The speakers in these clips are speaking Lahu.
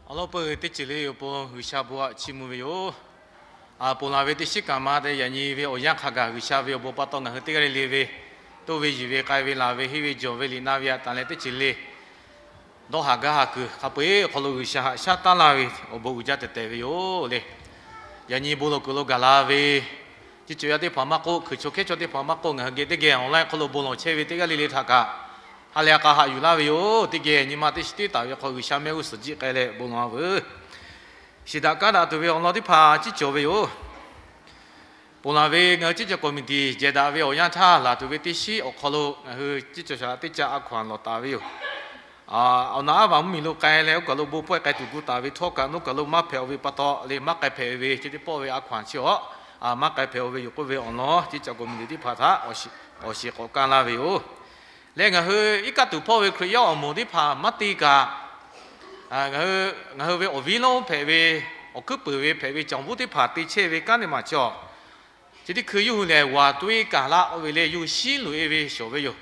Awˬ lawn peuˬ teˇ ceuˬ le awˬ pon G'uiˬsha bon htaꞈ chiˇ mvuh ve yoˬ. Ponˬ laˬ ve teˇ shiˉ kaꞈ ma te yaꞈ nyi ve awˬ yanˇ hk'a gaˬ G'uiˬsha ve awˬ bon pa taw ngaˬ hui teˇ g'aˇ le le ve, toˇ ve yiˬ ve k'ai ve laˬ ve henˇ ve jawˬ ve liꞈ na ve htaꞈ tanˬ leh teˇ ceuˬ le dawˇ haˍ gaˇ haˍ kuiˬ hk'a peu-eˬ awˬ hk'aw lo G'uiˬsha haꞈ shaˉ taˉ laˇ ve awˬ bon uiˍ jaˇ tehꞈ tehˬ ve yoˬ le. Yaꞈ nyi bon lawˬ kuiˬ lo gaˬ la ve, chi cawˬ yaˇ teˇ hpaˍ maˇ k'oˆ, hkuiˬ chaw hkehˉ chaw teˇ hpaˍ maˇ k'oˆ, ngaˬ hui geh teˇ geh online hk'aw lo bon lawˬ chehˇ ve teˇ g'aˇ le le htaꞈ kaꞈ ha leh a k'a haꞈ yuˬ laˇ ve yoˬ. Teˇ geh nyi ma teˇ shiˉ teˇ taˍ ve hk'aw G'uiˬsha mehˆ g'uˇ suhˍ jiˆ k'ai leh bon lawˬ-a veuˬ. Shiˍ daꞈ kaˉ daꞈ tuˬ ve awˬ lawn teˇ hpaˍ ciˉ cawˬ ve yoˬ. Ponˬ laˬ ve ngaˬ hui ciˉ cawˬ committee jehˬ daꞈ ve awˬ yanˇ htaˇ laˬ tuˬ ve teˇ shiˉ awˬ hk'aw lo ngaˬ hui ciˉ cawˬ shaˍ laꞈ teˇ caˆ a hkaw-anˬ lawˬ taˍ ve yoˬ. Awˬ naˍ aˉ vaˬ mvuhˇmiˬ lo k'ai leh oˇ kaˬ lo bon pawehˇ k'ai tuˬ gu taˍ ve htawˇ kaꞈ nawˉ kaˬ lo maˇ hpehꞈ-oˬ ve pa taw le, maˇ k'ai hpehꞈ ve ve chi teˇ pawˆ ve a hkaw-anˬ chi awˬ maˇ k'ai hpehꞈ-oˬ ve yoˬ k'oˆ ve awˬ lawn ciˉ cawˬ committee teˇ hpaˍ htaꞈ awˬ shiˍ k'awꞈ kaˇ laˇ ve yoˬ. Leh ngaˬ hui iˉ kaˆ tuˬ hpawˇ ve Hkriꞈ yaˇ awˬ moˍ teˇ hpaˍ maˇ te kaꞈ, ngaˬ hui ve awˬ viˉ lonˉ hpehꞈ ve, awˬ hkuiˉ puiˍ ve hpehꞈ ve caˬ buˉ teˇ hpaˍ te chehˇ ve kanˉ teˇ maˬ chi awˬ chi teˇ hkui yawˇ hui lehˬ, waˬ toiˉ kaˬ laˇ k'oˆ ve le, yawˇ hui shiˉ loꞈ-e ve shawˍ ve yoˬ.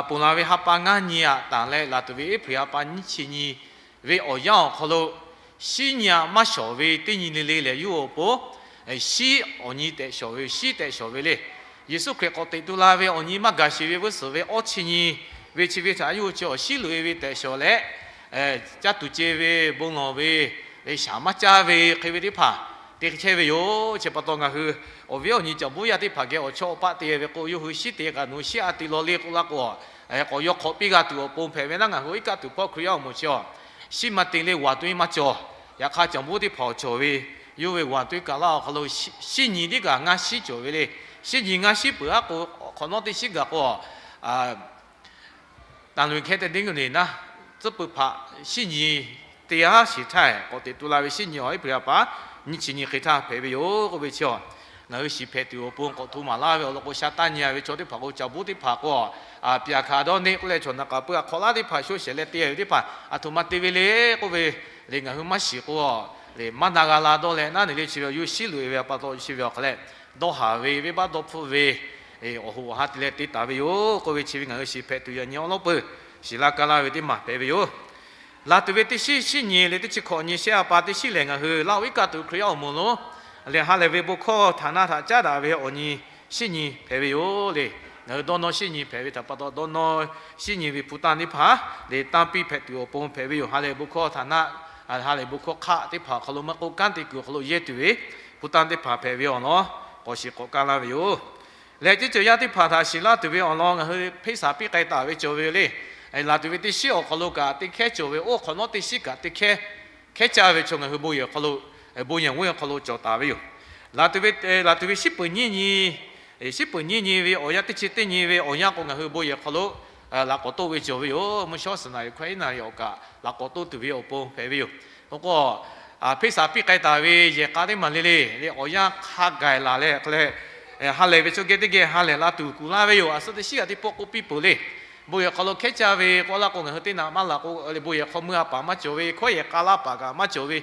Ponˬ laˬ ve ha pa ngaˇ nyi aꞈ tanˬ leh laˬ tuˬ ve April ha pa nyiˇ chi nyi ve awˬ yanˇ awˬ hk'aw lo, shiˉ nyi aꞈ maˇ shawˍ ve teˇ nyi le le lehˬ, yawˇ hui awˬ pon shiˉ awˬ nyi tehꞈ shawˍ ve, shiˉ tehꞈ shawˍ ve le. Yeˍsuˆ Hkriꞈ k'awꞈ teꞈ tu la ve awˬ nyi maˇ gaˬ sheˍ ve vuiˇ suhˍ ve awˇ chi nyi ve chi ve htaꞈ yawˇ hui chi awˬ shiˉ loꞈ-e ve tehꞈ shawˍ leh, caˇ tuˬ ce ve, bon lawˬ ve, shaˍ maˇ caˇ ve hk'e ve teˇ hpaˍ te chehˇ ve yoˬ. Chi pa taw ngaˬ hui awˬ viˉ awˬ nyi caˬ buˉ yaˇ teˇ hpaˍ geh awˬ chawˇ awˬ paˆ te ve k'o, yawˇ hui shiˉ te kaꞈ nawˬ shiˉ a te law le k'oˆ laˇ k'o, k'awꞈ yaw hk'awꞈ piˇ g'a tuˬ awˬ pon hpehꞈ ve naˉ. Ngaˬ hui iˉ kaˆ tuˬ hpawˇ Hkriꞈ yaˇ awˬ moˍ chi awˬ shiˉ maˇ te le, waˬ toiˉ maˇ cawˬ. Yaꞈ hk'aˇ caˬ buˉ teˇ hpaˍ awˬ cawˬ ve, yawˇ ve waˬ toiˉ kaˬ laˇ awˬ hk'aw lo shiˉ nyi tiˉ kaꞈ ngaˇ shiˉ cawˬ ve le. Shiˉ nyi ngaˇ shiˉ peuˬ aˉ k'o, hk'awꞈ nawˉ teˇ shiˉ gaˬ k'o, tanˍ loꞈ hkehˇ te deˉ g'uˇ le naˉ, tcuhˉ pui hpaꞈ shiˉ nyi teˇ haˉ shiˍ htaˇ k'awꞈ teꞈ tu la ve shiˉ nyi awˬ April ha pa nyiˇ chi nyi hk'e htaˇ hpehꞈ ve yoˬ k'oˆ ve chi awˬ, ngaˬ hui shiˍ hpehꞈ tuˬ awˬ pon k'awꞈ hto maˍ laˇ ve awˬ lawn k'o, sha taˇ nyi-a ve chaw teˇ hpaˍ k'o, caˬ buˉ teˇ hpaˍ k'o, pyaꞈ hkanˍ dawˇ neˆ k'oˆ leh chaw naˍ k'aˍ pui a hk'awꞈ laˇ teˇ hpaˍ shoˆ shehˍ leh te ve teˇ hpaˍ aˬ htoꞈ ma te ve le k'oˆ ve le, ngaˬ hui maˇ shiˍ k'o, le maˇ na g'a la dawˇ leh naˉ ne le chi ve yawˇ shiˉ loꞈ-e ve pa taw chi ve awˬ hk'aˬ leh, dawˇ haˍ ve, venˇbaˆ dawˇ hpfuhˆ ve awˬ hoꞈ awˬ ha te leh te taˍ ve yoˬ k'oˆ ve chi ve ngaˬ hui shiˍ hpehꞈ tuˬ yaꞈ nyi awˬ lawn peuˬ shiˍ laˇ kaˇ laˇ ve teˇ maˬ hpehꞈ ve yoˬ. Laˬ tuˬ ve teˇ shiˉ shiˉ nyi leh teˇ chi hkawꞈ nyi shehˆ ha pa teˇ shiˉ lehˬ, ngaˬ hui Laˇ huˍ iˉ kaˆ tuˬ Hkriꞈ yaˇ awˬ moˍ lonˉ lehˬ, ha lehˬ ve bon hkawˇ htaˍ naˆ htaꞈ caˉ daꞈ ve awˬ nyi shiˉ nyi hpehꞈ ve yoˬ le. Ngaˬ hui dawˇ nawˇ shiˉ nyi hpehꞈ ve htaꞈ pa taw, dawˇ nawˇ shiˉ nyi ve hpu tanˇ teˇ hpaˍ le tanˇ piˇ hpehꞈ tuˬ awˬ pon hpehꞈ ve yoˬ. Ha lehˬ bon hkawˇ htaˍ naˆ, ha lehˬ bon hkawˇ hk'aˆ teˇ hpaˍ awˬ hk'aw lo maˇ k'oˆ, kanˉ te kuiˬ awˬ hk'aw lo yehˇ tuˬ ve hpu tanˇ teˇ hpaˍ hpehꞈ ve awˬ lawn k'awꞈ shiˍ k'awꞈ kaˇ laˇ ve yoˬ. Lehˬ, teˇ ceuˬ yaˇ teˇ hpaˍ htaꞈ shiˍ laˇ tuˬ ve awˬ lawn ngaˬ hui hpeˇ saˍ piˇ k'ai taˍ ve cawˬ ve yoˬ le. Laˬ tuˬ ve teˇ shiˉ awˬ hk'aw lo kaꞈ teˇ hkehˉ cawˬ ve, oˇ hk'awꞈ nawˉ teˇ shiˉ kaꞈ teˇ hkehˉ hkehˉ caˇ ve chaw ngaˬ hui bon yehˬ hk'aw lo, bon yehˬ g'uˇ hk'aw lo cawˬ taˍ ve yoˬ. Laˬ tuˬ ve, laˬ tuˬ ve shiˉ peuˍ nyiˇ nyi, shiˉ peuˍ nyiˇ nyi ve awˬ yanˇ teˇ chi teˇ nyi ve awˬ yanˇ k'o, ngaˬ hui bon yehˬ hk'aw lo laꞈ k'awꞈ toˆ ve cawˬ ve yoˬ. Mvuhˇ shawˉ suhˍ naˍ riˍ hkawehˇ iˉ naˍ riˍ awˬ kaꞈ laꞈ k'awꞈ toˆ tuˬ ve awˬ pon hpehꞈ ve yoˬ. K'o k'o, hpeˇ saˍ piˇ k'ai taˍ ve yehˬ k'a teˇ maˬ le le le awˬ yanˇ hk'a gaˬ laˬ leh hk'e leh, ha lehˬ ve chaw geh teˇ geh ha lehˬ la tuˬ kuˬ laˇ ve yoˬ. A suhˉ teˇ shiˉ g'aˇ teˇ pawˆ k'oˆ piˇ peuˬ le. Bon yehˬ hk'aw lo hkehˉ caˇ ve k'oˆ laˇ k'o, ngaˬ hui teˇ naꞈ maˇ laˬ k'o, bon yehˬ hk'aw mui a paˍ maˇ cawˬ ve, hkawehˇ yehˬ k'a laˇ paˍ kaꞈ maˇ cawˬ ve,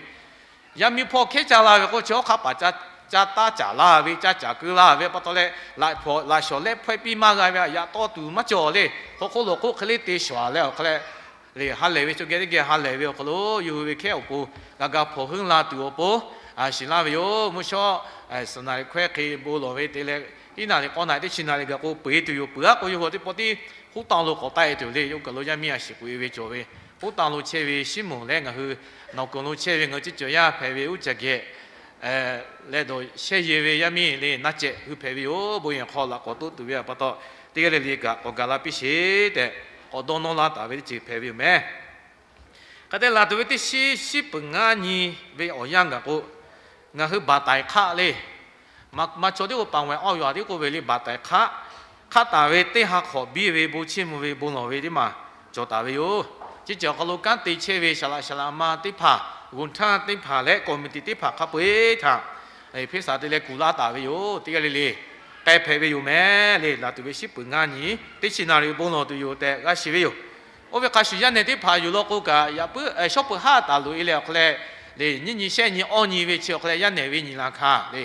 yaˇ miˇ hpawˇ hkehˉ caˇ la ve k'o, chi hawˉ hk'aˇ paˍ caˇ taˇ caˍ laˇ ve, caˇ caˍ keu laˇ ve pa taw leh, laꞈ shawnˍ lehˆ hpawehˇ piˇ maˇ g'a ve, yaꞈ tawˇ tuˬ maˇ cawˬ le. Hk'aw hk'oˆ lo hk'oˆ hk'e le te shawnˍ leh awˬ hk'e leh, ha lehˬ ve chaw geh teˇ geh ha lehˬ ve awˬ hk'aw lo yawˇ hui ve hkehˉ awˬ pon g'a ga hpawnˬ heuˆ la tuˬ awˬ pon shiˍ laˇ ve yoˬ. Mvuhˇ shawˉ suhˍ naˍ riˍ hkawehˇ hk'e bon lawˬ ve te leh, iˉ naˍ riˍ k'awˇ naˍ riˍ teˇ chi naˍ riˍ gaˬ k'o peuˬ e tuˬ yoˬ. Peuˬ aˉ k'o yawˇ hui teˇ pawˆ tiˉ hoˉ taˇ lo k'awꞈ taˆ e tuˬ le. Yawˇ hui kaˬ lo yaˇ miˇ a shiˍ k'oꞈ e ve cawˬ ve, hoˉ taˇ lo chehˇ ve Siˉmonˍ leh ngaˬ hui nawˬ kuiˬ lo chehˇ ve ngaˬ hui ciˉ cawˬ yaˇ hpehꞈ ve uˉ caˬ geh leh dawˬ shehˇ yehˬ ve yaˇ miˇ le naˇ cehˬ hui hpehꞈ ve yoˬ. Bon yehˬ hk'aw laꞈ k'awꞈ toˆ tuˬ ve pa taw, teˇ g'aˇ le le kaꞈ k'awꞈ gaˬ la piˇ sheˍ tehꞈ k'awꞈ dawˇ nawˇ laˇ taˍ ve teˇ ceuˬ hpehꞈ ve yoˬ mehˍ. Hk'e te laˬ tuˬ ve teˇ shiˉ shiˉ peuˍ ngaˇ nyi ve awˬ yanˇ gaˬ k'o, ngaˬ hui baˬ taiˍ hk'aˆ le. Maꞈ chaw tiˉ k'o paˍ wehˬ awˬ yaꞈ tiˉ k'oˆ ve le, baˬ taiˍ hk'aˆ hk'aˆ taˍ ve teˇ ha hk'awꞈ biˇ ve bon chiˇ mvuh ve bon lawˬ ve teˇ maˬ cawˬ taˍ ve yoˬ. Chi ceuˬ awˬ hk'aw lo kanˉ te chehˇ ve saˍ laꞈ saˍ laꞈ ma teˇ hpaˍ, g'uˬ htaˇ teˇ hpaˍ leh committee teˇ hpaˍ hk'a peu-eˬ htaꞈ hpeˇ saˍ te leh kuˬ laˇ taˍ ve yoˬ. Teˇ g'aˇ le le k'ai hpehꞈ ve yoˬ mehˍ le. Laˬ tuˬ ve shiˉ peuˍ ngaˇ nyi teˇ chi naˍ riˍ bon lawˬ tuˬ yoˬ tehꞈ g'a shiˍ ve yoˬ. Oˇ ve hk'a shuˍ yaˇ nehˬ teˇ hpaˍ yuˬ law k'o kaꞈ, yaꞈ puiˉ shawˉ peuˬ haˉ taˍ loꞈ e leh awˬ hk'e leh, le nyiˇ nyi shehˆ nyi awˇ nyi ve chi awˬ hk'e leh yaˇ nehˬ ve nyi la hkanˍ le,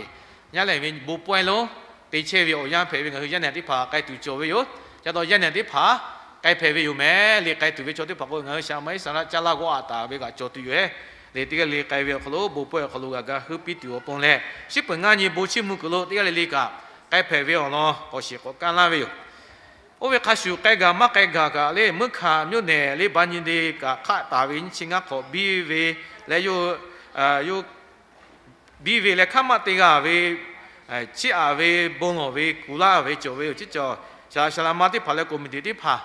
yaˇ nehˬ ve bon pawehˇ lonˉ te chehˇ ve awˬ yanˇ hpehꞈ ve ngaˬ hui yaˇ nehˬ teˇ hpaˍ k'ai tuˬ cawˬ ve yoˬ. Ca taw yaˇ nehˬ teˇ hpaˍ k'ai hpehꞈ ve yoˬ mehˍ le. K'ai tuˬ ve chaw teˇ hpaˍ k'o, ngaˬ hui shaˍ ma iˉ saˍ laˆ caˇ laˇ g'awˇ a taˍ ve kaꞈ cawˬ tuˬ yoˬ ehˉ. leh teˇ g'aˇ le le k'ai ve awˬ hk'aw lo bon pawehˇ awˬ hk'aw lo g'a ga heuˆ piˇ tuˬ awˬ pon leh, shiˉ peuˬ ngaˇ nyi bon chiˇ mvuh kuiˬ lo teˇ g'aˇ le le kaꞈ k'ai hpehꞈ ve awˬ lawn k'awꞈ shiˍ k'awꞈ kaˇ laˇ ve yoˬ. Oˇ ve hk'a shuˍ k'ai gaˬ maˇ k'ai gaˬ kaꞈ le, Meuˇ Hkaꞈ မြို့နယ် le ba nyi le kaꞈ hk'aˆ taˍ ve nyiˇ chi ngaˇ hk'awꞈ biˇ ve leh, biˇ ve leh hkaˉ maˆ te g'a ve chiˇ aꞈ ve bon lawˬ ve kuˬ laˇ ve cawˬ ve yoˬ. Chi cawˬ shaˍ laꞈ shaˍ laꞈ ma teˇ hpaˍ leh committee teˇ hpaˍ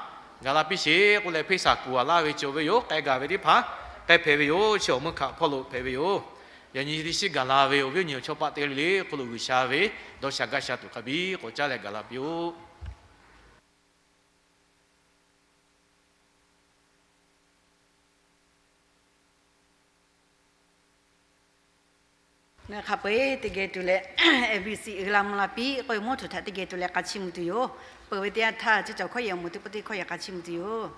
gaˬ la piˇ sheˍ k'oˆ leh, hpeˇ saˍ kuˬ a laˇ ve cawˬ ve yoˬ. K'ai gaˬ ve teˇ hpaˍ k'ai hpehꞈ ve yoˬ. Chi awˬ Meuˇ Hkaꞈ hpawˇ lo hpehꞈ ve yoˬ. Yaꞈ nyi teˇ shiˉ gaˬ la ve awˬ viˉ awˬ nyi awˬ chawˇ paˆ teˇ g'aˇ le le hk'oˆ lo G'uiˬsha ve dawˇ sha gaˇ sha tuˬ hk'a biˇ k'awꞈ caˉ leh gaˬ la piˇ-oˆ. Ngaˬ hk'a peu-eˬ teˇ geh tuˬ leh, ABC uiˍ la mvuh la piˇ k'oˆ ve mawˇ htuꞈ htaꞈ teˇ geh tuˬ leh k'a chiˇ mvuh tuˬ yoˬ. Peuˬ ve teˇ yanˇ htaˇ, chi cawˬ hkawˇ yehˬ awˬ moˍ teˇ pawˆ teˇ hkawˇ yehˬ k'a chiˇ mvuh tuˬ yoˬ.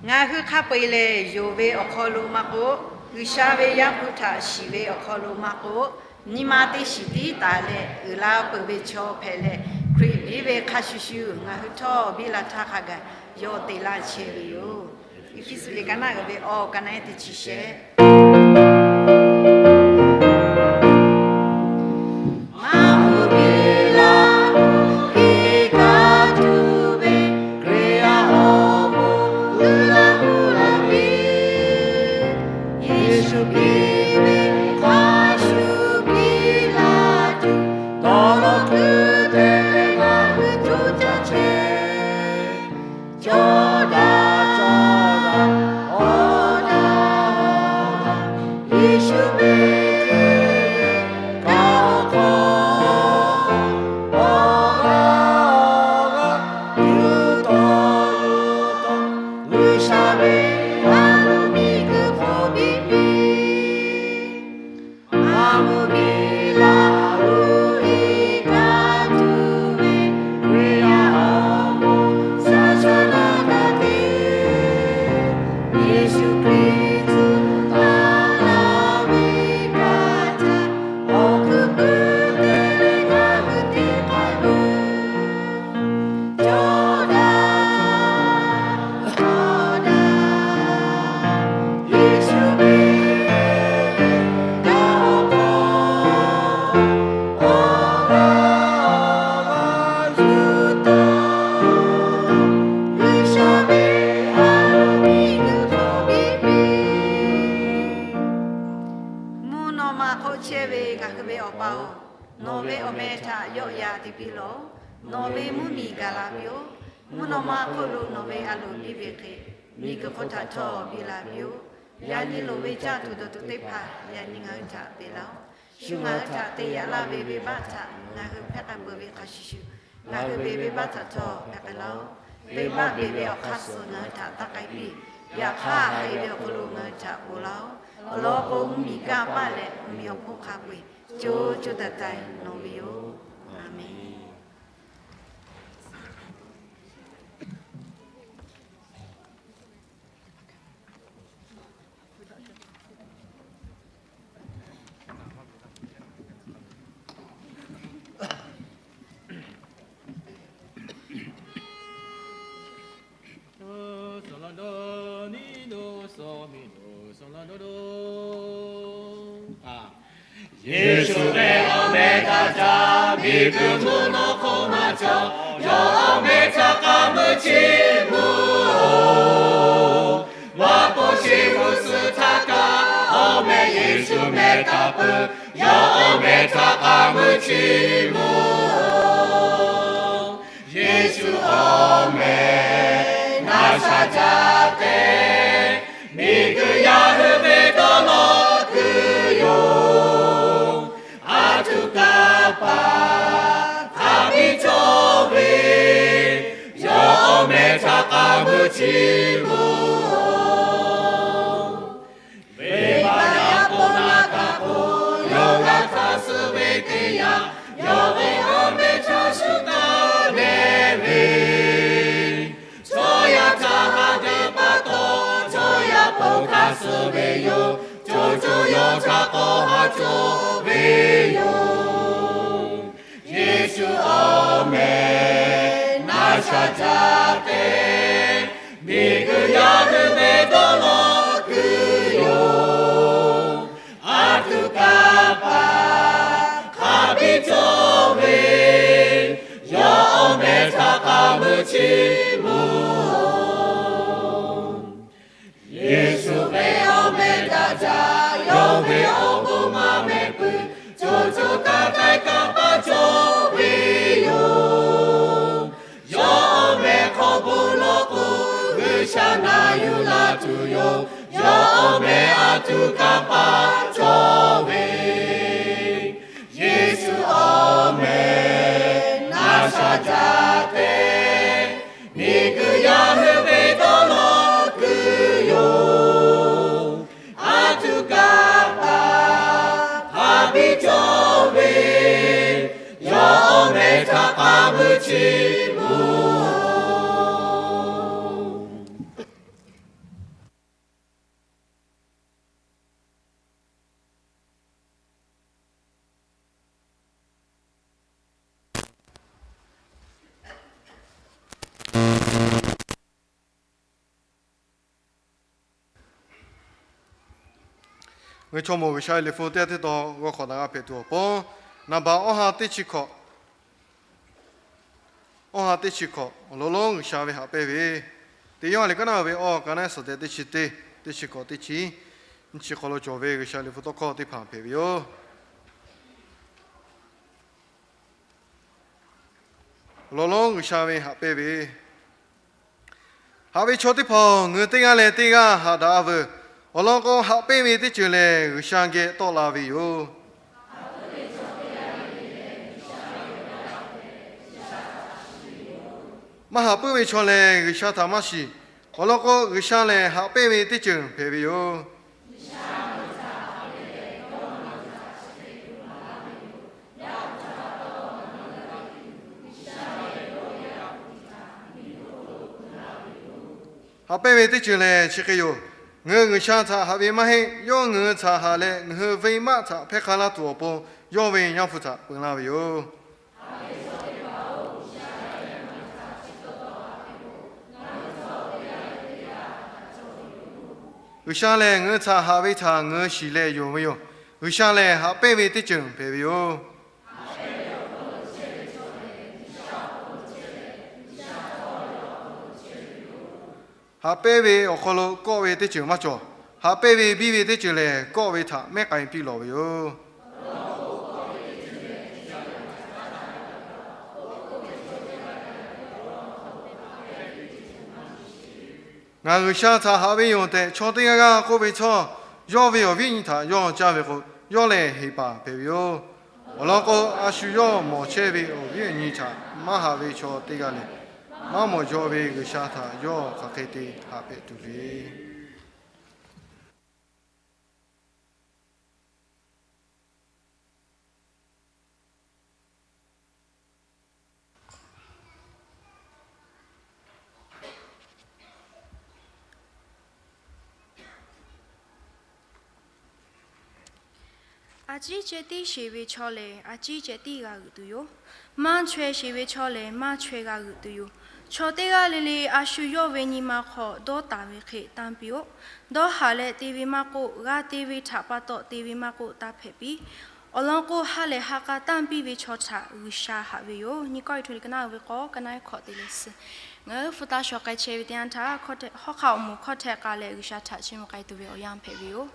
Ngaˬ hui hk'a peu-eˬ lehˬ, yonˍ ve awˬ hk'aw lo maˇ k'oˆ, G'uiˬsha ve Yaˇ hpu htaꞈ shiˍ ve awˬ hk'aw lo maˇ k'oˆ, nyi ma teˇ shiˍ tiˉ taˍ leh uiˍ la peuˬ ve chaw hpehꞈ leh, Hkriꞈ biˇ ve hk'a shuˍ shuˍ ngaˬ hui htawˇ biˇ la htaˇ hk'a gaˬ yawˇ te laˇ chehˇ ve yoˬ. Eˇfeˇsuꞈ liꞈ ka naˆ g'uiˬ ve awˬ ka naˆ eˉ teˇ chi shehˆ. Maˇ mvuh piˇ laˇ, iˉ kaˆ tuˬ ve Hkriꞈ yaˇ awˬ moˍ uiˍ la mvuh la piˇ. Yeˍsuˆ Hkriꞈ ve hk'a shuˍ piˇ laˇ tuˬ, dawˇ law hkui te leh ngaˬ hui coˇ caˇ chehˇ. Cawˇ daꞈ, cawˇ daꞈ, awˬ daꞈ, Yeˍsuˆ ve kaꞈ awˬ hk'aw, awˬ g'aˇ awˬ g'aˇ yuˬ tawˆ yuˬ tawˆ, G'uiˬsha ve a loˍ miˬguiˬ hk'oˆ biˇ piˇ. Maˇ mvuh piˇ laˇ, uˉ iˉ kaˆ tuˬ ve Hkriꞈ yaˇ awˬ moˍ sha sha laˇ g'a te. Yeˍsuˆ Hkriꞈ tuˬ taˍ laˇ ve kaꞈ htaˇ, awˬ hkuiˉ puiˉ te leh ngaˬ hui teˇ hk'aˇ lo cawˇ daꞈ, cawˇ daꞈ, Yeˍsuˆ ve kaꞈ awˬ hk'aw, awˬ g'aˇ awˬ g'aˇ yuˬ tawˆ, G'uiˬsha ve a loˍ miˬguiˬ hk'oˆ biˇ piˇ. Mvuhˇ naw ma hk'oˆ chehˇ ve ngaˬ hui ve Awˬ pa-oˬ, nawˬ ve awˬ meh htaꞈ yawˆ yan te piˇ lawˬ. Nawˬ ve mvuhˇ miˬ gaˬ la piˇ-oˆ. Mvuhˇ naw ma hk'oˆ lo nawˬ ve a loˍ biˇ ve hk'e, miˬguiˬ hk'oˆ htaꞈ htawˇ biˇ la piˇ-oˆ. Yaꞈ nyi loˍ ve caˇ tuˬ dawˬ tuˬ teˇ hpaˍ yaꞈ nyi ngaˬ hui htaꞈ te laˇ-oˆ. Shu ngaˬ hui htaꞈ te yaꞈ laˇ ve venˇbaˆ htaꞈ ngaˬ hui hpehˇ k'ai peuˬ ve hk'a shuˍ shuˍ, ngaˬ hui ve venˇbaˆ htaꞈ htawˇ hpehˇ k'ai laˇ-oˆ. Venˇbaˆ beˬ ve awˬ hk'aˇ suh ngaˬ hui htaꞈ taˇ k'ai piˇ. Yaꞈ hk'aˇ, haiˬ ve awˬ hk'aw lo ngaˬ hui htaꞈ ponˬ laˇ-oˆ. Awˬ lawn k'o, mvuhˇmiˬ kanˇ paˆ leh mvuhˇmiˬ awˬ hponˇ hk'a peu-eˬ co co taiˍ taiˍ nawˬ ve yoˬ. Aˍmenˍ. Yeˍsuˆ ve awˬ meh htaꞈ caˇ, miˬguiˬ mvuhˇ naw hk'oˆ maˇ cawˬ. Yawˇ awˬ meh htaꞈ k'a meuˇ chiˇ mvuh-oˬ. Maˇ k'oˆ, chi g'uˇ suhˍ htaˇ kaꞈ awˬ meh Yeˍsuˆ meh taˍ peuˬ. Yawˇ awˬ meh htaꞈ k'a meuˇ chiˇ mvuh-oˬ. Yeˍsuˆ awˬ meh naˍ shaˍ jaˇ tehꞈ, miˬguiˬ yaˇ hui ve dawˇ law kuiˬ yoˬ. A tuꞈ kaˍ paˍ hk'a biˇ cawˇ ve, yawˇ awˬ meh htaꞈ k'a meuˇ chiˇ mvuh-oˬ. Venˇbaˆ yaˇ k'o naˍ kaˍ k'o, yawˇ g'a htaˇ suh ve teˇ yanˇ, yawˇ ve awˬ meh htaꞈ shu taˇ leh ve, chaw yaˇ htaꞈ haꞈ ve pa taw, chaw yaˇ k'o hk'a suh ve yoˬ. Co co yawˇ htaꞈ k'awꞈ haꞈ cawˇ ve yoˬ. Yeˍsuˆ awˬ meh naˍ shaˍ jaˇ tehꞈ, miˬguiˬ yaˇ hui ve dawˇ law Yeˍsuˆ ve awˬ meh daꞈ jaˇ, yawˇ ve awˬ bon maˇ meh peuˬ, co co taiˍ taiˍ kanˇ paˆ cawˬ ve yoˬ. Yawˇ awˬ meh hk'aw bon lawˬ k'o, G'uiˬsha na yuˬ la tuˬ yoˬ. Yawˇ awˬ meh a tuˬ kanˇ paˆ cawˬ ve, Yeˍsuˆ awˬ meh na sha jaˇ tehꞈ, miˬguiˬ yaˇ hui ve dawˇ law kuiˬ yoˬ. A tuˬ kanˇ paˆ hk'a biˇ cawˬ ve, yawˇ awˬ meh htaꞈ k'a mui chi mvuh. Ngaˬ hui chaw mawˬ G'uiˬsha ve liꞈ hpu teˇ g'aˇ teˇ taw g'aw hk'awꞈ daꞈ g'a hpehꞈ tuˬ awˬ pon, naˍ baˍ awˇ ha teˇ chi hkawꞈ, awˇ ha teˇ chi hkawꞈ awˬ lawn lonˉ G'uiˬsha ve haꞈ pehnˇ ve, teˇ Yoˇhanˬ liꞈ kaˉ naˆ ve awˇ ka naˆ suhˍ tehꞈ teˇ chi teˇ, teˇ chi hkawꞈ teˇ chi nyiˇ chi hk'aw lo cawˬ ve G'uiˬsha liꞈ hpu tawˇ hkawˇ teˇ hpaˍ hpehꞈ ve yoˬ. Awˬ lawn lonˉ G'uiˬsha ve haꞈ pehnˇ ve, haꞈ ve chaw teˇ hpaˍ-oˬ, ngaˬ hui teˇ g'aˇ leh teˇ g'aˇ haꞈ daꞈ-a veuˬ. Awˬ lawn k'o, haꞈ pehnˇ ve teˇ ceuˬ lehˬ, G'uiˬsha geh tawˆ la ve yoˬ. Maˇ haꞈ puiˉ ve chaw lehˬ, G'uiˬsha htaꞈ maˇ shiˍ. Awˬ lawn k'o, G'uiˬsha lehˬ haꞈ pehnˇ ve teˇ ceuˬ hpehꞈ ve yoˬ. Haꞈ pehnˇ ve teˇ ceuˬ lehˬ chi hk'e yoˬ. Ngaˬ hui G'uiˬsha htaꞈ haꞈ ve maˇ heˆ. Yawˇ ngaˬ hui htaꞈ haꞈ leh, ngaˬ hui venˇ baˆ htaꞈ hpehˇ hk'a laˇ tuˬ awˬ pon, yawˇ ve Yaˇ hpu htaꞈ peu laˇ ve yoˬ. G'uiˬsha lehˬ ngaˬ hui htaꞈ haꞈ ve htaꞈ ngaˬ hui shiˍ leh yonˍ ve yoˬ. G'uiˬsha lehˬ haꞈ pehnˇ ve teˇ ceuˬ hpehꞈ ve yoˬ. Haꞈ pehnˇ ve awˬ hk'aw lo kawˆ ve teˇ ceuˬ maˇ cawˬ. Haꞈ pehnˇ ve biˇ ve teˇ ceuˬ lehˬ, kawˆ ve htaꞈ mehˉ k'ai piˇ lawˬ ve yoˬ. Ngaˬ G'uiˬsha htaꞈ haꞈ ve yoˬ tehꞈ chaw teˇ g'aˇ g'aˇ k'oˆ ve htawˇ, yawˇ ve awˬ viˉ awˬ nyi htaꞈ yawˇ caˇ ve k'o, yawˇ lehˬ heˍ paˍ hpehꞈ ve yoˬ. Awˬ lawn k'o, a shu yawˇ mawˬ chehˇ ve awˬ viˉ awˬ nyi htaꞈ maˇ haꞈ ve chaw teˇ g'aˇ lehˬ, maˇ mawˬ jaw ve G'uiˬsha htaꞈ yawˇ hk'aˬ hk'e te haꞈ hpehꞈ tuˬ le. A ciˉ ceh tiˉ sheˍ ve chaw lehˬ, a ciˉ ceh tiˉ g'a g'euꞈ tuˬ yoˬ. Maˇ chaweh sheˍ ve chaw lehˬ, maˇ chaweh g'a g'euꞈ tuˬ yoˬ. Chaw teˇ g'aˇ le le a shu yawˇ ve nyi ma hk'aw dawˇ taˍ ve hk'e tanˇ piˇ-oˆ. Dawˇ haˍ leh te ve maˇ k'oˆ, g'a te ve htaꞈ pa taw te ve maˇ k'oˆ, taˇ hpehꞈ piˇ. Awˬ lawn k'o, ha lehˬ ha k'a tanˇ piˇ ve chaw htaꞈ G'uiˬsha haꞈ ve yoˬ. Nyi kawˆ e hto liꞈ ka naˆ ve k'awˇ ka naˆ hkawꞈ te leh suh, ngaˬ hui hpu taˇ shawˍ k'ai chehˇ ve teˇ yanˇ htaˇ, hawˉ hk'aˆ awˬ moˍ hkawˇ htehꞈ k'a leh G'uiˬsha htaꞈ chiˇ mvuh k'ai tuˬ ve awˬ yanˇ hpehꞈ ve yoˬ.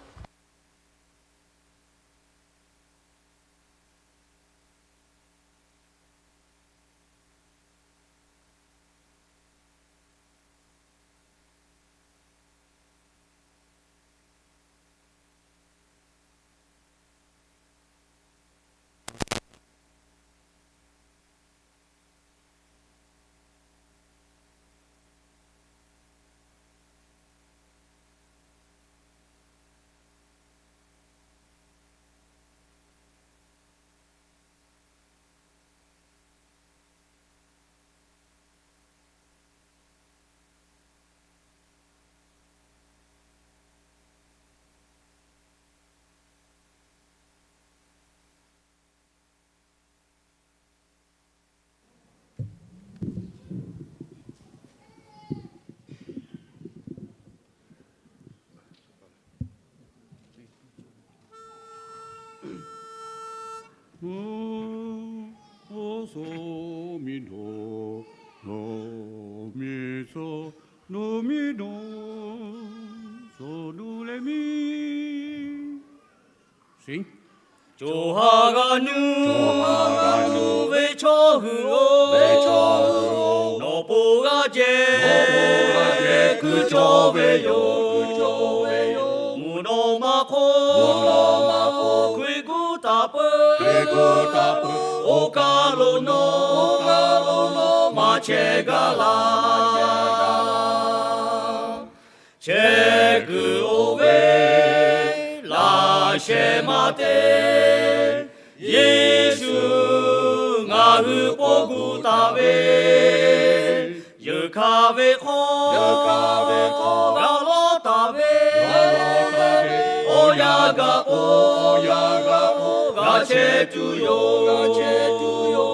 Doˬ, shuˍ duˬ leh miˇ, co ha g'a nuˇ, co ha g'a nuˇ ve chaw hui-oˬ, ve chaw hui-oˬ, nawˬ po g'a jehˬ, nawˬ po g'a jehˬ kuiˬ cawˬ ve yoˬ, kuiˬ cawˬ ve yoˬ. Mvuhˇ naw ma hk'oˆ, mvuhˇ naw ma hk'oˆ, hkui kuˇ taˍ peuˬ, hkui kuˇ taˍ peuˬ, oˇ kaˬ lo nawˬ, oˇ kaˬ lo nawˬ maˇ chehˇ gaˇ laˇ. Chehˇ kuiˬ oˇ ve laꞈ sheh maˇ te, Yeˍsuˆ ngaˬ hui po gu taˍ ve, yeˬ hkanˍ ve hk'aw, yeˬ hkanˍ ve hk'aw g'a lawˇ taˍ ve, g'a lawˇ taˍ ve, awˬ yanˇ gaˬ k'o, awˬ yanˇ gaˬ k'o, g'a chehˇ tuˬ yoˬ, g'a chehˇ tuˬ yoˬ.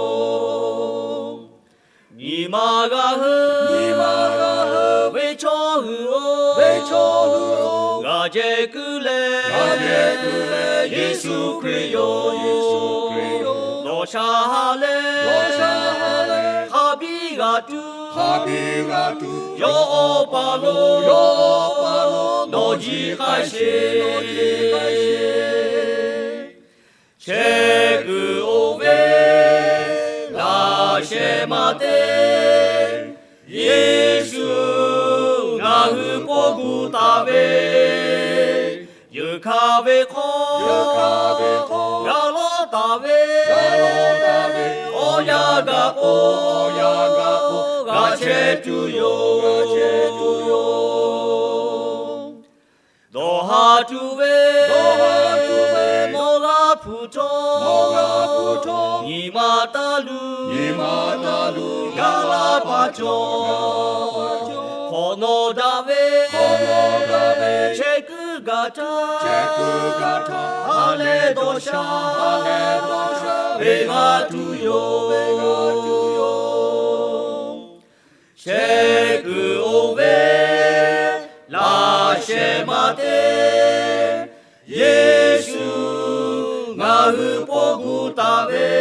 Nyi ma g'a hui, nyi ma g'a hui ve chaw hui-oˬ, ve chaw hui-oˬ, g'a jehˬ kuiˬ leh, g'a jehˬ kuiˬ leh Yeˍsuˆ Hkriꞈ yoˬ, Yeˍsuˆ Hkriꞈ yoˬ. Dawˬ sha ha leh, dawˬ sha ha leh, hk'a biˇ g'a tuˬ, hk'a biˇ g'a tuˬ, yawˇ awˬ pa lo, yawˇ awˬ pa lo nawˬ jiˇ k'ai sheˍ, nawˬ jiˇ k'ai sheˍ. Chehˇ kuiˬ oˇ ve laꞈ sheh maˇ te, Yeˍsuˆ ngaˬ hui po gu taˍ ve, yeˬ hkanˍ ve hk'aw, yeˬ hkanˍ ve hk'aw g'a lawˇ taˍ ve, g'a lawˇ taˍ ve, awˬ yanˇ gaˬ k'o, awˬ yanˇ gaˬ k'o, g'a chehˇ tuˬ yoˬ, g'a chehˇ tuˬ yoˬ. Dawˬ ha tuˬ ve, dawˬ ha tuˬ ve, nawˬ g'a hpu htawˇ, nawˬ g'a hpu htawˇ, nyi ma taˇ luˬ, nyi ma taˇ luˬ, gaˬ la pa cawˬ. Hk'awꞈ nawˬ daꞈ ve, hk'awꞈ nawˬ daꞈ ve, chehˇ kuiˬ gaˬ htaˇ, chehˇ kuiˬ gaˬ htaˇ, ha leh dawˬ sha, ha leh dawˬ sha, venˇ g'a tuˬ yoˬ, venˇ g'a tuˬ yoˬ. Chehˇ kuiˬ oˇ ve laꞈ sheh maˇ te, Yeˍsuˆ ngaˬ hui po gu taˍ ve,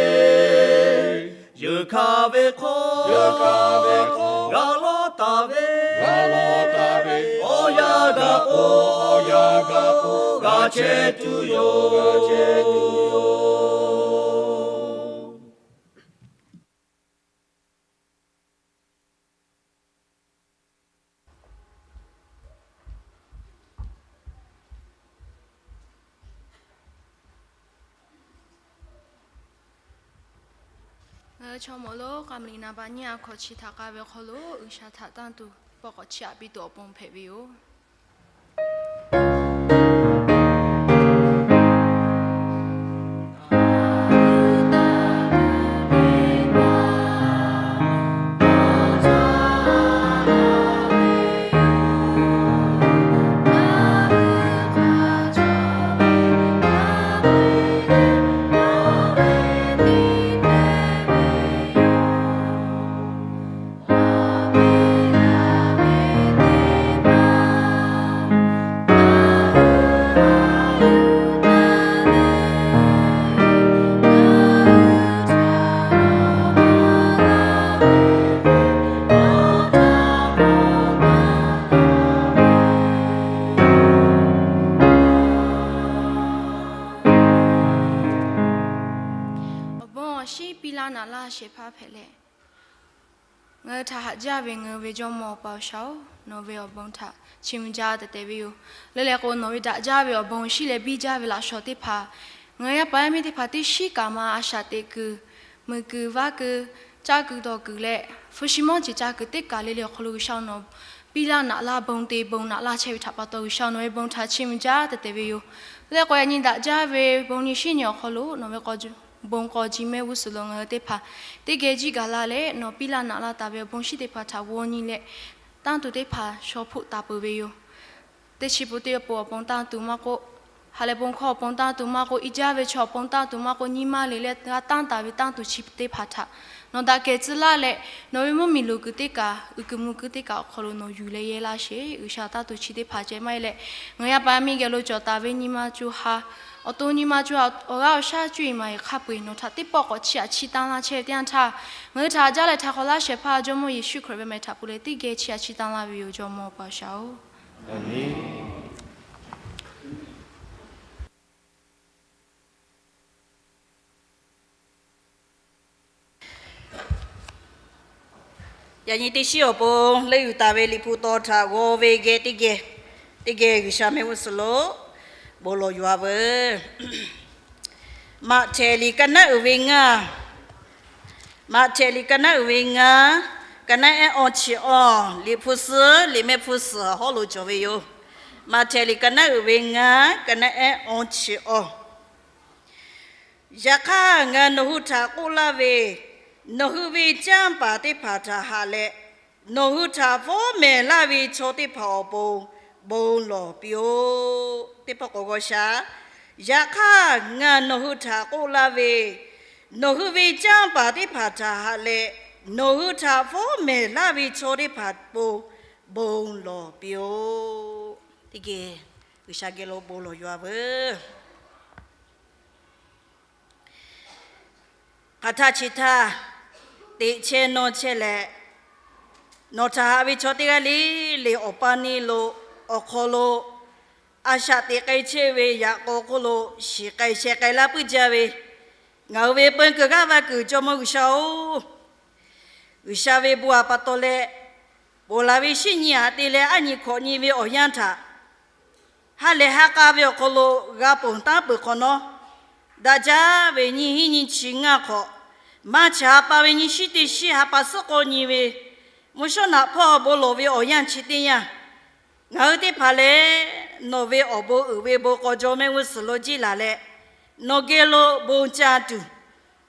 yeˬ hkanˍ ve hk'aw, yeˬ hkanˍ ve hk'aw g'a lawˇ taˍ ve, g'a lawˇ taˍ ve, awˬ yanˇ gaˬ k'o, awˬ yanˇ gaˬ k'o, g'a chehˇ tuˬ yoˬ, g'a chehˇ tuˬ yoˬ. Ngaˬ hui chaw mawˬ lo k'a mvuh liꞈ naˍ baꞈ nyiˇ a hkawꞈ chi htaꞈ k'ai ve hk'aw lo G'uiˬsha htaꞈ tanˇ tuˬ pawˆ k'awꞈ chiˇ aꞈ piˇ tuˬ awˬ pon hpehꞈ ve yoˬ. Awˬ bon awˬ shinˉ piˇ laˇ naꞈ laˇ shehˍ hpaˇ hpehꞈ leh, ngaˬ hui htaꞈ haꞈ jaˇ ve ngaˬ hui ve Jawˇmawˇ Awˬ pa G'uiˬsha-oˬ, nawˬ ve awˬ bon htaꞈ chiˇ mvuh jaˇ tehꞈ te ve yoˬ. Leuˉ leh k'o, nawˬ ve daꞈ jaˇ ve awˬ bon shinˉ leh biˇ jaˇ ve laꞈ shawˍ teˇ hpaˍ, ngaˬ hui yaˇ paˍ yaˇ miˇ teˇ hpaˍ teˇ shiˉ kaꞈ ma a shaꞈ teꞈ kuiˬ, muiˬ kuiˬ vaˇ kuiˬ, caˇ kuiˬ dawˬ kuiˬ leh hpu shi mawˇ jeˬ caˇ kuiˬ teˇ kaˬ le le awˬ hk'aw lo G'uiˬsha nawˬ piˇ laˇ naꞈ laˇ bon te bon naꞈ laˇ chehˇ ve htaꞈ pa taw G'uiˬsha nawˬ ve bon htaꞈ chiˇ mvuh jaˇ tehꞈ te ve yoˬ. Leuˉ leh k'o, yaꞈ nyi daꞈ jaˇ ve bon nyi shinˉ nyi awˬ hk'aw lo nawˬ ve k'aw, bon k'aw ji mehˆ g'uˇ suhˍ lo ngaˬ hui teˇ hpaˍ teˇ geh jiˇ gaˬ la leh, nawˬ piˇ laˇ naꞈ laˇ taˍ ve awˬ bon shinˉ teˇ hpaˍ htaꞈ g'aw nyi leh, tanˇ tuˬ teˇ hpaˍ shaw hpoˆ taˍ peuˬ ve yoˬ. Teˇ chi pun teˇ pun awˬ pon tanˇ tuˬ maˇ k'oˆ, ha lehˬ bon hkawˇ awˬ pon tanˇ tuˬ maˇ k'oˆ, iˉ jaˇ ve chaw awˬ pon tanˇ tuˬ maˇ k'oˆ, nyi ma le leh g'a tanˇ taˍ ve tanˇ tuˬ chi teˇ hpaˍ htaꞈ nawˬ daꞈ kehˬ tcuh laˇ leh, nawˬ ve mvuhˇmiˬ loˍ kuiˬ teˇ kaˬ, uiˍ kuiˬ mvuh kuiˬ teˇ kaˬ awˬ hk'aw lo nawˬ yuˬ leh yehˇ laˇ sheˍ. G'uiˬsha tanˇ tuˬ chi teˇ hpaˍ ceh maˇ heˆ leh, ngaˬ hui yaˇ paˍ yaˇ miˇ geh lo cawˬ taˍ ve nyi ma co ha Awˬ to nyi ma co-a, awˬ g'aˇ awˬ shaˉ cuˇ yiˍ maˍ yiˍ hk'a peu-eˬ nawˬ htaꞈ teˇ pawˆ k'awꞈ chiˇ aꞈ chiˇ tanˇ laˇ chehˇ ve teˇ yanˇ htaˇ, ngaˬ hui htaꞈ haꞈ jaˇ leh htaꞈ hk'awꞈ laˇ shehˍ hpaˇ Jawˇmawˇ Yeˍsuˆ Hkriꞈ ve meh htaꞈ pu leh teˇ geh chiˇ aꞈ chiˇ tanˇ laˇ ve yoˬ. Jawˇmawˇ Awˬ pa G'uiˬsha-oˬ, yaꞈ nyi teˇ shiˉ awˬ pon leuˆ yuˬ taˍ ve Liꞈ hpu taw htaꞈ g'aw ve geh teˇ geh, teˇ geh G'uiˬsha mehˆ g'uˇ suhˍ lo bon lawˬ yuˬ-a veuˬ. Maꞈhtehˍ liꞈ ka naˉ uiˍ ve ngaˇ, Maꞈhtehˍ liꞈ ka naˉ uiˍ ve ngaˇ, ka naˉ ehˉ awˇ chi awˇ, Liꞈ hpu suhˉ liꞈ mehˆ hpu suhˍ awˬ hawˉ lo cawˬ ve yoˬ. Maꞈhtehˍ liꞈ ka naˉ uiˍ ve ngaˇ, ka naˉ ehˉ awˇ chi awˇ. Yaꞈ hk'aˇ, ngaˬ nawˬ hui htaꞈ k'oˆ laˇ ve, nawˬ hui ve canˇ paˍ teˇ hpaˍ htaꞈ haꞈ leh, nawˬ hui htaꞈ fawˉ mehˍ laˇ ve chaw teˇ hpaˍ awˬ pon bon lawˬ piˇ-oˆ. Teˇ pawˆ k'awꞈ g'aw sha. Yaꞈ hk'aˇ, ngaˬ nawˬ hui htaꞈ k'oˆ laˇ ve, nawˬ hui ve canˇ paˍ teˇ hpaˍ htaꞈ haꞈ leh, nawˬ hui htaꞈ fawˉ mehˍ laˇ ve chaw teˇ hpaˍ pon bon lawˬ piˇ-oˆ. Teˇ geh G'uiˬsha geh lo bon lawˬ yuˬ-a veuˬ. Hk'aˬ htaˇ chi htaˇ teꞈ chehˇ nawˇ chehˇ leh, nawˬ htaꞈ haꞈ ve chaw teˇ g'aˇ le le awˬ paˇ neˇ lo, awˬ hk'aw lo a shaꞈ teꞈ k'ai chehˇ ve yaꞈ k'aw hk'oˆ lo shiˍ k'ai sheh k'ai laˇ puiˉ jaˇ ve, ngaˬ hui ve peu kuiˬ g'aˇ va kuiˬ Jawˇmawˇ G'uiˬsha-oˬ, G'uiˬsha ve bon htaꞈ pa taw leh, ponˬ laˬ ve shinˉ nyi aꞈ te leh aˉ nyi hkawꞈ nyi ve awˬ yanˇ htaꞈ ha lehˬ ha k'a ve awˬ hk'aw lo g'a ponˬ taˉ peuˬ hk'awꞈ nawˉ, daꞈ jaˇ ve nyiˇ hinˉ nyiˇ chi ngaˇ hk'awꞈ, maˇ chi ha pa ve nyiˇ shinˉ teˇ shinˉ ha pa suhˉ k'awˇ nyi ve mvuhˇ shawˉ naꞈ hpawˇ bon lawˬ ve awˬ yanˇ chi teˇ yanˇ, ngaˬ hui teˇ hpaˍ lehˬ nawˬ ve awˬ bon uiˍ ve bon k'aw jaw mehˆ g'uˇ suhˍ lo jiˇ laˬ leh, nawˬ geh lo bon ca tuˬ,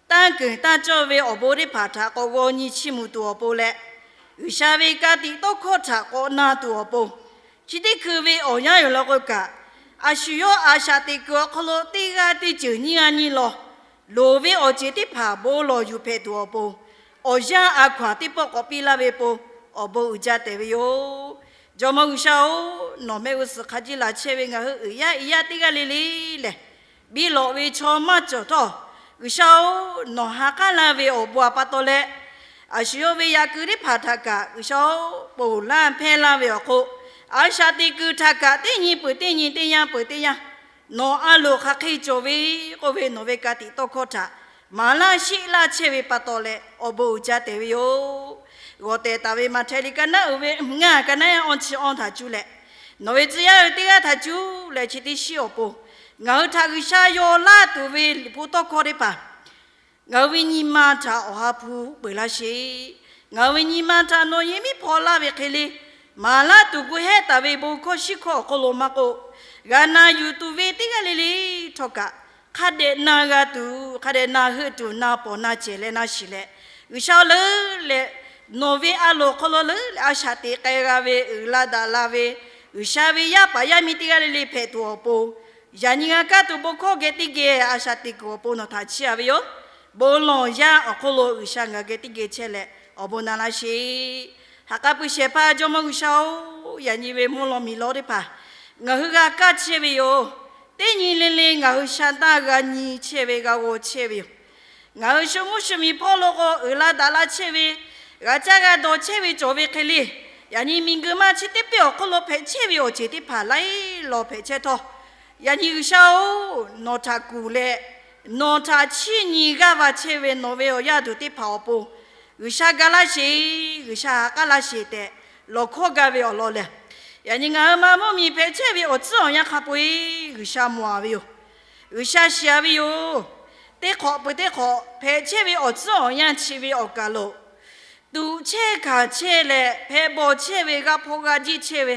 tanˇ keunˍ tanˇ cawˇ ve awˬ bon teˇ hpaˍ htaꞈ k'awꞈ g'aw nyi chiˇ mvuh tuˬ awˬ pon leh, G'uiˬsha ve ka tiꞈ tawˇ hkawˇ htaꞈ k'awꞈ na tuˬ awˬ pon, chi teˇ hkui ve awˬ yanˇ yoˬ law k'o kaꞈ, a shu yawˇ a shaꞈ teꞈ kuiˬ awˬ hk'aw lo teˇ g'aˇ teˇ ceuˬ nyiˇ g'aˇ nyiˇ law loˍ ve awˬ ceuˬ teˇ hpaˍ bon lawˬ yuˬ hpehꞈ tuˬ awˬ pon, awˬ yanˇ a hkaw-anˬ teˇ pawˆ k'awꞈ piˇ laˇ ve pon, awˬ bon uiˍ jaˇ tehꞈ ve yoˬ. Jawˇmawˇ G'uiˬsha-oˬ, nawˬ mehˆ g'uˇ suhˍ hk'a jiˇ laˬ chehˇ ve ngaˬ hui uiˍ yaˇ iˉ yaˇ teˇ g'aˇ le le lehˬ, biˇ lawꞈ ve chaw maˇ cawˬ htawˇ, G'uiˬsha-oˬ, nawˬ ha k'aˉ laˇ ve awˬ bon htaꞈ pa taw leh, a shu yawˇ ve yaꞈ kuiˬ teˇ hpaˍ htaꞈ kaꞈ G'uiˬsha-oˬ, ponˬ laˇ hpehˇ laˇ ve awˬ hk'oˆ, a shaꞈ teꞈ kuiˬ htaꞈ kaꞈ teˇ nyi peuˬ teˇ nyi, teˇ yanˇ peuˬ teˇ yanˇ, nawˬ a loˍ hk'aˬ hk'e cawˬ ve k'oˆ ve nawˬ ve ka tiꞈ tawˇ hkawˇ htaꞈ maˍ laˇ sheˆ laˇ chehˇ ve pa taw leh awˬ bon uiˍ jaˇ tehꞈ ve yoˬ. G'awˬ tehꞈ taˍ ve Maꞈhtehˍ liꞈ ka naˉ uiˍ ve ngaˇ, ka naˉ ehˉ awˇ chi awˇ htaꞈ cuˇ leh, nawˬ ve tcuh yaˇ ve teˇ g'aˇ htaꞈ cuˇ leh chi teˇ shiˉ awˬ pon, ngaˬ hui htaꞈ G'uiˬsha yaw laˇ tuˬ ve Liꞈ hpu tawˇ hkawˇ teˇ hpaˍ ngaˬ hui ve nyi ma htaꞈ Awˬ ha hpu peuˬ laˇ sheˍ. Ngaˬ hui ve nyi ma htaꞈ nawˬ yehˬ miˉ hpaw laˇ ve hk'e le, maˍ laˇ tuˬ gu hehˉ taˍ ve bon hkawˇ shiˉ hkawˇ awˬ hk'oˆ lo maˇ k'oˆ, g'a na yuˬ tuˬ ve teˇ g'aˇ le le htawˇ kaꞈ, hk'a dehꞈ na g'a tuˬ, hk'a dehꞈ na heuˆ tuˬ, na pawˍ na cehˬ leh na shiˍ leh, G'uiˬsha leuˉ leh nawˬ ve a loˍ hk'aw lo leuˉ leh a shaꞈ teꞈ k'ai g'a ve, uiˍ la daꞈ la ve, G'uiˬsha ve yaˇ paˍ yaˇ miˇ teˇ g'aˇ le le hpehꞈ tuˬ awˬ pon, yaꞈ nyi g'a kaˇ tuˬ bon hkawˇ geh teˇ geh a shaꞈ teꞈ kuiˬ awˬ pon nawˬ htaꞈ chiˇ a ve yoˬ. Bon lawˬ yanˇ awˬ hk'oˆ lo G'uiˬsha ngaˬ hui geh teˇ geh chehˇ leh awˬ bon na laˇ sheˍ. Ha k'aˉ pui shehˍ hpaˇ Jawˇmawˇ G'uiˬsha-oˬ, yaꞈ nyi ve mvuhˇ law miˬ law teˇ hpaˍ ngaˬ hui g'a kaˇ chehˇ ve yoˬ. Teˇ nyi le le ngaˬ hui sha taˇ g'a nyi chehˇ ve, g'a g'aw chehˇ ve yoˬ. Ngaˬ hui shu mvuhˇ shu miˬ hpawˇ lo k'o uiˍ la daꞈ la chehˇ ve, g'a caˇ g'a dawˬ chehˇ ve cawˬ ve hk'e le, yaꞈ nyi miˬguiˬ ma chi teˇ peˇ awˬ hk'oˆ lo hpehꞈ chehˇ ve awˬ ceuˬ teˇ hpaˍ laiˉ law hpehꞈ chehˇ htawˇ, yaꞈ nyi G'uiˬsha-oˬ, nawˬ htaꞈ kuˬ leh nawˬ htaꞈ chiˇ nyi g'aˇ va chehˇ ve nawˬ ve awˬ yaˇ tuˬ teˇ hpaˍ awˬ pon G'uiˬsha ga laˇ sheˍ, G'uiˬsha ha k'aˉ laˇ sheˍ tehꞈ lawˬ hkawˇ gaˇ ve awˬ lawn lehˬ, yaꞈ nyi ngaˬ hui ma mvuhˇ miˬ hpehꞈ chehˇ ve awˬ tcuhˉ awˬ yanˇ hk'a peu-eˬ G'uiˬsha mawˬ-a ve yoˬ. G'uiˬsha shiˍ-a ve yoˬ. Teˇ hk'awꞈ peuˬ teˇ hk'awꞈ hpehꞈ chehˇ ve awˬ tcuhˉ awˬ yanˇ chi ve awˬ kaˬ lo tuꞈ chehˇ hkanˍ chehˇ leh hpehꞈ bawˬ chehˇ ve, g'a hpaw g'a jiˇ chehˇ ve,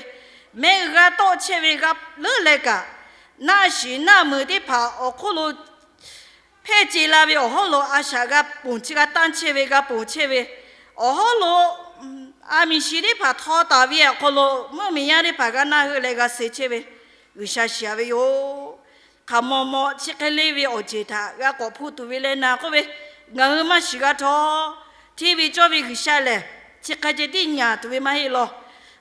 mehˆ g'a tawˆ chehˇ ve g'a leuˉ leh kaꞈ, naˆ shiˍ naˆ meuˍ teˇ hpaˍ awˬ hk'oˆ lo hpehˇ ce la ve awˬ hawˉ lo a shaꞈ g'a ponˬ chi g'a tanˇ chehˇ ve, g'a ponˬ chehˇ ve awˬ hawˉ lo, a miˬ shiˍ teˇ hpaˍ htaw taˍ ve awˬ hk'aw lo mvuhˇ miˬ yaˇ teˇ hpaˍ g'a naˆ heuˆ leh g'a suh chehˇ ve, G'uiˬsha shiˍ-a ve yoˬ. Hk'aˬ mawˬ mawˬ chi hk'e le ve awˬ ceuˬ htaꞈ g'a k'awꞈ hpuˇ tuˬ ve leh na k'oˆ ve, ngaˬ hui maˇ shiˍ g'a htawˇ, hteˇ ve cawˇ ve G'uiˬsha lehˬ, chi hk'e ceh tiˉ nyaˍ tuˬ ve maˇ heˆ law.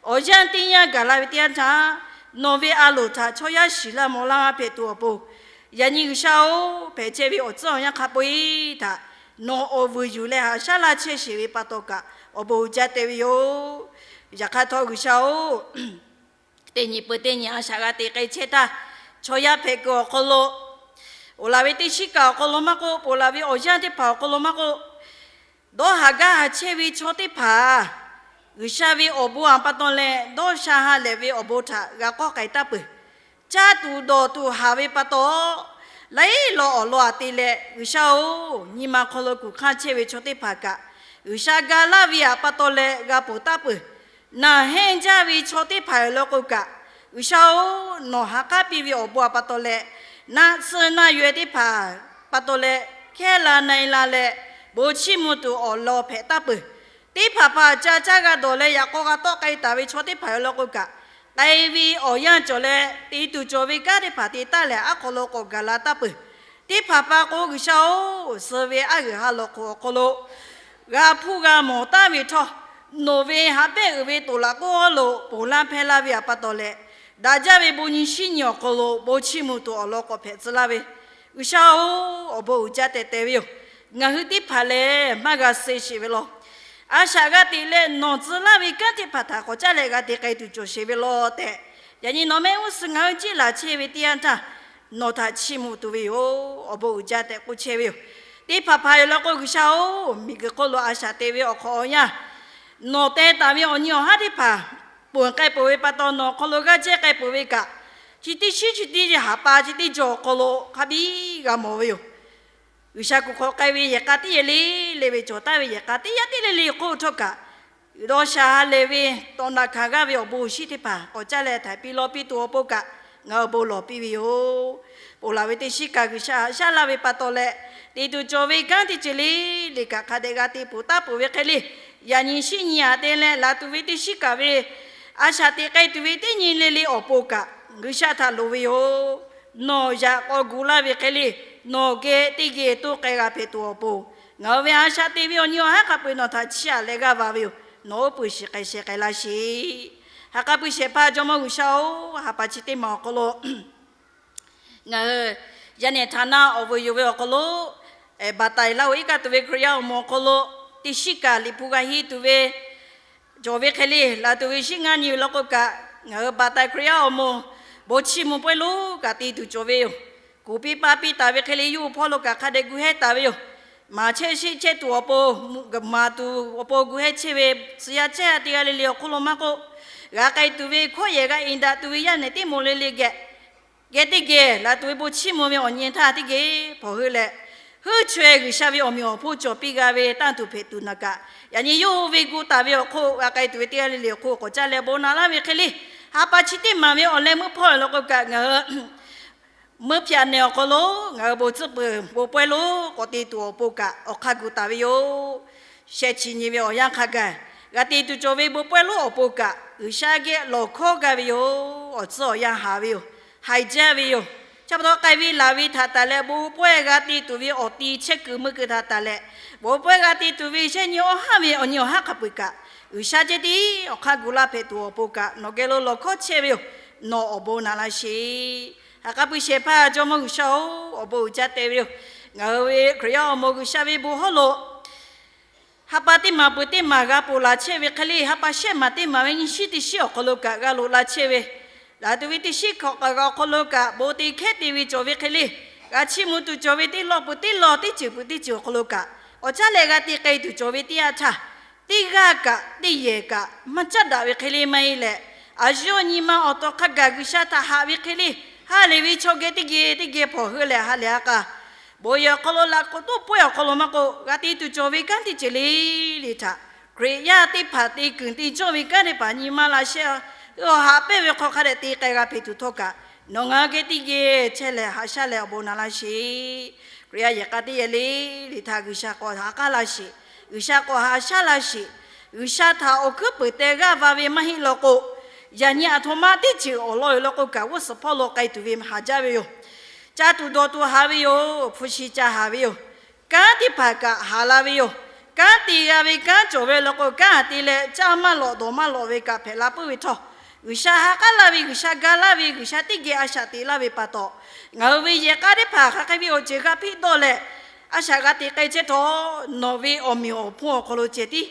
Awˬ yanˇ teˇ yanˇ gaˬ la ve teˇ yanˇ htaˇ, nawˬ ve a loˍ htaꞈ chaw yaˇ shiˍ laˇ mawˬ laˇ g'a hpehꞈ tuˬ awˬ pon, Yaꞈ nyi G'uiˬsha-oˬ, hpehꞈ chehˇ ve awˬ tcuhˉ awˬ yanˇ hk'a peu-eˬ htaꞈ nawˬ awˬ vuiˬ yuˬ leh haꞈ shaˉ laˇ chehˇ sheˍ ve pa taw kaꞈ awˬ bon uiˍ jaˇ tehꞈ ve yoˬ. Yaꞈ hk'aˇ htawˇ G'uiˬsha-oˬ, teˇ nyi peuˬ teˇ nyi a shaꞈ g'a te k'ai chehˇ htaˇ, chaw yaˇ hpehꞈ kuiˬ awˬ hk'aw lo, oˬ laˬ ve teˇ shiˉ kaꞈ awˬ hk'aw lo maˇ k'oˆ, ponˬ laˬ ve awˬ yanˇ teˇ hpaˍ awˬ hk'aw lo maˇ k'oˆ, dawˇ haˍ gaˇ haˍ chehˇ ve chaw teˇ hpaˍ, G'uiˬsha ve awˬ bon a pa taw leh dawˇ sha ha lehˬ ve awˬ bon htaꞈ g'a k'awꞈ k'ai taˉ peuˬ. Caˇ tuˬ dawˬ tuˬ haˍ ve pa taw, laiˉ law awˬ lawn a te leh, G'uiˬsha-oˬ, nyi ma hk'aw lo kuˬ hk'aˇ chehˇ ve chaw teˇ hpaˍ kaꞈ, G'uiˬsha ga laˇ ve a pa taw leh g'a ponˬ taˉ peuˬ. Naˬ hehnˇ jaˇ ve chaw teˇ hpaˍ awˬ lawn k'o kaꞈ, G'uiˬsha-oˬ, nawˬ ha k'aˉ piˇ ve awˬ bon a pa taw leh, naˆ tsuhˇ naˆ yaweh teˇ hpaˍ pa taw leh, hkehˇ la na-e la leh, bon chiˇ mvuh tuˬ awˬ lawn hpehꞈ taˉ peuˬ. Teˇ hpaˍ hpaˍ ca caˇ g'a dawˬ leh yaꞈ k'aw g'a tawˆ k'ai taˍ ve chaw teˇ hpaˍ awˬ lawn k'o kaꞈ, k'ai ve awˬ yanˇ cawˬ leh te tuˬ cawˬ ve kanˉ teˇ hpaˍ te taˉ leh aˉ hk'aw lo k'awꞈ gaˬ la taˉ peuˬ. Teˇ hpaˍ hpaˍ k'o, G'uiˬsha-oˬ, suh ve aˉ g'uiˬ ha lawˬ hk'oꞈ awˬ hk'aw lo g'a hpuˇ g'a mawˬ taˉ ve htawˇ, nawˬ ve haꞈ pehˇ uiˍ ve toˍ laꞈ k'oˆ hawˉ lo ponˬ laˇ hpehˇ laˇ ve a pa taw leh, daꞈ jaˇ ve bon nyi shiˉ nyi awˬ hk'aw lo bon chiˇ mvuh tuˬ awˬ lawn k'awꞈ hpehꞈ tcuh laˇ ve, G'uiˬsha-oˬ, awˬ bon uiˍ jaˇ tehꞈ te ve yoˬ. Ngaˬ hui teˇ hpaˍ lehˬ maˇ g'a suh sheˍ ve law. A shaꞈ g'a teꞈ leh nawˬ tcuh laˇ ve kanˉ teˇ hpaˍ htaꞈ k'awꞈ caˉ leh g'a te k'ai tuˬ cawˬ sheˍ ve law tehꞈ, yaꞈ nyi nawˬ mehˆ g'uˇ suhˍ ngaˬ hui jiˆ laˬ chehˇ ve teˇ yanˇ htaˇ, nawˬ htaꞈ chiˇ mvuh tuˬ ve yoˬ. Awˬ bon uiˍ jaˇ tehꞈ k'oˆ chehˇ ve yoˬ. Teˇ hpaˍ hpaˍ awˬ lawn k'o, G'uiˬsha-oˬ, miˬguiˬ hk'oˆ lo a shaꞈ te ve awˬ hk'awꞈ awˬ yanˇ, nawˬ teh taˍ ve awˬ nyi awˬ haˉ teˇ hpaˍ ponˬ k'ai peuˬ ve pa taw, nawˬ awˬ hk'aw lo g'aˇ jehˇ k'ai peuˬ ve kaꞈ, chi teˇ shiˉ chi teˇ haˍ pa chi teˇ jaw awˬ hk'aw lo hk'a biˇ g'a mawˬ ve yoˬ. G'uiˬsha kuˬ hk'awꞈ k'ai ve yehˬ k'a teˇ yehˬ le le ve cawˬ taˍ ve yehˬ k'a teˇ yanˇ teˇ le le hk'oˆ htawˇ kaꞈ, dawˇ sha ha lehˬ ve tawˇ naꞈ hkanˍ g'aˇ ve awˬ bon awˬ shinˉ teˇ hpaˍ k'awꞈ caˇ leh htaiˍ piˇ lawˇ piˇ tuˬ awˬ pon kaꞈ ngaˬ hui awˬ bon lawˬ piˇ ve yoˬ. Ponˬ laˬ ve teˇ shiˉ kaꞈ G'uiˬsha haꞈ shaˉ laˇ ve pa taw leh, te tuˬ cawˬ ve kanˉ teˇ ceuˬ le le kaꞈ hk'a dehꞈ g'a te ponˬ taˉ peuˬ ve hk'e le, yaꞈ nyi shiˉ nyi a te leh laˬ tuˬ ve teˇ shiˉ kaꞈ ve a shaꞈ teꞈ k'ai tuˬ ve teˇ nyi le le awˬ pon kaꞈ G'uiˬsha htaꞈ loˍ ve yoˬ. Nawˬ yaꞈ k'aw gu laˇ ve hk'e le, nawˬ geh teˇ geh toˇ k'ai g'a hpehꞈ tuˬ awˬ pon, ngaˬ hui ve a shaꞈ te ve awˬ nyi awˬ haˉ hk'a peu-eˬ nawˬ htaꞈ chiˇ aꞈ leh g'aˇ va ve yoˬ. Nawˬ oˉ peunˍ shiˍ k'ai sheh k'ai laˇ sheˍ. Ha k'aˉ puiˉ shehˍ hpaˇ Jawˇmawˇ G'uiˬsha-oˬ, ha pa chi teˇ maˬ awˬ hk'aw lo ngaˬ hui yaˇ nehˬ htaꞈ na awˬ vuiˬ yuˬ ve awˬ hk'aw lo, baˬ taiˍ laˇ-oˬ iˉ kaˆ tuˬ ve Hkriꞈ yaˇ awˬ moˍ awˬ hk'aw lo teˇ shiˉ kaꞈ Liꞈ hpu g'a henˇ tuˬ ve cawˬ ve hk'e le, laˬ tuˬ ve shiˉ ngaˇ nyi law k'o kaꞈ, ngaˬ hui baˬ taiˍ Hkriꞈ yaˇ awˬ moˍ bon chiˇ mvuh pawehˇ lonˉ kaꞈ te tuˬ cawˬ ve yoˬ. Kuˬ piˇ paˇ piˇ taˍ ve hk'e le, yawˇ hui hpawˇ lo kaꞈ hk'a dehꞈ gu hehˇ taˍ ve yoˬ. Maˍ chehˇ sheˆ chehˇ tuˬ awˬ pon, maˍ tuˬ awˬ pon gu hehˇ chehˇ ve tcuh yaˇ chehˇ ha teˇ g'aˇ le le awˬ hk'oˆ lo maˇ k'oˆ, g'a k'ai tuˬ ve hkawˇ yehˬ g'a iˍ daꞈ tuˬ ve yaˇ nehˬ teˇ moˍ le le geh geh teˇ geh laˬ tuˬ ve bon chiˇ mvuh ve awˬ nyi htaˇ teˇ geh hpawˇ heuˆ leh, heuˆ chaweh G'uiˬsha ve awˬ meꞈ awˬ hponˇ cawˬ piˇ g'a ve tanˇ tuˬ hpehꞈ tuˬ naˬ kaꞈ, yaꞈ nyi yawˇ hui ve gu taˍ ve awˬ hk'oˆ g'a k'ai tuˬ ve teˇ g'aˇ le le awˬ hk'oˆ k'awꞈ caˇ leh bon naꞈ laˇ ve hk'e le, ha pa chi teˇ maˬ ve awˬ leh meuˇ hpawˇ law k'o kaꞈ ngaˬ hui meuˇ hpyaꞈ nehˬ awˬ hk'aw lo ngaˬ hui bon tcuhˉ peuˬ bon pawehˇ lonˉ k'awꞈ te tuˬ awˬ pon kaꞈ awˬ hk'aˇ gu taˍ ve yoˬ. Shehˍ chi nyi ve awˬ yanˇ hk'a gaˬ g'a te tuˬ cawˬ ve bon pawehˇ lonˉ awˬ pon kaꞈ G'uiˬsha geh lawˬ hkawˉ gaˇ ve yoˬ. Awˬ tcuhˉ awˬ yanˇ haˍ ve yoˬ. Haiˬ jaˇ ve yoˬ. Chi pa taw k'ai ve laˬ ve htaꞈ tanˬ leh bon pawehˇ g'a te tuˬ ve awˬ ti chehˇ kuiˬ meuˇ kuiˬ htaꞈ tanˬ leh, bon pawehˇ g'a te tuˬ ve shehˆ nyi awˬ haˉ ve awˬ nyi awˬ haˉ hk'a peu-eˬ kaꞈ G'uiˬsha ceh tiˉ awˬ hk'aˇ gu laˇ hpehꞈ tuˬ awˬ pon kaꞈ nawˬ geh lo lawˬ hkawˉ chehˇ ve yoˬ. Nawˬ awˬ bon naꞈ laˇ sheˍ. Ha k'aˉ puiˉ shehˍ hpaˇ Jawˇmawˇ G'uiˬsha-oˬ, awˬ bon uiˍ jaˇ te ve yoˬ. Ngaˬ hui ve Hkriꞈ yaˇ awˬ moˍ G'uiˬsha ve bon hawˉ lo ha pa teˇ maˬ peuˬ teˇ maˬ g'a ponˬ laˬ chehˇ ve hk'e le, ha pa shehˆ maˬ teˇ maˬ ve nyiˇ shiˉ teˇ shiˉ awˬ hk'aw lo kaꞈ g'a loꞈ la chehˇ ve, laˬ tuˬ ve teˇ shiˉ hkawꞈ k'aꞈ g'a awˬ hk'aw lo kaꞈ bon te hkehˉ te ve cawˬ ve hk'e le, g'a chiˇ mvuh tuˬ cawˬ ve teˇ lawˇ peuˬ teˇ lawˇ teˇ ceuˬ peuˬ teˇ ceuˬ awˬ hk'aw lo kaꞈ awˬ caˉ leh g'a te k'ai tuˬ cawˬ ve teˇ yanˇ htaˇ, teˇ g'aˇ kaꞈ teˇ yehˬ kaꞈ maˇ caˉ daꞈ ve hk'e le maˇ heˆ leh, a shu awˬ nyi ma awˬ tawˍ hk'a gaˬ G'uiˬsha htaꞈ haꞈ ve hk'e le, ha lehˬ ve chaw geh teˇ geh teˇ geh hpawˇ heuˆ leh ha lehˬ a k'a bon yehˬ awˬ hk'aw lo laꞈ k'oꞈ toˆ pawehˇ awˬ hk'aw lo maˇ k'oˆ, g'a te tuˬ cawˬ ve kanˉ teˇ ceuˬ le le htaꞈ Hkriꞈ yaˇ teˇ hpaˍ te kuiˬ te cawˇ ve kanˉ teˇ hpaˍ nyi ma laꞈ sheh, awˬ haꞈ pehnˇ ve hk'aw hk'a dehꞈ te k'ai g'a hpehꞈ tuˬ htawˇ kaꞈ, nawˬ ngaˬ hui geh teˇ geh chehˇ leh haꞈ shaˉ leh awˬ bon naꞈ laˇ sheˍ. Hkriꞈ yaˇ yehˬ k'a teˇ yehˬ le le htaꞈ G'uiˬsha k'awꞈ haꞈ k'aˉ laˇ sheˍ. G'uiˬsha k'awꞈ haꞈ shaˉ laˇ sheˍ. G'uiˬsha htaꞈ awˬ hkuiˉ puiˍ teh g'aˇ va ve maˇ heˆ law k'o, yaꞈ nyi aˬ htoꞈ ma teˇ ceuˬ awˬ lawn yoˬ law k'o kaꞈ g'uˇ suhˍ hpawˇ lo k'ai tuˬ ve haˍ jaˇ ve yoˬ. Caˇ tuˬ dawˬ tuˬ haˍ ve yoˬ. Hpu shi ca haˍ ve yoˬ. Kanˉ teˇ hpaˍ kaꞈ haˍ la ve yoˬ. Kanˉ te g'a ve kanˉ cawˬ ve law k'o, kanˉ te leh caˇ maˇ lawꞈ dawˬ maˇ lawꞈ ve kaꞈ hpehꞈ la puiˉ ve htawˇ, G'uiˬsha ha k'aˉ laˇ ve, G'uiˬsha ga laˇ ve, G'uiˬsha teˇ geh a shaꞈ teꞈ laˇ ve pa taw, ngaˬ hui ve yehˬ k'aˇ teˇ hpaˍ hk'aˬ hk'e ve awˬ ceuˬ g'a hpiˇ dawˇ leh, a shaꞈ g'a teꞈ k'ai chehˇ htawˇ, nawˬ ve awˬ meꞈ awˬ hponˇ awˬ hk'aw lo ceh tiˉ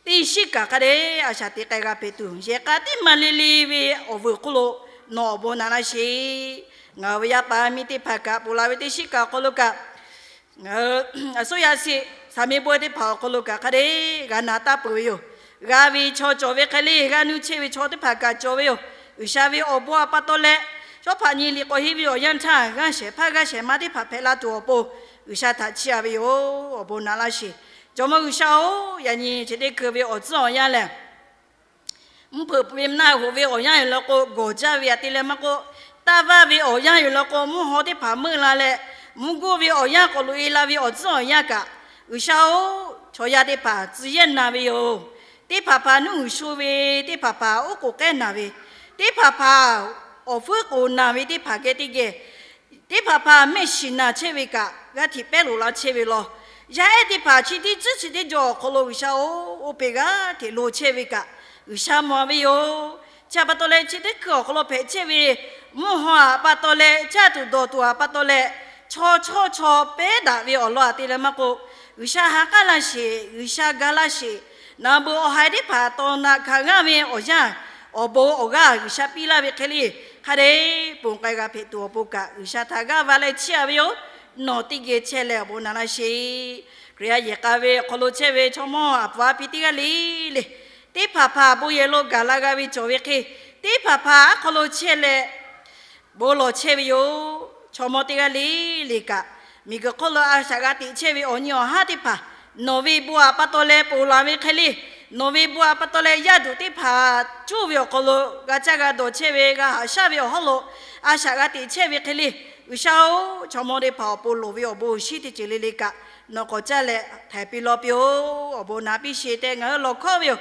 teˇ shiˉ kaꞈ hk'a dehꞈ a shaꞈ teꞈ k'ai g'a hpehꞈ tuˬ, yehˬ k'a teˇ maˬ le le ve awˬ vuiˬ hk'oˆ lo nawˬ awˬ bon naꞈ laˇ sheˍ. Ngaˬ hui ve yaˇ paˍ miˇ teˇ hpaˍ kaꞈ ponˬ la ve teˇ shiˉ kaꞈ awˬ hk'aw lo kaꞈ, ngaˬ hui a suˉ yaˇ sheˍ saˍ meˍ bon teˇ hpaˍ awˬ hk'aw lo kaꞈ hk'a dehꞈ g'a na taˇ peuˬ ve yoˬ. G'a ve chaw cawˬ ve hk'e le, g'a nuˇ chehˇ ve chaw teˇ hpaˍ kaꞈ cawˬ ve yoˬ. G'uiˬsha ve awˬ bon a pa taw leh, shawˉ hpaꞈ nyi liꞈ k'awꞈ henˇ ve awˬ yanˇ htaˇ, g'aˇ shehˍ hpaˇ g'aˇ shehˍ ma teˇ hpaˍ hpehꞈ la tuˬ awˬ pon, G'uiˬsha htaꞈ chiˇ a ve yoˬ. Awˬ bon naꞈ laˇ sheˍ. Jawˇmawˇ G'uiˬsha-oˬ, yaꞈ nyi chi teˇ hkui ve awˬ tcuhˉ awˬ yanˇ lehˬ, mvuhˇ hpeuꞈ ve naˆ hoꞈ ve awˬ yanˇ yoˬ law k'o, gawˬ jaˇ ve aꞈ te leh maˇ k'oˆ, taˇ vaˇ ve awˬ yanˇ yoˬ law k'o, mvuhˇ haw teˇ hpaˍ meuˆ la leh, mvuhˇ goˇ ve awˬ yanˇ k'awꞈ loꞈ e la ve awˬ tcuhˉ awˬ yanˇ kaꞈ, G'uiˬsha-oˬ, chaw yaˇ teˇ hpaˍ tcuh yehˇ na ve yoˬ. Teˇ hpaˍ hpaˍ nuˇ uiˍ sho ve, teˇ hpaˍ hpaˍ oˉ k'oˍ k'ehˉ na ve, teˇ hpaˍ hpaˍ awˬ fuiˉ k'oˍ na ve teˇ hpaˍ geh teˇ geh, teˇ hpaˍ hpaˍ mehˆ shiˍ na chehˇ ve kaꞈ, g'aˇ hteꞈ pehˉ loꞈ la chehˇ ve law. Yaˇ ehˉ teˇ hpaˍ chi teˇ tcuhˉ chi teˇ jaw awˬ hk'aw lo G'uiˬsha-oˬ, oˇ peꞈ g'aˇ hteꞈ lo chehˇ ve kaꞈ, G'uiˬsha mawˬ ve yoˬ. Chi pa taw leh chi teˇ hkui awˬ hk'aw lo hpehꞈ chehˇ ve mvuhˇ haw aꞈ pa taw leh, caˇ tuˬ dawˬ tuˬ aꞈ pa taw leh, chaw chawˇ chaw pehˉ daꞈ ve awˬ lawn aꞈ te leh maˇ k'oˆ, G'uiˬsha ha k'aˉ laˇ sheˍ, G'uiˬsha ga laˇ sheˍ. Naˍ beuꞈ awˬ haiˬ teˇ hpaˍ tawˍ naꞈ hkanˍ g'aˇ ve awˬ yanˇ, awˬ bon awˬ g'aˇ G'uiˬsha piˇ laˇ ve hk'e le, hk'a dehꞈ ponˬ k'ai g'a hpehꞈ tuˬ awˬ pon kaꞈ, G'uiˬsha htaꞈ g'aˇ va leh chiˇ a ve yoˬ. Nawˬ teˇ geh chehˇ leh awˬ bon naꞈ laˇ sheˍ. Hkriꞈ yaˇ yehˬ k'a ve awˬ hk'aw lo chehˇ ve chaw mawˇ aˬ pfuhˍ a pi teˇ g'aˇ le le, teˇ hpaˍ hpaˍ bon yehˬ lo gaˬ la g'a ve cawˬ ve hk'e, teˇ hpaˍ hpaˍ awˬ hk'aw lo chehˇ leh bon lawˬ chehˇ ve yoˬ. Chaw mawˇ teˇ g'aˇ le le kaꞈ, miˬguiˬ hk'oˆ lo a shaꞈ g'a teꞈ chehˇ ve awˬ nyi awˬ haˉ teˇ hpaˍ, nawˬ ve bon aꞈ pa taw leh ponˬ laˬ ve hk'e le, nawˬ ve bon aꞈ pa taw leh yaˇ duˬ teˇ hpaˍ cuˇ ve awˬ hk'aw lo g'a caˇ g'a dawˬ chehˇ ve, g'a haꞈ shaˉ ve awˬ hawˉ lo a shaꞈ g'a teꞈ chehˇ ve hk'e le, G'uiˬsha-oˬ, chaw mawˇ teˇ hpaˍ awˬ pon loˍ ve awˬ bon awˬ shinˉ teˇ ceuˬ le le kaꞈ nawˬ k'awꞈ caˇ leh htaiˍ piˇ lawˇ piˇ-oˬ. Awˬ bon naꞈ piˇ sheˍ tehꞈ ngaˬ hui lawˬ hkawˉ ve yoˬ.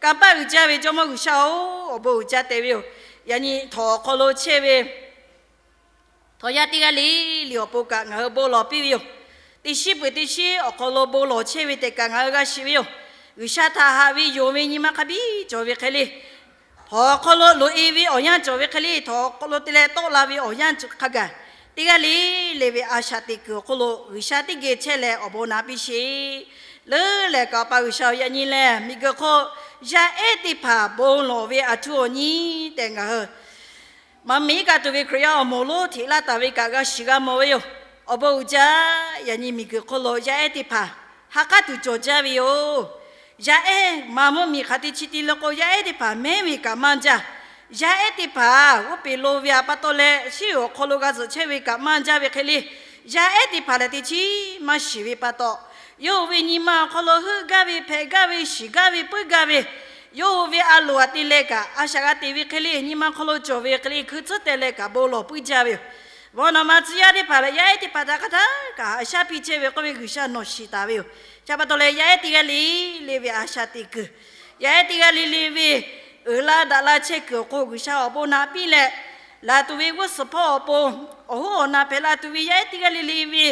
Kanˇ paˆ uiˍ jaˇ ve Jawˇmawˇ G'uiˬsha-oˬ, awˬ bon uiˍ jaˇ te ve yoˬ. Yaꞈ nyi htawnˍ awˬ hk'aw lo chehˇ ve htawnˍ yaˇ teˇ g'aˇ le le awˬ pon kaꞈ ngaˬ hui bon lawˬ piˇ ve yoˬ. Teˇ shiˉ peuˬ teˇ shiˉ awˬ hk'aw lo bon lawˬ chehˇ ve tehꞈ kaꞈ ngaˬ hui g'a shiˍ ve yoˬ. G'uiˬsha htaꞈ haꞈ ve yonˍ ve nyi ma hk'a biˇ cawˬ ve hk'e le, htawnˍ awˬ hk'aw lo loꞈ e ve awˬ yanˇ cawˬ ve hk'e le, htawnˍ awˬ hk'aw lo te leh tawˆ la ve awˬ yanˇ hk'a gaˬ, teˇ g'aˇ le le ve a shaꞈ teꞈ kuiˬ awˬ hk'oˆ lo G'uiˬsha teˇ geh chehˇ leh awˬ bon naꞈ piˇ sheˍ. Leuˉ lehˬ kaꞈ, Awˬ pa G'uiˬsha-oˬ, yaꞈ nyi lehˬ miˬguiˬ hk'oˆ yaˇ ehˉ teˇ hpaˍ bon lawˬ ve aˬ htu awˬ nyi tehꞈ ngaˬ hui maˇ miˉ kaꞈ tuˬ ve Hkriꞈ yaˇ awˬ moˍ lonˉ hteꞈ laˇ taˍ ve kaꞈ g'a shiˍ g'a mawˬ ve yoˬ. Awˬ bon uiˍ jaˇ. Yaꞈ nyi miˬguiˬ hk'oˆ lo yaˇ ehˉ teˇ hpaˍ ha k'aˉ tuˬ cawˬ jaˇ ve yoˬ. Yaˇ ehˉ maˇ mvuhˇ miˬ hk'aˬ te chi te le k'o, yaˇ ehˉ teˇ hpaˍ mehˉ ve kaꞈ maˇ jaˇ. Yaˇ ehˉ teˇ hpaˍ g'oˇ peˬ lo ve aꞈ pa taw leh, shiˉ awˬ hk'aw lo g'a zuhꞈ chehˇ ve kaꞈ maˇ jaˇ ve hk'e le, yaˇ ehˉ teˇ hpaˍ lehˬ teˇ chiˉ maˇ shiˍ ve pa taw, yawˇ hui ve nyi ma awˬ hk'aw lo heuˆ gaˇ ve, hpehꞈ gaˇ ve, shiˍ gaˇ ve, puiˉ gaˇ ve, yawˇ hui ve a loˍ aꞈ te leh kaꞈ a shaꞈ g'a teꞈ ve hk'e le, nyi ma hk'aw lo cawˬ ve hk'e le, hkui tcuhˉ teh leh kaꞈ bon lawˬ puiˉ jaˇ ve yoˬ. Vaw nawˬ ma tcuh yaˇ teˇ hpaˍ lehˬ, yaˇ ehˉ teˇ hpaˍ htaꞈ hk'a htaˇ kaꞈ haꞈ shaˉ piˇ chehˇ ve k'oˆ ve G'uiˬsha nawˬ shiˍ taˍ ve yoˬ. Chi pa taw leh yaˇ ehˉ teˇ g'aˇ le le ve a shaꞈ teꞈ kuiˬ, yaˇ ehˉ teˇ g'aˇ le le ve uiˍ la daꞈ la chehˇ kuiˬ awˬ hk'oˆ G'uiˬsha awˬ bon naꞈ piˇ leh, laˬ tuˬ ve g'uˇ suhˍ hpawˇ awˬ pon awˬ hoˉ awˬ na hpehꞈ la tuˬ ve yaˇ ehˉ teˇ g'aˇ le le ve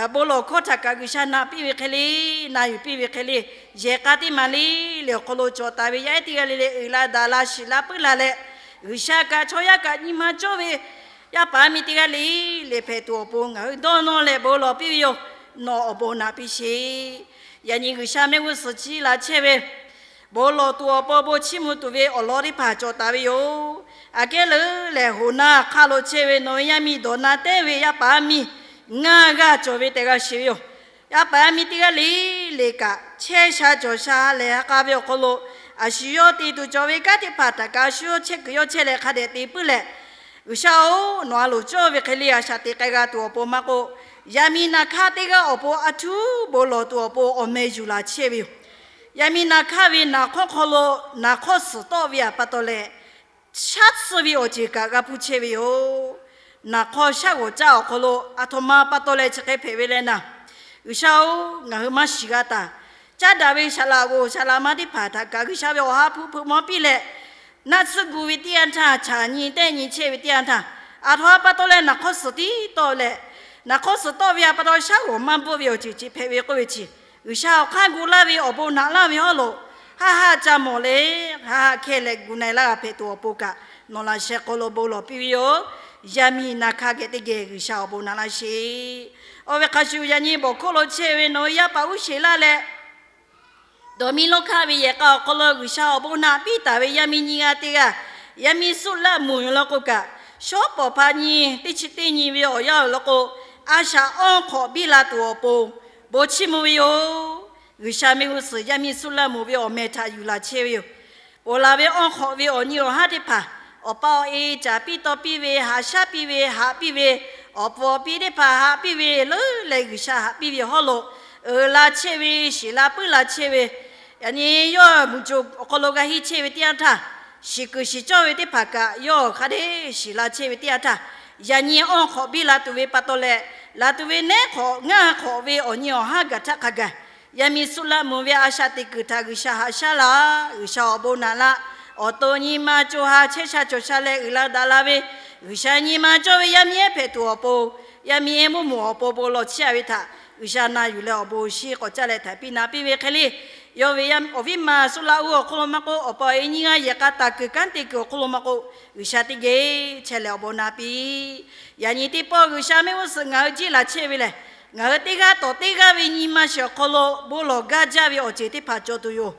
bon lawˬ hkawˇ htaꞈ kaꞈ G'uiˬsha na piˇ ve hk'e le, na yuˬ piˇ ve hk'e le, yehˬ k'a teˇ maˬ le le awˬ hk'aw lo cawˬ taˍ ve yaˇ ehˉ teˇ g'aˇ le le uiˍ la daꞈ la shiˍ la puiˉ la leh, G'uiˬsha kaꞈ chaw yaˇ kaꞈ nyi ma cawˇ ve yaˇ paˍ yaˇ miˇ teˇ g'aˇ le le hpehꞈ tuˬ awˬ pon ngaˬ hui dawˇ nawˇ leh bon lawˬ piˇ ve yoˬ. Nawˬ awˬ bon naꞈ piˇ sheˍ. Yaꞈ nyi G'uiˬsha mehˆ g'uˇ suhˍ ciˇ la chehˇ ve bon lawˬ tuˬ awˬ pon bon chiˇ mvuh tuˬ ve awˬ lawn teˇ hpaˍ cawˬ taˍ ve yoˬ. Aꞈ kehˉ leuˉ lehˬ, hoꞈ na hk'aˆ lo chehˇ ve nawˬ ve yaˇ miˇ dawˬ na tehˉ ve yaˇ paˍ yaˇ miˇ ngaˇ g'aˇ cawˬ ve tehꞈ g'a shiˍ ve yoˬ. Yaˇ paˍ yaˇ miˇ teˇ g'aˇ le le kaꞈ, chehˇ sha cawˬ sha lehˬ ha k'a ve awˬ hk'aw lo, a shu yawˇ te tuˬ cawˬ ve kanˉ teˇ hpaˍ htaꞈ kaꞈ a shu yawˇ chehˇ kuiˬ yawˇ chehˇ leh hk'a dehꞈ te puiˉ leh, G'uiˬsha-oˬ, nawˬ a loˍ cawˇ ve hk'e le a shaꞈ teꞈ k'ai g'a tuˬ awˬ pon maˇ k'oˆ, yaˇ miˇ naˍ hkaˇ teˇ g'aˇ awˬ pon a htuˉ bon lawˬ tuˬ awˬ pon awˬ meh yuˬ laˬ chehˇ ve yoˬ. Yaˇ miˇ naˍ hkaˇ ve naˍ hk'awˇ hk'aw lo naˍ hk'awˇ suhˍ tawˆ ve aꞈ pa taw leh, shaˉ tsuhˇ ve awˬ ceuˬ kaꞈ g'a hpuˇ chehˇ ve yoˬ. Naˍ hk'awˇ shaˉ g'awˬ caˇ awˬ hk'aw lo aˬ htoꞈ ma pa taw leh chi hk'e hpehꞈ ve leh naˍ, G'uiˬsha-oˬ, ngaˬ hui maˇ shiˍ g'a taˍ. Caˉ daꞈ ve saˍ laꞈ g'oˍ saˍ laꞈ ma teˇ hpaˍ htaꞈ kaꞈ G'uiˬsha ve awˬ ha hpu hpeuꞈ maw piˇ leh, naˆ tsuhˇ gu ve teˇ yanˇ htaˇ, chaꞈ nyi tehˆ nyi chehˇ ve teˇ yanˇ htaˇ, aˬ htoꞈ ma pa taw leh naˍ hk'awˇ suhˍ tiˉ tawˆ leh, naˍ hk'awˇ suhˍ tawˆ ve aꞈ pa taw shaˉ g'awˬ maˇ bvuhˆ ve awˬ ceuˬ chi hpehꞈ ve k'oˆ ve chi, G'uiˬsha awˬ hk'aˇ gu laˇ ve awˬ bon naꞈ laˇ ve hawˉ lo, haˆ haˆ ca mawˬ leh, haˆ haˆ hkehˇ leh gu na-e laˇ g'a hpehꞈ tuˬ awˬ pon kaꞈ, nawˬ laꞈ sheh hk'aw lo bon lawˬ piˇ ve yoˬ. Yaˇ miˇ na hk'a geh teˇ geh G'uiˬsha awˬ bon naꞈ laˇ sheˍ. Oˇ ve hk'a shuˍ, yaꞈ nyi bawˬ hkawˇ lo chehˇ ve nawˬ hui yaˇ paˍ uˉ sheˍ laˇ leh, dawˬ miˇ lonˉ hk'aˇ ve yehˬ k'a awˬ hk'aw lo G'uiˬsha awˬ bon naꞈ piˇ taˍ ve yaˇ miˇ nyiˇ g'aˇ teˇ g'aˇ, yaˇ miˇ Suˆlaˆ Muˍ yoˬ law k'o kaꞈ, shawˉ pawˍ hpaˇ nyi teˇ chi teˇ nyi ve awˬ yanˇ awˬ lawn k'o, a shaꞈ awˇ hk'awꞈ biˇ la tuˬ awˬ pon bon chiˇ mvuh ve yoˬ. G'uiˬsha mehˆ g'uˇ suhˍ yaˇ miˇ Suˆlaˆ Muˍ ve awˬ meh htaꞈ yuˬ laˬ chehˇ ve yoˬ. Ponˬ laˬ ve awˇ hk'awꞈ ve awˬ nyi awˬ haˉ teˇ hpaˍ, awˬ pa awˬ e caˍ piˇ taw piˇ ve, haꞈ shaˉ piˇ ve, haꞈ piˇ ve, awˬ puˍ awˬ pi teˇ hpaˍ haꞈ piˇ ve leuˉ leh G'uiˬsha haꞈ piˇ ve hawˉ lo uiˍ la chehˇ ve, shiˍ la puiˉ la chehˇ ve, yaꞈ nyi yawˇ mvuhˇ co awˬ hk'aw lo g'a henˇ chehˇ ve teˇ yanˇ htaˇ, shiˍ kuiˬ shiˍ cawˇ ve teˇ hpaˍ kaꞈ yawˇ hk'a dehꞈ shiˍ la chehˇ ve teˇ yanˇ htaˇ, yaꞈ nyi awˇ hk'awꞈ biˇ la tuˬ ve pa taw leh, laˬ tuˬ ve nehˉ hk'awꞈ ngaˇ hk'awꞈ ve awˬ nyi awˬ haˉ gaˬ htaˇ hk'a gaˬ, yaˇ miˇ Suˆlaˆ Muˍ ve a shaꞈ teꞈ kuiˬ htaꞈ G'uiˬsha haꞈ shaˉ laˇ, G'uiˬsha awˬ bon naꞈ laˇ. Awˬ to nyi ma co ha chehˇ sha cawˬ sha leh uiˍ la daꞈ la ve, G'uiˬsha nyi ma cawˇ ve yaˇ miˇ ehˉ hpehꞈ tuˬ awˬ pon, yaˇ miˇ ehˉ mvuhˇ moˍ awˬ pon bon lawˬ chehˇ ve htaꞈ G'uiˬsha na yuˬ leh awˬ bon awˬ shinˉ k'awꞈ caˇ leh htaiˍ piˇ na piˇ ve hk'e le, yawˇ ve awˬ viˉ ma Suˆlaˆ uˉ awˬ hk'oˆ lo maˇ k'oˆ, awˬ pa awˬ e nyiˇ g'aˇ yehˬ k'a taˍ kuiˬ kanˉ te kuiˬ awˬ hk'oˆ lo maˇ k'oˆ, G'uiˬsha teˇ geh chehˇ leh awˬ bon na piˇ. Yaꞈ nyi teˇ pawˆ G'uiˬsha mehˆ g'uˇ suhˍ ngaˬ hui jiˇ laˬ chehˇ ve lehˬ, ngaˬ hui teˇ g'aˇ tawˬ teˇ g'aˇ ve nyi ma shiˍ awˬ hk'aw lo bon lawˬ gaˇ jaˇ ve awˬ ceuˬ teˇ hpaˍ cawˬ tuˬ yoˬ.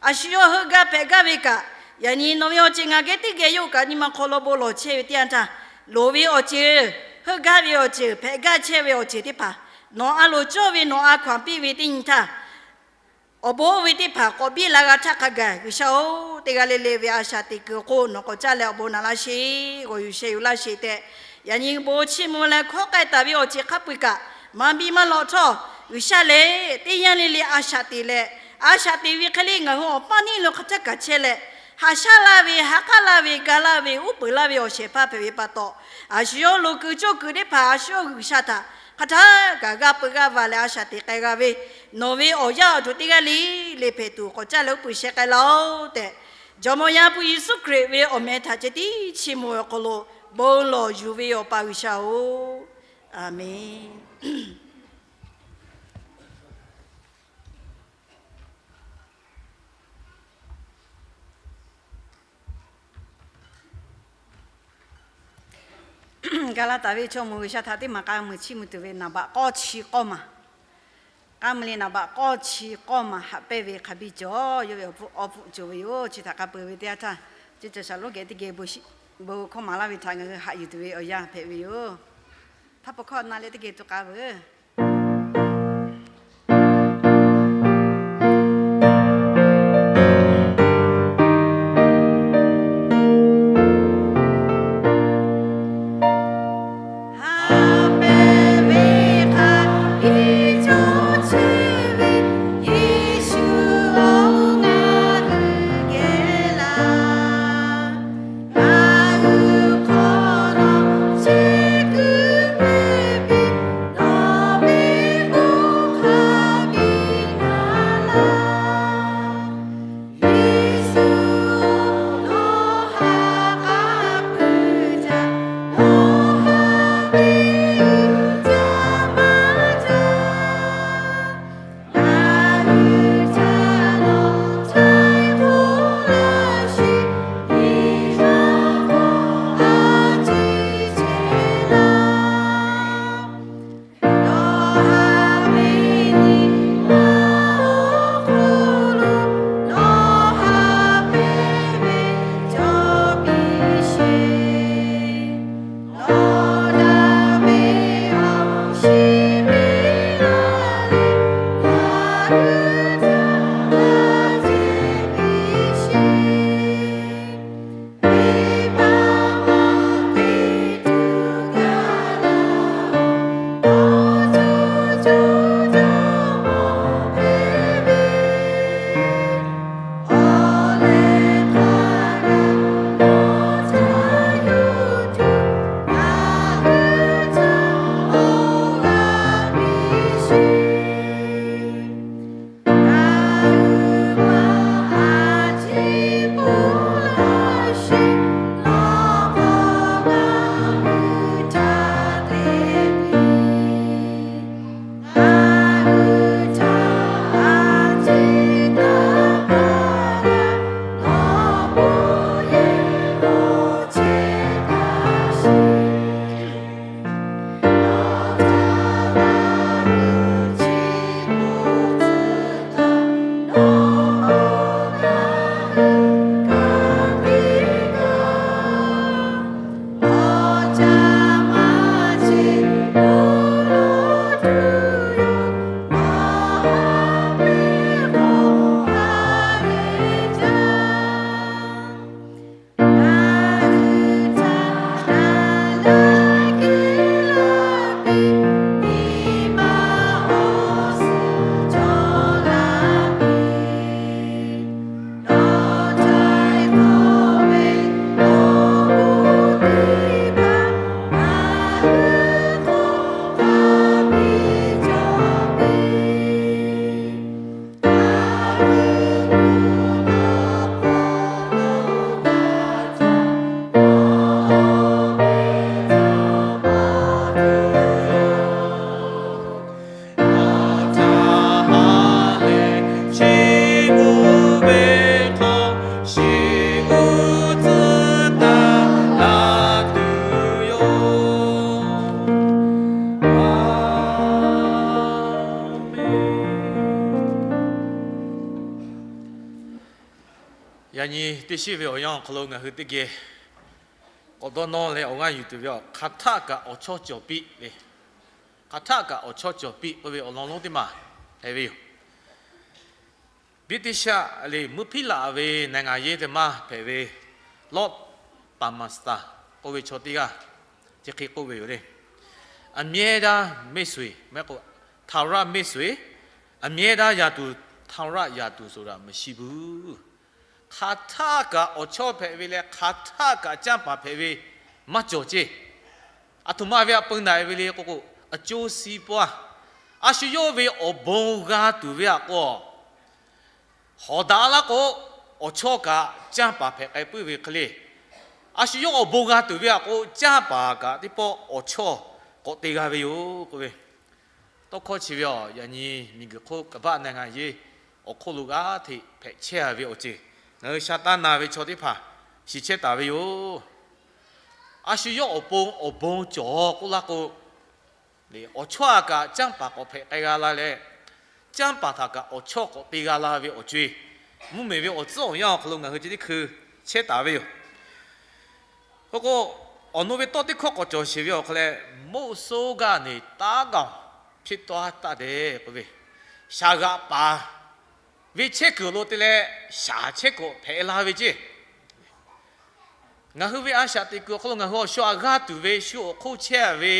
A shu yawˇ heuˆ gaˇ hpehꞈ gaˇ ve kaꞈ, yaꞈ nyi nawˬ ve awˬ ceuˬ ngaˬ geh teˇ geh yawˇ kaꞈ nyi ma hk'aw lo bon lawˬ chehˇ ve teˇ yanˇ htaˇ, loˍ ve awˬ ceuˬ, heuˆ gaˇ ve awˬ ceuˬ, hpehꞈ gaˇ chehˇ ve awˬ ceuˬ teˇ hpaˍ nawˬ a loˍ cawˇ ve nawˬ a hkaw anˬ piˇ ve teˇ nyi htaˇ, awˬ bon oˇ ve teˇ hpaˍ k'awꞈ biˇ la g'a htaˇ hk'a gaˬ, G'uiˬsha-oˬ, teˇ g'aˇ le le ve a shaꞈ teꞈ kuiˬ awˬ hk'oˆ nawˬ k'awꞈ caˇ leh awˬ bon naꞈ laˇ sheˍ, g'awˬ yuˬ sheh yuˬ laˇ sheˍ tehꞈ, yaꞈ nyi bon chiˇ mvuh leh hkawˉ k'ai taˍ ve awˬ ceuˬ hk'a peu-eˬ kaꞈ maˇ biˇ maˇ lawꞈ htawˇ, G'uiˬsha lehˬ teˇ yanˇ le le a shaꞈ teꞈ leh, a shaꞈ teꞈ ve hk'e le ngaˬ hui awˬ paˇ neˇ lo hk'a htaˇ kaꞈ chehˇ leh, haꞈ shaˉ laˇ ve, ha k'aˉ laˇ ve, ga laˇ ve, uˉ peunˍ laˇ ve awˬ shehˍ hpaˇ hpehꞈ ve pa taw, a shu yawˇ loˍ kuiˬ cawˇ kuiˬ teˇ hpaˍ a shu yawˇ G'uiˬsha htaꞈ hk'a htaˇ kaꞈ g'aˇ peu g'aˇ va leh a shaꞈ teꞈ k'ai g'a ve, nawˬ ve awˬ yaˇ awˬ duˬ teˇ g'aˇ le le hpehꞈ tuˬ k'awꞈ caˇ leh uˉ peunˍ sheh k'ai laˇ-oˆ tehꞈ, Jawˇmawˇ Yaˇ hpu Yeˍsuˆ Hkriꞈ ve awˬ meh htaꞈ ceh tiˉ chiˇ mvuh ve awˬ hk'aw lo bon lawˬ yuˬ ve yoˬ, Awˬ pa G'uiˬsha-oˬ, Aˍmenˍ. Gaˍlaˍtaˍ ve chaw mawˬ G'uiˬsha htaꞈ teˇ maˬ k'a muiˬ chiˇ mvuh tuˬ ve naˍ baꞈ k'awˇ chi k'awˇ maˬ, k'a muiˬ le naˍ baꞈ k'awˇ chi k'awˇ maˬ haꞈ pehnˇ ve hk'a biˇ cawˬ. Yawˇ ve awˬ hpfuhˆ awˬ hpfuhˆ cawˬ ve yoˬ. Chi htaꞈ k'a peuˬ ve teˇ yanˇ htaˇ, chi cawˬ shaˍ lonˉ geh teˇ geh bon hkawˇ maˍ laˇ ve htaꞈ ngaˬ hui haꞈ yuˬ tuˬ ve awˬ yanˇ hpehꞈ ve yoˬ. Htaˇ pawˬ hkawˇ na leh teˇ geh tuˬ k'a veuˬ. Yaꞈ nyi teˇ shiˉ ve awˬ yanˇ awˬ hk'aw lo ngaˬ hui teˇ geh k'awꞈ dawˇ nawˇ leh awˬ g'aˇ yuˬ tuˬ ve, hk'aˬ htaˆ kaꞈ awˬ chawˇ cawˬ piˇ le. Hk'aˬ htaˆ kaꞈ awˬ chawˇ cawˬ piˇ k'oˆ ve awˬ lawn lonˉ teˇ maˬ hpehꞈ ve yoˬ. ဗြိတိသျှ le, mvuhˇ hpiˉ laꞈ ve နိုင်ငံရေးသမား hpehꞈ ve လော့ဒ် ပၢမၢစတာ k'oˆ ve chaw teˇ g'aˇ chi hk'e k'oˆ ve yoˬ le. အမြဲတမ်းမိတ်ဆွေ, မ့ၢ် ထာဝရမိတ်ဆွေ, အမြဲတမ်းရန်သူ, ထာဝရရန်သူဆိုတာမရှိဘူး. Hk'aˬ htaˆ kaꞈ awˬ chawˇ hpehꞈ ve leh hk'aˬ htaˆ kaꞈ canˇ paˍ hpehꞈ ve maˇ cawˬ ceˇ. Aˬ htoꞈ ma ve a peu naˬ ve le k'o k'o, အကျိုးစီးပွား, a shu yawˇ ve awˬ bon g'a tuˬ ve htaꞈ k'o, hawˍ daꞈ laˇ k'o, awˬ chawˇ kaꞈ canˇ paˍ hpehꞈ k'ai puiˉ ve hk'e le. A shu yawˇ awˬ bon g'a tuˬ ve htaꞈ k'o, canˇ paˍ kaꞈ teˇ pawˆ awˬ chawˇ k'awꞈ te g'a ve yoˬ k'oˆ ve, tawˇ hkawˇ chi ve awˬ, yaꞈ nyi miˬguiˬ hk'oˆ ကမ္ဘာ့နိုင်ငံရေး awˬ hk'oˆ lo g'aˇ hteꞈ hpehꞈ chehˇ ve awˬ ceuˬ ngaˬ hui sha taˇ na ve chaw teˇ hpaˍ shiˍ chehˇ taˍ ve yoˬ. A shu yawˇ awˬ pon awˬ bon cawˬ k'oˆ laˇ k'o, awˬ chawˇ a kaꞈ canˇ paˍ k'awꞈ hpehꞈ k'ai g'a la leh, canˇ paˍ htaꞈ kaꞈ awˬ chawˇ k'awꞈ te g'a la ve awˬ co-e, mvuhˇmiˬ ve awˬ tcuhˉ awˬ yanˇ awˬ hk'aw lo ngaˬ hui chi teˇ hkui chehˇ taˍ ve yoˬ. K'o k'o, awˬ no ve tawˇ teˇ hkawˇ k'awꞈ cawˬ sheˍ ve awˬ hk'aw leh, မုဆိုးကနေ သားကောင်ဖြစ်သွားတတ်တယ် k'oˆ ve, shaˍ g'aꞈ paˍ ve chehˇ kuiˬ lo te leh shaˍ chehˇ kuiˬ hpehꞈ la ve ceˇ. Ngaˬ hui ve a shaꞈ teꞈ kuiˬ awˬ hk'aw lo ngaˬ hui awˬ shu aꞈ g'aˇ tuˬ ve shu awˬ hk'oˆ chehˇ ve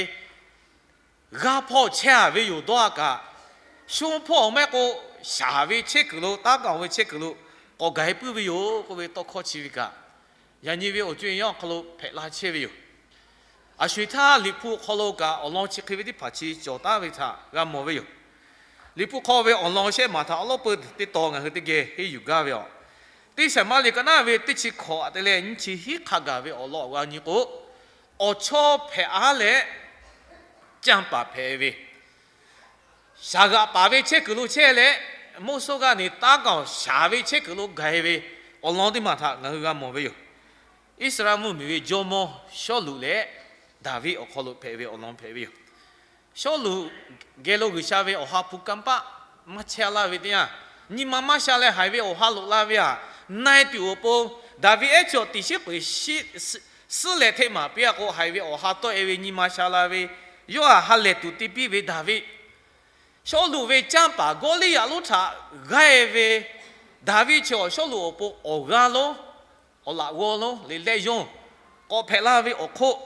g'aˇ hpawˇ chehˇ ve yoˬ dawˇ a kaꞈ, shonˇ hpawˇ awˬ mehˆ k'o, shaˍ ve chehˇ kuiˬ lo, သားကောင် ve chehˇ kuiˬ lo k'awꞈ gaˬ e puiˉ ve yoˬ k'oˆ ve tawˇ hkawˇ chi ve kaꞈ, yaꞈ nyi ve awˬ co-e yanˇ awˬ hk'aw lo hpehꞈ la chehˇ ve yoˬ. A sho-eˬ htaˇ Liꞈ hpu awˬ hk'aw lo kaꞈ awˬ lawn chi hk'e ve teˇ hpaˍ chi cawˬ taˉ ve htaꞈ g'a mawˬ ve yoˬ. Liꞈ hpu hk'aw ve awˬ lawn shehˆ maˬ htaꞈ awˉ lawˉ peu teˇ taw ngaˬ hui teˇ geh henˇ yuˬ gaˇ ve aˬ, teˇ Saˍmaˍriˆ ka naˉ ve teˇ chi hkawꞈ te leh nyiˇ chi hiˉ hk'a gaˬ ve awˬ lawn awˬ g'a nyi k'o, awˬ chawˇ hpehꞈ aˉ leh canˇ paˍ hpehꞈ ve, shaˍ g'aꞈ paˍ ve chehˇ kuiˬ lo chehˇ leh, မုဆိုးကနေ သားကောင် shaˍ ve chehˇ kuiˬ lo gaˬ e ve awˬ lawn teˇ maˬ htaꞈ ngaˬ hui g'a mawˬ ve yoˬ. Iˉsaˍreˍlaˆ mvuhˇmiˬ ve jawˇmawˇ Sawˉluꞈ leh Daˍviˆ awˬ hk'aw lo hpehꞈ ve awˬ lawn hpehꞈ ve yoˬ. Sawˉluꞈ geh lo G'uiˬsha ve awˬ ha hpu kanˇ paˆ maˇ chehˇ laˇ ve teˇ yanˇ, nyi ma maˇ sha leh haiˬ ve awˬ ha loꞈ la ve aꞈ, na e tuˬ awˬ pon Daˍviˆ ehˉ chi awˬ tiꞈ shiˉ peuˬ suhˉ leh hteˇ maˍ piˇ a k'o, haiˬ ve awˬ ha tawˆ e ve nyi ma sha la ve, yawˇ aꞈ ha lehˬ tuˬ te piˇ ve Daˍviˆ, Sawˉluꞈ ve canˇ paˍ Gawˇliˇyaꞈ lonˉ htaꞈ g'aˇ e ve Daˍviˆ chi awˬ Sawˉluꞈ awˬ pon awˬ g'aˇ lonˉ, awˬ laꞈ g'awˇ lonˉ le lehˆ yonˇ k'awꞈ hpehꞈ la ve awˬ hk'oˆ,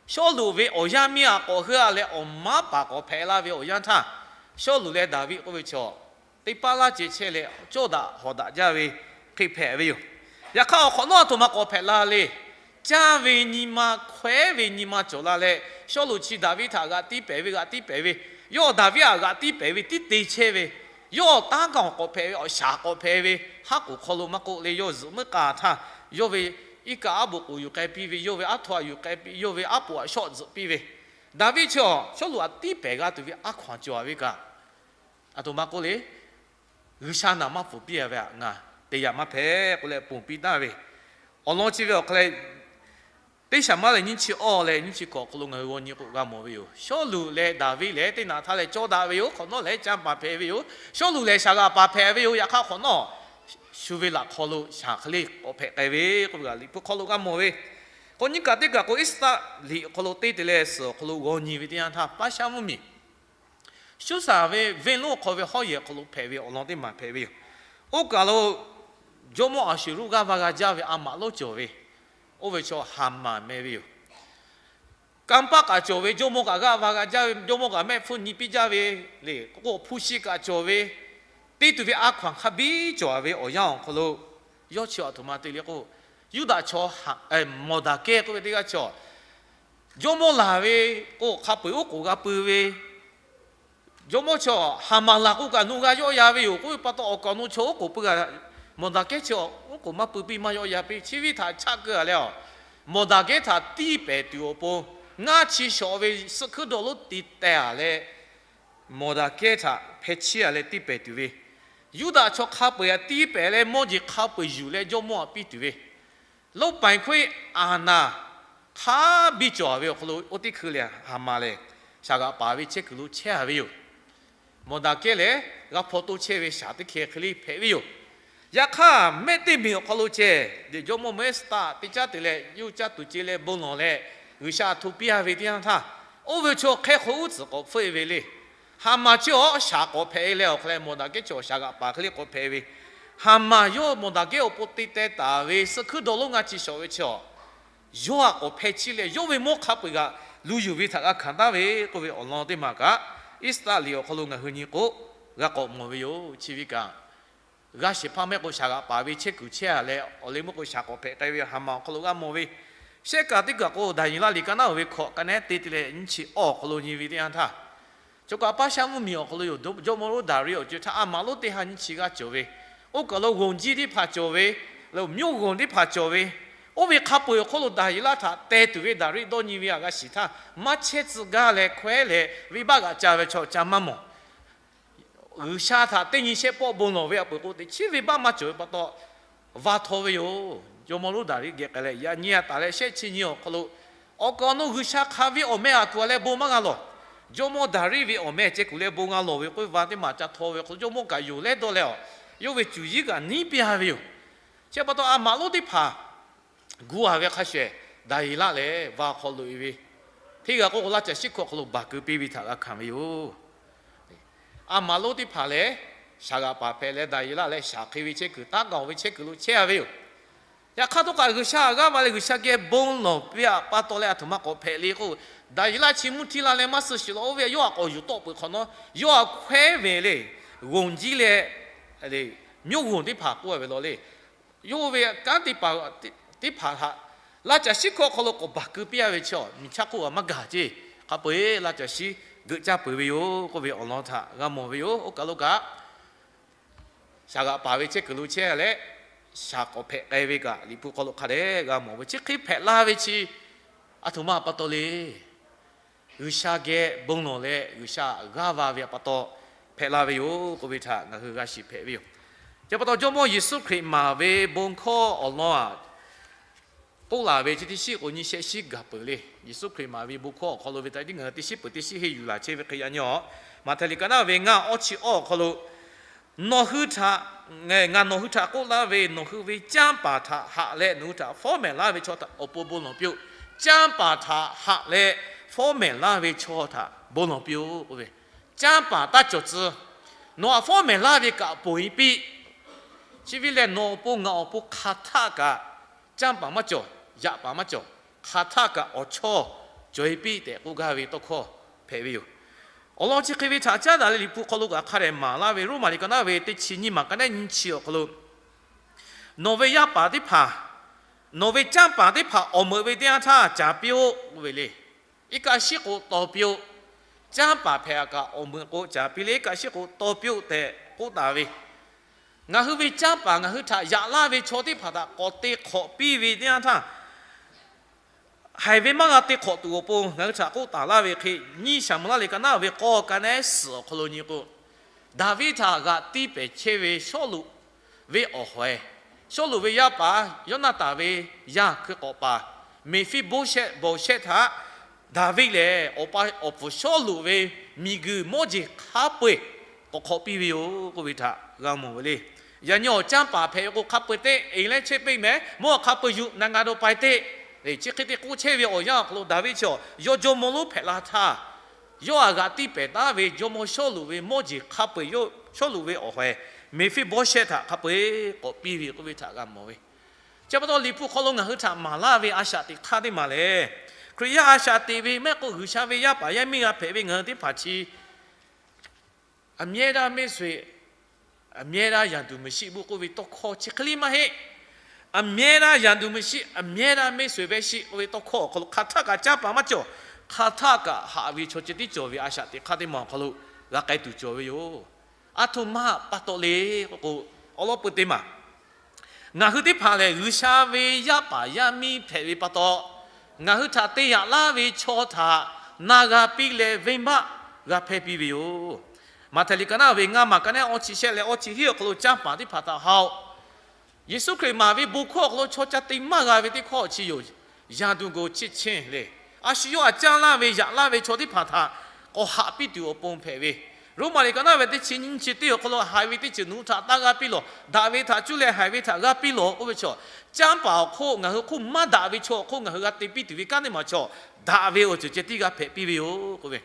Sawˉluꞈ ve awˬ yaˇ miˇ aꞈ k'awꞈ heuˆ a leh awˬ maˉ paˍ k'awꞈ hpehꞈ la ve awˬ yanˇ htaˇ, Sawˉluꞈ leh Daˍviˆ k'oˆ ve chaw teˇ paˉ laˇ ceh chehˇ leh cawˇ daꞈ hawˍ daꞈ jaˇ ve hk'e hpehꞈ ve yoˬ. Yaꞈ hk'aˇ awˬ hk'awꞈ nawˉ aˬ htoꞈ ma k'awꞈ hpehꞈ la le. Caˇ ve nyi ma, hkawehˉ ve nyi ma cawˬ la leh, Sawˉluꞈ chi Daˍviˆ htaꞈ g'aꞈ tiˉ pehˍ ve, g'aꞈ tiˉ pehˍ ve, yawˇ Daˍviˆ aꞈ g'aꞈ tiˉ pehˍ ve tiˉ te chehˇ ve, yawˇ taˉ kaˬ awˬ k'awꞈ hpehꞈ ve, awˬ shaˍ k'awꞈ hpehꞈ ve, haˉ k'oˍ hk'aw lo maˇ k'oˆ leh, yawˇ zuhꞈ meuˇ k'a htaˇ yawˇ ve iˉ kaˆ aˉ boꞈ k'oˍ yuˬ k'ai piˇ ve, yawˇ ve aˉ htoꞈ aꞈ yuˬ k'ai piˇ, yawˇ ve aˉ poꞈ aꞈ shawˆ zuhꞈ piˇ ve, Daˍviˆ chi awˬ Sawˉluꞈ aꞈ tiˉ pehˍ g'a tuˬ ve aˉ hkaw-anˬ cawˬ ve kaꞈ, aˬ htoꞈ ma k'oˆ le, G'uiˬsha naˍ maˇ pfuhˍ piˇ a ve aꞈ ngaˬ te yaꞈ maˇ hpehꞈ k'oˆ leh ponˬ piˇ taˍ ve awˬ lawn chi ve awˬ hk'aw leh, teˇ Saˍmaˍriˆ nyiˇ chi awˇ leh nyiˇ chi hkawꞈ awˬ hk'aw lo ngaˬ hui g'aw nyi k'o g'a mawˬ ve yoˬ. Sawˉluꞈ leh Daˍviˆ lehˬ teˇ naꞈ htaˇ leh cawˇ daꞈ ve yoˬ. Hk'awꞈ nawˉ lehˬ canˇ paˍ hpehꞈ ve yoˬ. Sawˉluꞈ lehˬ shaˍ g'aꞈ paˍ hpehꞈ ve yoˬ. Yaꞈ hk'aˇ hk'awꞈ nawˉ shu ve laꞈ hk'aw lo shaˍ hk'e le k'awꞈ hpehꞈ k'ai ve k'oˆ ve kaꞈ Liꞈ hpu hk'aw lo g'a mawˬ ve. K'o nyiˇ kaꞈ teˇ kaꞈ k'o, Iˉsaˍreˍlaˆ liꞈ awˬ hk'aw lo teˇ te leh suhˍ awˬ hk'aw lo g'aw nyi ve teˇ yanˇ htaˇ, Paˉshaˆ mvuhˇmiˬ Suˉsaˍ ve venˇ lonˉ hk'aw ve hawˉ yehˬ hk'aw lo hpehꞈ ve awˬ lawn teˇ maˬ hpehꞈ ve yoˬ. Oˇ kaˬ lo jawˇmawˇ Aˍsuˍruˆ g'aˇ va g'a jaˇ ve a maꞈ lonˉ cawˬ ve, oˇ ve chaw Haˍmaˍ meh ve yoˬ. Kanˇ paˆ kaꞈ cawˬ ve, jawˇmawˇ kaꞈ g'aˇ va g'a jaˇ ve, jawˇmawˇ kaꞈ mehˆ hpfuhˇ nyi piˇ jaˇ ve le. K'o hpu shi kaꞈ cawˬ ve, te tuˬ ve a hkaw-anˬ hk'a biˇ cawˬ ve awˬ yanˇ awˬ hk'aw lo, yawˇ chi aˬ htoꞈ ma te le k'o, Yuˇdaꞈ chaw Mawˍdaˍkehˇ k'oˆ ve teˇ g'aˇ chaw jawˇmawˇ laˬ ve k'o hk'a peu-eˬ oˉ k'oˍ g'a pui ve, jawˇmawˇ chaw Haˍmaˍ laˬ k'o kaꞈ nu g'a yawˆ ya ve yoˬ. K'oˆ ve pa taw awˬ kaˍ awˬ nu chaw oˉ k'oˍ pui g'a, Mawˍdaˍkehˇ chi oˉ k'oˍ maˇ pui piˇ maˇ yawˆ ya piˇ. Chi ve htaꞈ chaˆ keu a leh, Mawˍdaˍkehˇ htaꞈ tiˇ pehˍ tuˬ awˬ pon ngaˇ chi shawˍ ve suhˆ hkuiˉ dawˇ lonˉ te teh a leh, Mawˍdaˍkehˇ htaꞈ hpeh chiˇ a leh tiˇ pehˍ tuˬ ve, Yuˇdaꞈ chaw hk'a peu-eˬ htaꞈ tiˇ pehˍ leh mawˇ jeˬ hk'a peu-eˬ yuˬ leh jawˇmawˇ htaꞈ piˇ tuˬ ve, လုပ်ပိုင်ခွင့်အာဏာ hk'a biˇ cawˬ ve awˬ hk'aw lo oˇ teˇ hkui lehˬ Haˍmaˍ lehˬ, shaˍ g'aꞈ paˍ ve chehˇ kuiˬ lo chehˇ a ve yoˬ. Mawˍdaˍkehˇ lehˬ g'a hpaw toˇ chehˇ ve shaˍ teˇ hkeh hk'e le hpehꞈ ve yoˬ. Yaꞈ hk'aˇ, mehˆ teˇ miˬ awˬ hk'aw lo ceh, jawˇmawˇ Mehˉseˍtaˆ teˇ caˉ te leh, yawˇ caˇ tuˬ ce leh bon lawˬ leh, G'uiˬsha hto piˇ-a ve teˇ yanˇ htaˇ, oˇ ve chaw hk'e hk'oˆ uˉ tcuhˍ k'awꞈ hpfuhˆ-e ve le. Haˍmaˍ chi awˬ shaˍ k'awꞈ hpehꞈ-e leh, awˬ hk'a leh Mawˬdaˍgehˇ chi awˬ shaˍ g'aꞈ paˍ hk'e le k'awꞈ hpehꞈ ve. Haˍmaˍ yawˇ Mawˬdaˍgehˇ awˬ pon te teh taˍ ve suh hkuiˉ dawˇ lonˉ ngaˇ chi shawˍ ve chi awˬ yawˇ htaꞈ k'awꞈ hpeh chiˇ leh, yawˇ ve mawˇ hk'a peu-eˬ kaꞈ lu yuˬ ve htaꞈ g'a hkanˍ taˉ ve k'oˆ ve awˬ lawn teˇ maˬ kaꞈ, Iˉsaˍreˍlaˆ awˬ hk'aw lo ngaˬ hui nyi k'o, g'a k'awꞈ mawˬ ve yoˬ. Chi ve kaꞈ, g'a shehˍ hpaˇ mehˆ k'o shaˍ g'aꞈ paˍ ve chehˇ kuiˬ chehˇ-a leh, awˬ leh meuˇ k'o shaˍ k'awꞈ hpehꞈ k'ai ve Haˍmaˍ awˬ hk'aw lo g'a mawˬ ve. Shehˆ kaꞈ teˇ kaꞈ k'o, Daˍyeˍlaˆ liꞈ ka naˉ uiˍ ve hkawꞈ ka nehˉ te te leh nyiˇ chi awˇ awˬ hk'aw lo nyi ve teˇ yanˇ htaˇ, chaw kaˍ paˇ shaˉ mvuhˇmiˬ awˬ hk'aw lo yoˬ, jawˇmawˇ lonˉ Daˍriˆ awˬ co htaˇ a maˍ lonˉ teˇ ha nyiˇ chi g'aˇ cawˬ ve, oˇ kaˬ lo g'oˬ jiˇ teˇ hpaˍ cawˬ ve, le myoˇ g'oˬ teˇ hpaˍ cawˬ ve, oˇ ve hk'a peu-eˬ awˬ hk'oˆ lo Daˍyeˍlaˆ htaꞈ teh tuˬ ve Daˍriˆ dawˇ nyi ve htaꞈ g'a shiˍ htaˇ, maˇ chehˇ tcuh gaˇ leh hkawehˉ leh, venˇbaˆ g'aꞈ ca ve chaw ca maˇ mawˬ. G'uiˬsha htaꞈ teˇ nyi shehˆ pawˆ bon lawˬ ve a peuˬ k'o, teꞈ chiˉ venˇbaˆ maˇ cawˬ ve pa taw, va htaw ve yoˬ. Jawˇmawˇ lonˉ Daˍriˆ geh k'ai leh, yaꞈ nyi a taˍ leh shehˆ chi nyi awˬ hk'aw lo, awˬ kaˍ awˬ nu G'uiˬsha hk'aˬ ve awˬ meh a kuˬ a leh bon maˇ g'a lawˬ. Jawˇmawˇ Daˍriˆ ve awˬ meh ceh kuˬ leh bon g'a lawˬ ve k'oˆ ve va teˇ maˬ ca htaw ve awˬ hk'aw lo, jawˇmawˇ kaꞈ yonˍ leh dawˇ leh a, yawˇ ve cuˬ yiˉ kaꞈ niˉ piˇ-a ve yoˬ. Chi pa taw, a maˍ lonˉ teˇ hpaˍ gu-a ve hk'a shehˍ, Daˍyeˍlaˆ lehˬ va hk'aw loꞈ-e ve, hteˇ g'a k'oˆ k'o, laˇ caˬ shiˉ hkawˇ hk'aw lo baˬ keu piˇ ve htaꞈ g'a hkanˍ ve yoˬ. A maˍ lonˉ teˇ hpaˍ lehˬ, shaˍ g'aꞈ paˍ hpehꞈ leh, Daˍyeˍlaˆ lehˬ shaˍ hk'e ve chehˇ kuiˬ, taˉ gaˬ-oˬ ve chehˇ kuiˬ lo chehˇ-a ve yoˬ. Yaꞈ hk'aˇ htawˇ kaꞈ, G'uiˬsha g'aˇ va leh G'uiˬsha geh bon lawˬ piˇ-a pa taw leh, a htoꞈ ma k'awꞈ hpehꞈ le k'o, Daˍyeˍlaˆ chi mvuhˇ htiˇ la leh maˇ suh shiˍ la, oˇ ve yawˇ htaꞈ k'awꞈ yuˬ tawˆ peuˬ hk'awꞈ nawˉ, yawˇ htaꞈ hkawehˉ ve le, g'oˬ jiˇ leh, myoˇ g'oˬ teˇ hpaˍ k'oˆ-a ve law le. Yawˇ ve kanˉ teˇ hpaˍ, teˇ hpaˍ htaꞈ laˇ caˬ shiˉ hkawˇ hk'aw lo k'awꞈ baˬ keu piˇ-a ve chi, miˬ chaˇ hk'oˆ a maˇ gaˬ ceˇ. Hk'a peu-eˬ laˇ caˬ shiˉ geuꞈ caˇ peuˬ ve yoˬ k'oˆ ve awˬ lawn htaꞈ g'a mawˬ ve yoˬ. Oˇ kaˬ lo kaꞈ, shaˍ g'aꞈ paˍ ve chehˇ kuiˬ lo chehˇ leh, shaˍ k'awꞈ hpehꞈ k'ai ve kaꞈ, Liꞈ hpu hk'aw lo hk'a dehꞈ g'a mawˬ ve. Chi hk'e hpehꞈ la ve chi, a htoꞈ ma pa taw le. G'uiˬsha geh bon lawˬ leh, G'uiˬsha g'aˇ va ve pa taw hpehꞈ la ve yoˬ k'oˆ ve htaꞈ ngaˬ hui g'a shiˍ hpehꞈ ve yoˬ. Chi pa taw, Jawˇmawˇ Yeˍsuˆ Hkriꞈ maˍ ve bon hkawˇ awˬ lawn a k'oˆ laˬ ve chi teˇ shiˉ k'o, nyiˇ shehˆ shiˉ gaˬ peuˬ le. Yeˍsuˆ Hkriꞈ maˍ ve bon hkawˇ awˬ hk'aw lo ve htaꞈ tiˉ ngaˬ hui teˇ shiˉ peuˬ teˇ shiˉ henˇ yuˬ laˬ chehˇ ve hk'e yaꞈ nyi-a. Maꞈhtehˍ liꞈ ka naˉ ve ngaˇ awˇ chi awˇ awˬ hk'aw lo, nawˬ hui htaꞈ, ngaˬ nawˬ hui htaꞈ k'oˆ laˇ ve, nawˬ hui ve canˇ paˍ htaꞈ haꞈ leh nawˬ hui htaꞈ fawˉ mehˍ laˇ ve chaw htaꞈ awˬ pon bon lawˬ piˇ-oˆ. Canˇ paˍ htaꞈ haꞈ leh fawˉ mehˍ laˇ ve chaw htaꞈ bon lawˬ piˇ-oˆ k'oˆ ve. Canˇ paˍ taˇ cawˬ tcuh. Nawˬ htaꞈ fawˉ mehˍ laˇ ve kaꞈ ponˬ-e piˇ. Chi ve lehˬ, nawˬ awˬ pon ngaˬ awˬ pon hk'aˬ htaˆ kaꞈ canˇ paˍ maˇ cawˬ, yaꞈ paˍ maˇ cawˬ, hk'aˬ htaˆ kaꞈ awˬ chawˇ cawˬ-e piˇ tehꞈ k'oˆ gaˇ ve tawˇ hkawˇ hpehꞈ ve yoˬ. Awˬ lawn chi hk'e ve htaꞈ caˉ daꞈ leh Liꞈ hpu hk'aw lo kaꞈ hk'a dehꞈ maˍ laˇ ve, Roˉmaꞈ liꞈ ka naˉ ve teˇ chi nyiˇ maˬ ka nehˉ nyiˇ chi awˬ hk'aw lo, nawˬ ve yaˇ paˍ teˇ hpaˍ, nawˬ ve canˇ paˍ teˇ hpaˍ awˬ meuꞈ ve teˇ yanˇ htaˇ caˍ piˇ-oˆ k'oˆ ve le. Iˉ kaˆ shiˉ k'o taw piˇ-oˆ. Canˇ paˍ hpehꞈ-a kaꞈ awˬ meuꞈ k'o caˍ piˇ leh iˉ kaˆ shiˉ k'o taw piˇ-oˆ tehꞈ k'oˆ taˍ ve. Ngaˬ hui ve canˇ paˍ ngaˬ hui htaꞈ yaꞈ laˇ ve chaw teˇ hpaˍ htaꞈ k'awꞈ te hk'awꞈ piˇ ve teˇ yanˇ htaˇ, haiˬ ve maˇ g'a te hk'awꞈ tuˬ awˬ pon ngaˬ hui htaꞈ k'oˆ taˍ laˇ ve hk'e, nyiˇ Saˍmo laˇ liꞈ ka naˉ ve k'awˇ ka nehˉ suhˍ awˬ hk'aw lo nyi k'o, Daˍviˆ htaꞈ g'aꞈ tiˇ pehˍ chehˇ ve Sawˉluꞈ ve awˬ hawehˬ, Sawˉluꞈ ve yaˇ paˍ Yoˇnaˍtanˍ ve yaˇ hkui k'awꞈ paˍ Meˍfiˆboˇshehˆ, Bawˬshehˆ htaꞈ Daˍviˆ lehˬ awˬ pa awˬ pfuhˍ Sawˉluꞈ ve miˬguiˬ mawˇ jeˬ hk'a peu-eˬ k'awꞈ hk'awꞈ piˇ ve yoˬ k'oˆ ve htaꞈ g'a mawˬ ve le. Yaꞈ nyi awˬ canˇ paˍ hpehꞈ ve k'o, hk'a peu-eˬ teˇ e leh chehˇ peˆ mehˍ, mawˇ hk'a peu-eˬ yuˬ na g'a dawˇ pai teˇ. Chi hk'e te k'oˆ chehˇ ve awˬ yanˇ awˬ hk'aw lo Daˍviˆ chi awˬ yawˇ jawˇmawˇ lonˉ hpehꞈ la htaˇ, yawˇ htaꞈ g'aꞈ tiˇ pehˍ taˉ ve jawˇmawˇ Sawˉluꞈ ve mawˇ jeˬ hk'a peu-eˬ, Sawˉluꞈ ve awˬ hawehˬ Meˍfiˆboˇshehˆ htaꞈ hk'a peu-eˬ k'awꞈ piˇ ve k'oˆ ve htaꞈ g'a mawˬ ve. Chi pa taw, Liꞈ hpu hk'aw lo ngaˬ hui htaꞈ maˍ laˇ ve a shaꞈ teꞈ hk'aˇ teˇ maˬ lehˬ, Hkriꞈ yaˇ a shaꞈ teꞈ ve mehˆ k'o, G'uiˬsha ve yaˇ paˍ yaˇ miˇ g'a hpehꞈ ve ngaˬ hui teˇ hpaˍ chi A mědá မိတ်ဆွေ အမြဲတမ်း ရန်သူမရှိဘူး k'oˆ ve tawˇ hkawˇ chi hk'e le maˇ heˆ. A mědá ရန်သူမရှိ အမြဲတမ်း မိတ်ဆွေပဲရှိ k'oˆ ve tawˇ hkawˇ awˬ hk'aw lo, hk'aˬ htaˆ kaꞈ canˇ paˍ maˇ cawˬ. Hk'aˬ htaˆ kaꞈ haꞈ ve chaw ceh tiˉ cawˬ ve a shaꞈ teꞈ hk'aˇ teˇ maˬ awˬ hk'aw lo g'a k'ai tuˬ cawˬ ve yoˬ. A htoꞈ ma pa taw le k'o, awˬ lawn peuˬ teˇ maˬ, ngaˬ hui teˇ hpaˍ lehˬ, G'uiˬsha ve yaˇ paˍ yaˇ miˇ hpehꞈ ve pa taw, ngaˬ hui htaꞈ te yaꞈ laˇ ve chaw htaꞈ na g'a piˇ leh venˇbaˆ g'a hpehˇ piˇ ve yoˬ. Maꞈhtehˍ liꞈ ka naˉ ve ngaˇ maˬ ka nehˉ awˇ chi shehˆ leh awˇ chi hiˉ awˬ hk'aw lo canˇ paˍ teˇ hpaˍ htaꞈ haꞈ-oˆ. Yeˍsuˆ Hkriꞈ maˍ ve bon hkawˇ awˬ hk'aw lo chaw ca te maˇ g'a ve teˇ hkawˇ chi yoˬ. ရန်သူကို ချစ်ခြင်း le. A shu yawˇ htaꞈ canˇ laˇ ve yaꞈ laˇ ve chaw teˇ hpaˍ htaꞈ k'awꞈ haꞈ piˇ tuˬ awˬ pon hpehꞈ ve. Roˉmaꞈ liꞈ ka naˉ ve teˇ chi nyiˇ chi teˇ awˬ hk'aw lo, haiˬ ve teˇ ceuˬ nawˬ hui htaꞈ taˇ g'a piˇ lawˬ. Daꞈ ve htaꞈ cuˇ leh haiˬ ve htaꞈ g'a piˇ lawˬ k'oˆ ve chaw, canˇ paˍ awˬ hk'oˆ ngaˬ hui hk'oˆ maˇ daꞈ ve chaw awˬ hk'oˆ ngaˬ hui g'a te piˇ tuˬ ve kanˉ teˇ maˬ chaw, daꞈ ve awˬ ceuˬ ceh tiˉ g'a hpehꞈ piˇ ve yoˬ k'oˆ ve.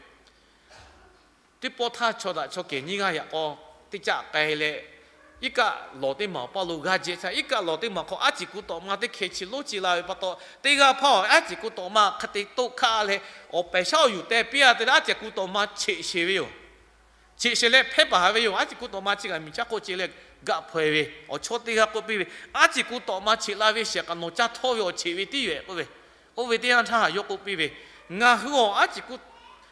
Teˇ pawˆ htaˇ chaw daꞈ chaw kehˬ nyiˇ g'aˇ yaꞈ k'aw teˇ caˆ k'ai leh, iˉ kaˆ lawˬ teˇ maˬ awˬ paˇ lo g'a jehˬ htaˇ, iˉ kaˆ lawˬ teˇ maˬ hk'aw aˉ ceˬ ku tawꞈ ma teˇ hkeh chi lonˉ ce la ve pa taw, teˇ g'aˇ hpaˇ aˉ ceˬ ku tawꞈ ma hk'e te toˆ hkaˆ leh, awˬ pehˬ shaˉ awˬ yuˬ teh piˇ a te leh aˉ ceˬ ku tawꞈ ma cheꞈ sheˍ ve yoˬ. Cheꞈ sheˍ leh hpehˇ paˍ haˍ ve yoˬ. Aˉ ceˬ ku tawꞈ ma chi kaꞈ miˬ chaˇ hk'oˆ ce leh gaꞈ hpaw e ve awˬ chawˇ teˇ g'aˇ k'oˆ piˇ ve, aˉ ceˬ ku tawꞈ ma cheꞈ la ve shehˍ kaꞈ nawˬ ca htawˇ ve awˬ cheꞈ ve tiˉ yoˬ k'oˆ ve. Oˇ ve teˇ yanˇ htaˇ haꞈ yawˇ k'oˆ piˇ ve, ngaˬ hui awˬ aˉ ceˬ ku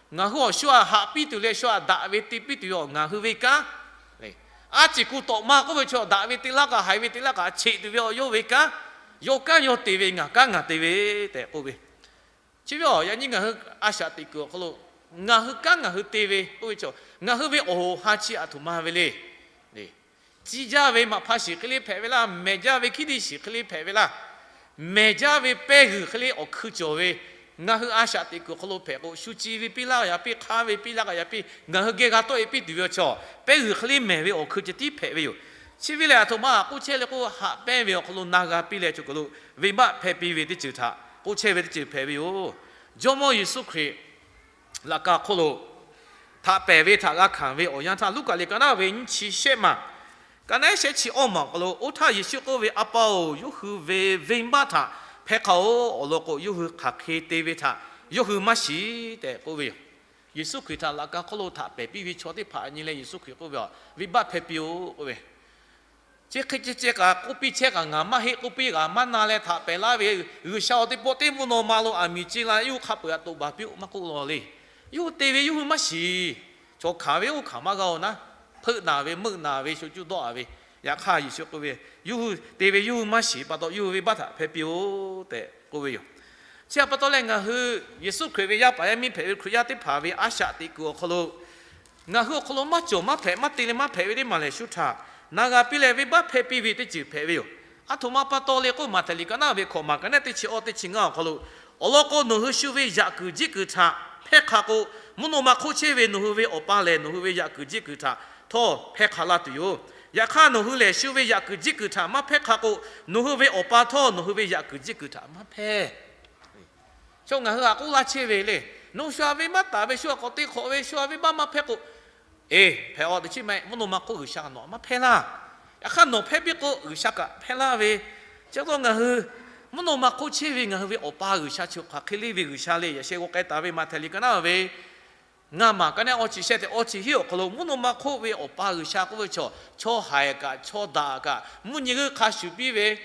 ngaˬ hui awˬ shu aꞈ haꞈ piˇ tuˬ leh shu aꞈ daꞈ ve te piˇ tuˬ ve awˬ ngaˬ hui ve kanˉ, aˉ ceˬ ku tawꞈ ma k'oˆ ve chaw daꞈ ve te laˇ kaꞈ haiˬ ve te laˇ kaꞈ cheꞈ tuˬ ve awˬ yawˇ ve kanˉ, yawˇ kanˉ yawˇ te ve, ngaˬ kanˉ ngaˬ te ve tehꞈ k'oˆ ve. Chi ve awˬ yaꞈ nyi ngaˬ hui a shaꞈ teꞈ kuiˬ awˬ hk'aw lo, ngaˬ hui kanˉ ngaˬ hui te ve k'oˆ ve chaw, ngaˬ hui ve awˬ hoꞈ ha chi aˬ htoꞈ ma ve le. Ciˇ jaˇ ve maꞈ hpa shiˍ hk'e le hpehꞈ ve laˇ, mehˬ jaˇ ve hkiˉ diˇ shiˍ hk'e le hpehꞈ ve laˇ, mehˬ jaˇ ve pehˇ g'uiˬ hk'e le awˬ hkui cawˬ ve, ngaˬ hui a shaꞈ teꞈ kuiˬ awˬ hk'aw lo hpehꞈ k'o, shu ci ve piˇ laˇ g'a yaꞈ piˇ, hk'aˇ ve piˇ laˇ g'a yaꞈ piˇ, ngaˬ hui geh g'a tawˆ e piˇ tuˬ ve awˬ chaw, pehˇ g'uiˬ hk'e le mehˬ ve awˬ hkui ceh tiˉ hpehꞈ ve yoˬ. Chi ve lehˬ, aˬ htoꞈ ma k'oˆ chehˇ le k'o, haꞈ pehnˇ ve awˬ hk'aw lo na g'a piˇ leh, cawˬ kuiˬ lo venˇbaˆ hpehˇ piˇ ve teˇ ceuˬ htaꞈ k'oˆ chehˇ ve teˇ ceuˬ hpehꞈ ve yoˬ. Jawˇmawˇ Yeˍsuˆ Hkriꞈ laꞈ ka hk'oˆ lo htaꞈ pehˬ ve htaꞈ g'a hkanˍ ve awˬ yanˇ htaˇ, Luˉkaꞈ liꞈ ka naˉ ve nyiˇ chi shehˆ maˬ, ka naˉ shehˆ chi awˇ maˬ awˬ hk'aw lo, oˇ htaˇ Yeˍsuˆ k'oˆ ve, A pa-oˬ, yawˇ hui ve venˇbaˆ htaꞈ hpehˇ hk'a-oˬ. Awˬ lawn k'o, yawˇ hui hk'aˬ hk'e te ve htaꞈ yawˇ hui maˇ shiˍ tehꞈ k'oˆ ve yoˬ. Yeˍsuˆ Hkriꞈ htaꞈ laꞈ ka hk'oˆ lo htaꞈ pehˬ piˇ ve chaw teˇ hpaˍ nyi leh Yeˍsuˆ Hkriꞈ k'oˆ ve, Venˇbaˆ hpehˇ piˇ-oˆ k'oˆ ve, chi hk'e ceh ceh kaꞈ k'oˆ piˇ chehˇ kaꞈ ngaˬ maˇ heˆ k'oˆ piˇ kaꞈ maˇ na leh htaꞈ pehˬ laˇ ve, G'uiˬsha awˬ teˇ pawˆ teˇ mvuhˇ naw ma lo aˬ miˍ ce la yawˇ hui hk'a peu-eˬ htaꞈ toꞈ baˬ piˇ-oˆ maˇ k'oˆ law le. Yawˇ hui te ve yawˇ hui maˇ shiˍ. Chaw hkanˍ ve oˇ hkanˍ maˇ g'a-oˬ naˉ, hpeuˆ naˬ ve meuˆ naˬ ve sho cuˇ dawˆ a ve, yaꞈ hk'aˇ Yeˍsuˆ k'oˆ ve, yawˇ hui te ve yawˇ hui maˇ shiˍ pa taw yawˇ hui venˇbaˆ htaꞈ hpehˇ piˇ-oˆ tehꞈ k'oˆ ve yoˬ. Chi htaꞈ pa taw leh ngaˬ hui Yeˍsuˆ Hkriꞈ ve yaˇ paˍ yaˇ miˇ hpehꞈ ve Hkriꞈ yaˇ teˇ hpaˍ ve a shaꞈ teꞈ kuiˬ awˬ hk'aw lo ngaˬ hui awˬ hk'aw lo maˇ cawˬ maˇ hpehꞈ, maˇ te leh maˇ hpehꞈ ve teˇ maˬ lehˬ, shu htaꞈ na g'a piˇ leh venˇbaˆ hpehˇ piˇ ve teˇ ceuˬ hpehꞈ ve yoˬ. Aˬ htoꞈ ma pa taw le k'o, Maꞈhtehˍ liꞈ ka naˉ ve hkawꞈ maˬ ka naˉ teˇ chi awˇ teˇ chi ngaˇ awˬ hk'aw lo, awˬ lawn k'o, nawˬ hui shu ve yaꞈ kuiˬ jiˆ kuiˬ htaꞈ hpehˇ hk'a k'o, mvuhˇ naw ma hk'oˆ chehˇ ve nawˬ hui ve Awˬ pa lehˬ nawˬ hui ve yaꞈ kuiˬ jiˆ kuiˬ htaꞈ htawˇ hpehˇ hk'a laˇ tuˬ yoˬ. Yaꞈ hk'aˇ, nawˬ hui lehˬ shu ve yaꞈ kuiˬ jiˆ kuiˬ htaꞈ maˇ hpehˇ hk'a k'o, nawˬ hui ve Awˬ pa htawˇ nawˬ hui ve yaꞈ kuiˬ jiˆ kuiˬ htaꞈ maˇ hpehˇ. Chaw ngaˬ hui htaꞈ k'oˆ laˇ chehˇ ve le, nawˬ shu htaꞈ venˇbaˆ taˍ ve, shu htaꞈ k'awꞈ te hk'awꞈ ve, shu htaꞈ venˇbaˆ maˇ hpehˇ k'o, eˬ, hpehꞈ-aw teꞈ chiˉ maˇ heˆ, mvuhˇ naw ma hk'oˆ G'uiˬsha kaꞈ nawˬ htaꞈ maˇ hpehˇ laˇ. Yaꞈ hk'aˇ nawˬ hpehˇ piˇ k'o, G'uiˬsha kaꞈ hpehˇ laˇ ve. Chi pa taw ngaˬ hui mvuhˇ naw ma hk'oˆ chehˇ ve ngaˬ hui ve Awˬ pa G'uiˬsha chi hk'aˬ hk'e le ve G'uiˬsha le. Yaꞈ sheh g'aw k'ai taˍ ve Maꞈhtehˍ liꞈ ka naˉ ve ngaˇ maˬ ka naˉ awˇ chi shehˆ tehꞈ awˇ chi hiˉ awˬ hk'aw lo, mvuhˇ naw ma hk'oˆ ve Awˬ pa G'uiˬsha k'oˆ ve chaw, chaw haiˬ kaꞈ chaw daꞈ kaꞈ mvuhˇ nyi g'euˆ hk'a shuˍ piˇ ve,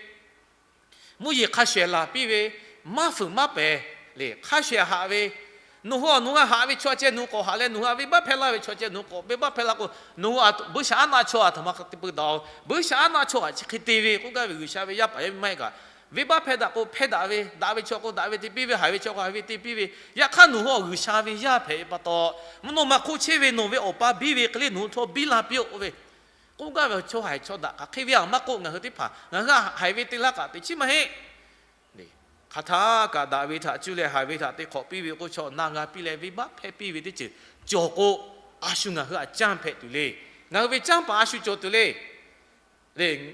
mvuhˇ yeˬ hk'a shehˍ laˬ piˇ ve, maˇ fuiˍ maˇ pehˍ le, hk'a shehˍ haꞈ ve, nawˬ hui nawˬ g'a haꞈ ve chaw ceh nawˬ k'awꞈ haꞈ leh, nawˬ hui htaꞈ venˇbaˆ hpehˇ laˇ ve chaw ceh nawˬ k'awꞈ venˇbaˆ hpehˇ laˇ k'o, nawˬ hui a beuꞈ shaˍ aˉ naˆ chaw a htoꞈ ma hk'a te peu daꞈ-oˬ. Beuꞈ shaˍ aˉ naˆ chaw kaꞈ chi hk'e te ve k'oˆ gaˇ ve G'uiˬsha ve yaˇ paˍ yaˇ miˇ maˇ heˆ kaꞈ, venˇbaˆ hpehˇ daꞈ k'o hpehˇ daꞈ ve, daꞈ ve chaw k'o daꞈ ve te piˇ ve, haiˬ ve chaw k'o haiˬ ve te piˇ ve. Yaꞈ hk'aˇ nawˬ hui G'uiˬsha ve yaˇ hpehꞈ ve pa taw, mvuhˇ naw ma hk'oˆ chehˇ ve nawˬ ve Awˬ pa biˇ ve hk'e le nawˬ hui htawˇ biˇ la piˇ-oˆ k'oˆ ve, k'oˆ gaˇ ve chaw haiˬ chaw daꞈ hk'aˬ hk'e ve a maˇ k'oˆ, ngaˬ hui teˇ hpaˍ ngaˬ hui haiˬ ve te laˇ kaꞈ teꞈ chiˉ maˇ heˆ. Hk'aˬ htaˇ kaꞈ daꞈ ve htaꞈ cuˇ leh haiˬ ve htaꞈ te hk'awꞈ piˇ ve k'o, chaw na g'a piˇ leh venˇbaˆ hpehˇ piˇ ve teˇ ceuˬ cawˬ k'o, a shu ngaˬ hui htaꞈ canˇ hpehꞈ tuˬ le. Ngaˬ hui ve canˇ paˍ a shu cawˬ tuˬ le.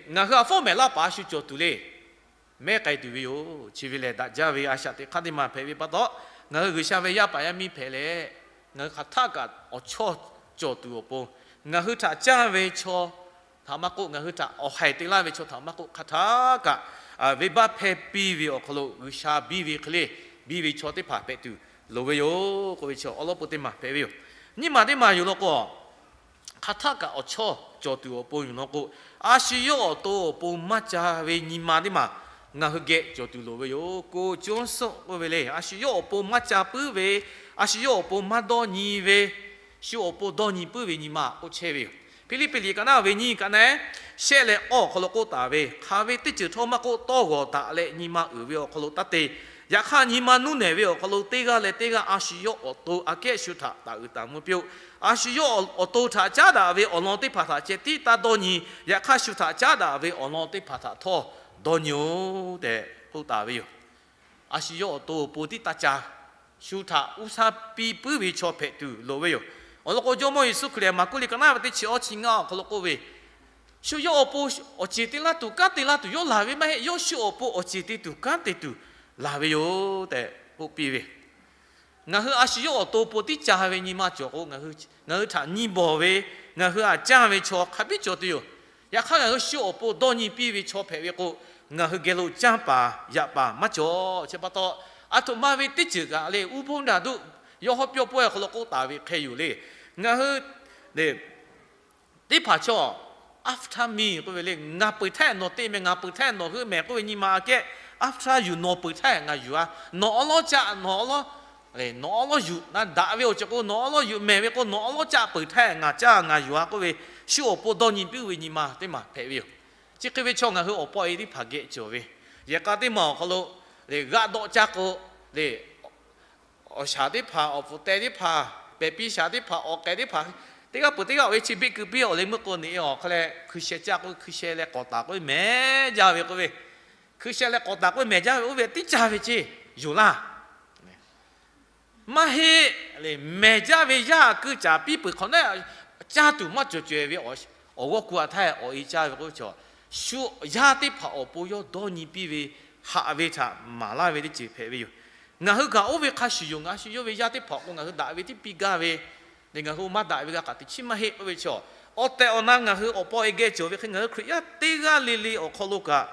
Ngaˬ hui htaꞈ fawˉ mehˍ laˇ paˍ a shu cawˬ tuˬ le. Mehˉ k'ai tuˬ ve yoˬ. Chi ve lehˬ, daꞈ jaˇ ve a shaꞈ teꞈ hk'aˇ teˇ maˬ hpehꞈ ve pa taw, ngaˬ hui G'uiˬsha ve yaˇ paˍ yaˇ miˇ hpehꞈ leh, ngaˬ hui hk'aˬ htaˇ kaꞈ awˬ chawˇ cawˬ tuˬ awˬ pon, ngaˬ hui htaꞈ canˇ ve chaw htaꞈ maˇ k'oˆ, ngaˬ hui htaꞈ awˬ haiˬ te laˇ ve chaw htaꞈ maˇ k'oˆ, hk'aˬ htaˇ kaꞈ venˇbaˆ hpehˇ piˇ ve awˬ hk'aw lo G'uiˬsha biˇ ve hk'e le, biˇ ve chaw teˇ hpaˍ hpehꞈ tuˬ loˍ ve yoˬ k'oˆ ve chi awˬ lawn peuˬ teˇ maˬ hpehꞈ ve yoˬ. Nyiˇ maˬ teˇ maˬ yoˬ law k'o, hk'aˬ htaˆ kaꞈ awˬ chawˇ cawˬ tuˬ awˬ pon yoˬ law k'o, a shu yawˇ awˬ to awˬ pon maˇ ca ve nyi ma teˇ maˬ ngaˬ hui geh cawˬ tuˬ loˍ ve yoˬ. ကိုယ်ကျိုးစွန့် k'oˆ ve le, a shu yawˇ awˬ pon maˇ ca puiˉ ve, a shu yawˇ awˬ pon maˇ dawˇ nyi ve, shu awˬ pon dawˇ nyi puiˉ ve nyi ma k'oˆ chehˇ ve yoˬ. Hpiˇliˇpiˆ liꞈ ka naˉ ve nyiˇ ka naˉ shehˆ leh awˇ awˬ hk'aw lo k'oˆ taˍ ve, hk'aˬ ve teˇ ceuˬ htawˇ maˇ k'oˆ, tawˇ g'awˬ daꞈ leh nyi ma uiˍ ve awˬ hk'aw lo taˇ te. Yaꞈ hk'aˇ, nyi ma nuˇ nehˬ ve awˬ hk'aw lo teˇ g'aˇ leh teˇ g'aˇ a shu yawˇ awˬ to aꞈ kehˉ shu htaꞈ taˍ uiˍ taˍ mvuh piˇ-oˆ. A shu yawˇ awˬ to htaꞈ caˉ daꞈ ve awˬ lawn teˇ hpaˍ htaꞈ ceh tiˉ taˇ dawˇ nyi. Yaꞈ hk'aˇ, shu htaꞈ caˉ daꞈ ve awˬ lawn teˇ hpaˍ htaꞈ htawˇ dawˇ nyi-oˬ tehꞈ k'oˆ taˍ ve yoˬ. A shu yawˇ awˬ to awˬ pon tiˉ taˇ ca, shu htaꞈ uˉ shaˉ piˇ puiˉ ve chaw hpehꞈ tuˬ loˍ ve yoˬ. Awˬ lawn k'o, Jawˇmawˇ Yeˍsuˆ Hkriꞈ lehˬ, Maˍkuˆ liꞈ ka naˉ ve teˇ chi awˇ chi ngaˇ awˬ hk'aw lo k'oˆ ve, shu yawˇ awˬ pon awˬ ceˬ te laˇ tuˬ kanˉ te laˇ tuˬ yawˇ laˬ ve maˇ heˆ. Yawˇ shu awˬ pon awˬ ceˬ te tuˬ kanˉ te tuˬ laˬ ve yoˬ tehꞈ k'oˆ piˇ ve. Ngaˬ hui a shu yawˇ awˬ to pon tiˉ ca ve nyi ma cawˬ k'o, ngaˬ hui htaꞈ nyi bawˬ ve, ngaˬ hui htaꞈ canˇ ve chaw hk'a biˇ cawˬ tuˬ yoˬ. Yaꞈ hk'aˇ, ngaˬ hui shu awˬ pon dawˇ nyi piˇ ve chaw hpehꞈ ve k'o, ngaˬ hui geh lo canˇ paˍ yaꞈ paˍ maˇ cawˬ. Chi pa taw, aˬ htoꞈ ma ve teˇ ceuˬ kaꞈ le, uˉ boˇ daꞈ duˆ yawˇ hawˉ pyawˇ pawehˇ awˬ hk'aw lo k'oˆ taˍ ve hk'e yoˬ le. Ngaˬ hui teˇ hpaˍ chaw after me k'oˆ ve le, ngaˬ peuˬ htaˇ nawˬ te mehˍ, ngaˬ peuˬ htaˇ nawˬ hui mehˍ k'oˆ ve nyi ma aꞈ kehˉ, after you, nawˬ peuˬ htaˇ ngaˬ yuˬ-a, nawˬ awˉ lawˉ caˆ, nawˬ awˉ lawˉ yuˬ na daꞈ ve awˬ ceuˬ k'o, nawˬ awˉ lawˉ yuˬ mehˍ ve k'o, nawˬ awˉ lawˉ caˆ peuˬ htaˇ ngaˬ caˇ ngaˬ yuˬ-a k'oˆ ve, shu awˬ pon dawˇ nyi piˇ ve nyi ma teˇ maˬ hpehꞈ ve yoˬ. Chi hk'e ve chaw ngaˬ hui awˬ pa e teˇ hpaˍ geh cawˬ ve, yehˬ k'a teˇ maˬ awˬ hk'aw lo le g'aˆ dawˆ caˇ k'o le, awˬ shaˍ teˇ hpaˍ, awˬ pfuhˍ teh teˇ hpaˍ, pehˬ piˇ shaˍ teˇ hpaˍ, awˬ k'ehˍ teˇ hpaˍ, teˇ g'aˇ peuˬ teˇ g'aˇ awˬ e chi biˆ keu piˇ awˬ leh meuˇ k'o, neꞈ awˬ hk'a leh hkui sheh caˇ k'o, hkui sheh leh k'awꞈ taˍ k'oˆ ve mehˍ jaˇ ve k'oˆ ve, hkui sheh leh k'awꞈ taˍ k'oˆ ve mehˍ jaˇ ve oˇ ve tiˉ caˇ ve ceˇ yoˬ laˇ. Maˇ heˆ le, mehˍ jaˇ ve yaˇ a keu caˍ piˇ peuˬ hk'awꞈ naˉ, caˇ tuˬ maˇ cawˬ cawehˬ ve awˬ g'awˇ ku a htaˇ awˬ e caˇ ve k'oˆ ve, shu yaˇ teˇ hpaˍ awˬ pon yawˇ dawˇ nyi piˇ ve, haꞈ ve htaꞈ maˍ laˇ ve teˇ ceuˬ hpehꞈ ve yoˬ. Ngaˬ hui kaꞈ oˇ ve hk'a shuˍ yoˬ. Ngaˬ shu yawˇ ve yaˇ teˇ hpaˍ awˬ pon ngaˬ hui daꞈ ve tiˉ piˇ gaˇ ve, le ngaˬ hui maˇ daꞈ ve g'a kaꞈ teꞈ chiˉ maˇ heˆ k'oˆ ve chaw, awˬ tehˬ awˬ na ngaˬ hui awˬ pa e geh cawˬ ve hk'e ngaˬ hui Hkriꞈ yaˇ teˇ g'aˇ le le awˬ hk'aw lo kaꞈ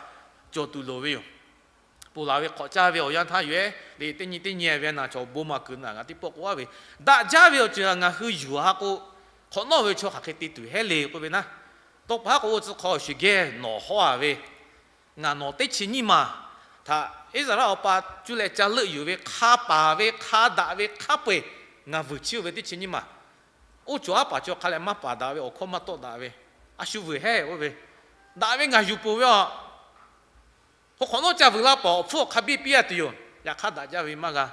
cawˬ tuˬ loˍ ve yoˬ. Ponˬ laˬ ve hk'awꞈ caˇ ve awˬ yanˇ htaˇ yoˬ-ehˉ le, teˇ nyi teˇ nyi ve naˬ chaw bon maˬ kuiˬ naˬ g'a teˇ pawˆ k'oˆ a ve, daꞈ jaˇ ve awˬ ceuˬ ngaˬ hui yuˬ-a k'o, hk'awꞈ nawˉ ve chaw hk'aˬ hk'e te tuˬ heˉ le k'oˆ ve naˉ, tawˇ pa haˉ k'o oˇ tcuh hk'aw shuˍ geh nawˬ hawˉ-a ve, ngaˬ nawˬ teˇ chi nyiˇ maˬ htaꞈ Iˉsaˍreˍlaˆ awˬ pa cuˇ leh ca leuˆ yuˬ ve hk'a paˍ ve hk'a daꞈ ve hk'a peu-eˬ ngaˬ vuiˬ chiˇ-oˬ ve teˇ chi nyiˇ maˬ, oˇ cawˬ aˉ paˍ cawˬ hk'a leh maˇ paˍ daꞈ ve awˬ hkawˇ maˇ tawˆ daꞈ ve, a shu vuiˬ hehˉ oˇ ve, daꞈ ve ngaˬ yuˬ peuˬ ve a. Hk'aw hk'awꞈ nawˉ ca vuiˬ laˇ paˍ awˬ hpfuhˇ awˬ hk'a biˇ piˇ-a tuˬ yoˬ. Yaꞈ hk'aˇ daꞈ jaˇ ve maˇ g'a.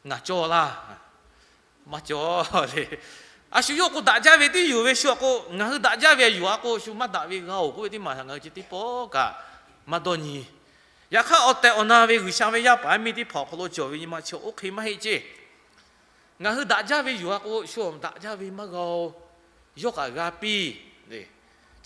Ngaˬ cawˇ laˇ. Maˇ cawˬ le. A shu yawˇ k'o daꞈ jaˇ ve tiˉ yuˬ ve shu awˬ k'o, ngaˬ hui daꞈ jaˇ ve yuˬ-a k'o shu maˇ daꞈ ve g'a-oˬ k'oˆ ve teˇ maˬ htaꞈ ngaˬ hui chi teˇ pawˆ kaꞈ maˇ dawˇ nyi. Yaꞈ hk'aˇ, awˬ tehˬ awˬ na ve G'uiˬsha ve yaˇ paˍ yaˇ miˇ teˇ hpaˍ awˬ hk'aw lo cawˬ ve nyi ma chi oˇ hk'e maˇ heˆ ceˇ. Ngaˬ hui daꞈ jaˇ ve yuˬ-a k'o, shu daꞈ jaˇ ve maˇ g'a-oˬ. Yawˇ kaꞈ g'a piˇ.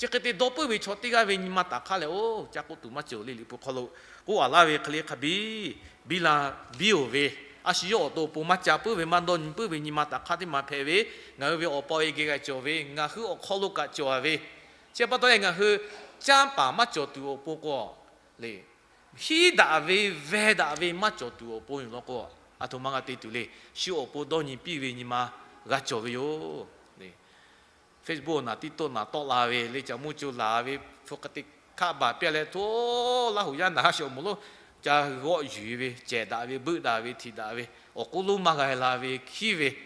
Chi hk'e te dawˇ puiˉ ve chaw teˇ g'aˇ ve nyi ma taˍ hk'aˇ lehˬ, oˇ ca k'oˆ tuˬ maˇ cawˬ le. Liꞈ hpu hk'aw lo k'oˆ a laˇ ve hk'e le hk'a biˇ biˇ la biˇ-oˬ ve, a shu yawˇ awˬ to awˬ pon maˇ ca puiˉ ve maˇ dawˇ nyi puiˉ ve nyi ma taˍ hk'aˇ teˇ maˬ hpehꞈ ve, ngaˬ hui ve awˬ pa awˬ e geh g'a cawˬ ve, ngaˬ hui awˬ hk'aw lo kaꞈ cawˬ-a ve, chi pa taw leh ngaˬ hui canˇ paˍ maˇ cawˬ tuˬ awˬ pon k'o le, hiˉ daꞈ ve veh daꞈ ve maˇ cawˬ tuˬ awˬ pon yoˬ law k'o, aˬ htoꞈ ma g'a te tuˬ le. Shu awˬ pon dawˇ nyi piˇ ve nyi ma g'a cawˬ ve yoˬ. Facebook naˬ tiˉ toˆ naˬ tawˆ la ve le, ca mvuhˇ co laˬ ve, hpu hk'e te hkaˆ baˬ piˇ leh hto, Laˇ huˍ yaˇ naˬ ha shawˍ moˍ lonˉ ca g'awˆ yuˬ ve, cehˬ daꞈ ve, beuˆ daꞈ ve, htiꞈ daꞈ ve, awˬ k'oˆ lonˉ maˇ g'a la ve hkiˉ ve,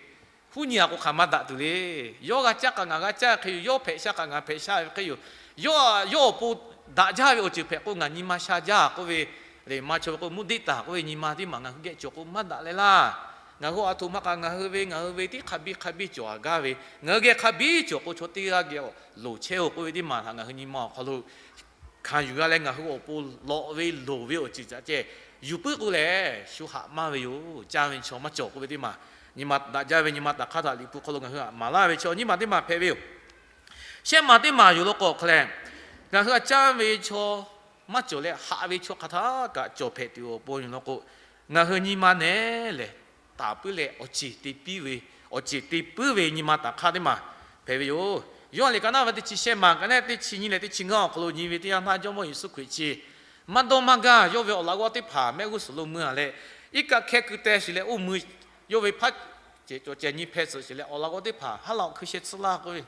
huˉ nyi-a k'o hk'aˬ maˇ daꞈ tuˬ le. Yawˇ g'a caˇ kaꞈ ngaˬ g'a caˇ ve hk'e yoˬ. Yawˇ hpehꞈ sha kaꞈ ngaˬ hpehꞈ sha ve hk'e yoˬ. Yawˇ, yawˇ awˬ pon daꞈ jaˇ ve awˬ ceuˬ hpehꞈ k'o ngaˬ nyi ma sha jaˇ k'oˆ ve, le maˇ chaw ve k'o mvuhˇ deˆ taˍ k'oˆ ve nyi ma teˇ maˬ ngaˬ hui geh cawˬ k'o maˇ daꞈ leh laˇ. Ngaˬ hui aˬ htoꞈ ma kaꞈ ngaˬ hui ve ngaˬ hui ve tiˉ hk'a biˇ hk'a biˇ cawˬ-a gaˇ ve, ngaˬ hui geh hk'a biˇ cawˬ k'o chaw teˇ g'aˇ geh loˍ chehˇ-oˬ k'oˆ ve teˇ maˬ htaꞈ ngaˬ hui nyi ma awˬ hk'aw lo hkanˍ yuˬ g'a leh ngaˬ hui awˬ pon lawꞈ ve loˍ ve awˬ ceuˬ caꞈ ceh yuˬ puiˉ k'o lehˬ, shu haꞈ maˇ ve yoˬ. Caˇ ve chaw maˇ cawˬ k'oˆ ve teˇ maˬ, nyi ma daꞈ jaˇ ve nyi ma taˍ hk'aˇ htaꞈ Liꞈ hpu hk'aw lo ngaˬ hui haꞈ maˍ laˇ ve chaw nyiˇ maˬ teˇ maˬ hpehꞈ ve yoˬ. Shehˆ maˬ teˇ maˬ yoˬ law k'o hk'a leh, ngaˬ hui a caˇ ve chaw maˇ cawˬ leh haꞈ ve chaw hk'aˬ htaˇ kaꞈ cawˬ hpehꞈ tuˬ awˬ pon yoˬ law k'o, ngaˬ hui nyi ma nehˬ lehˬ taˍ puiˉ leh awˬ ceˬ te piˇ ve, awˬ ceˬ te puiˉ ve nyi ma taˍ hk'aˇ teˇ maˬ hpehꞈ ve yoˬ. Yoˇhanˬ liꞈ ka naˉ ve teˇ chi shehˆ maˬ ka naˉ teˇ chi nyiˇ leh teˇ chi ngaˇ awˬ hk'aw lo nyi ve teˇ yanˇ htaˇ Jawˇmawˇ Yeˍsuˆ Hkriꞈ chi maˇ dawˇ maˇ gaˇ yawˇ ve awˬ laꞈ g'awˇ teˇ hpaˍ mehˆ g'uˇ suhˍ lo mui-a leh, iˉ kaˆ hkehˇ keu teh shiˍ leh oˇ mui yawˇ ve hpaˇ cehˬ cawˬ cehˬ nyi hpeh tcuhꞈ shiˍ leh awˬ laꞈ g'awˇ teˇ hpaˍ haˉ la hkui sheh tsuhˇ laˇ k'oˆ ve,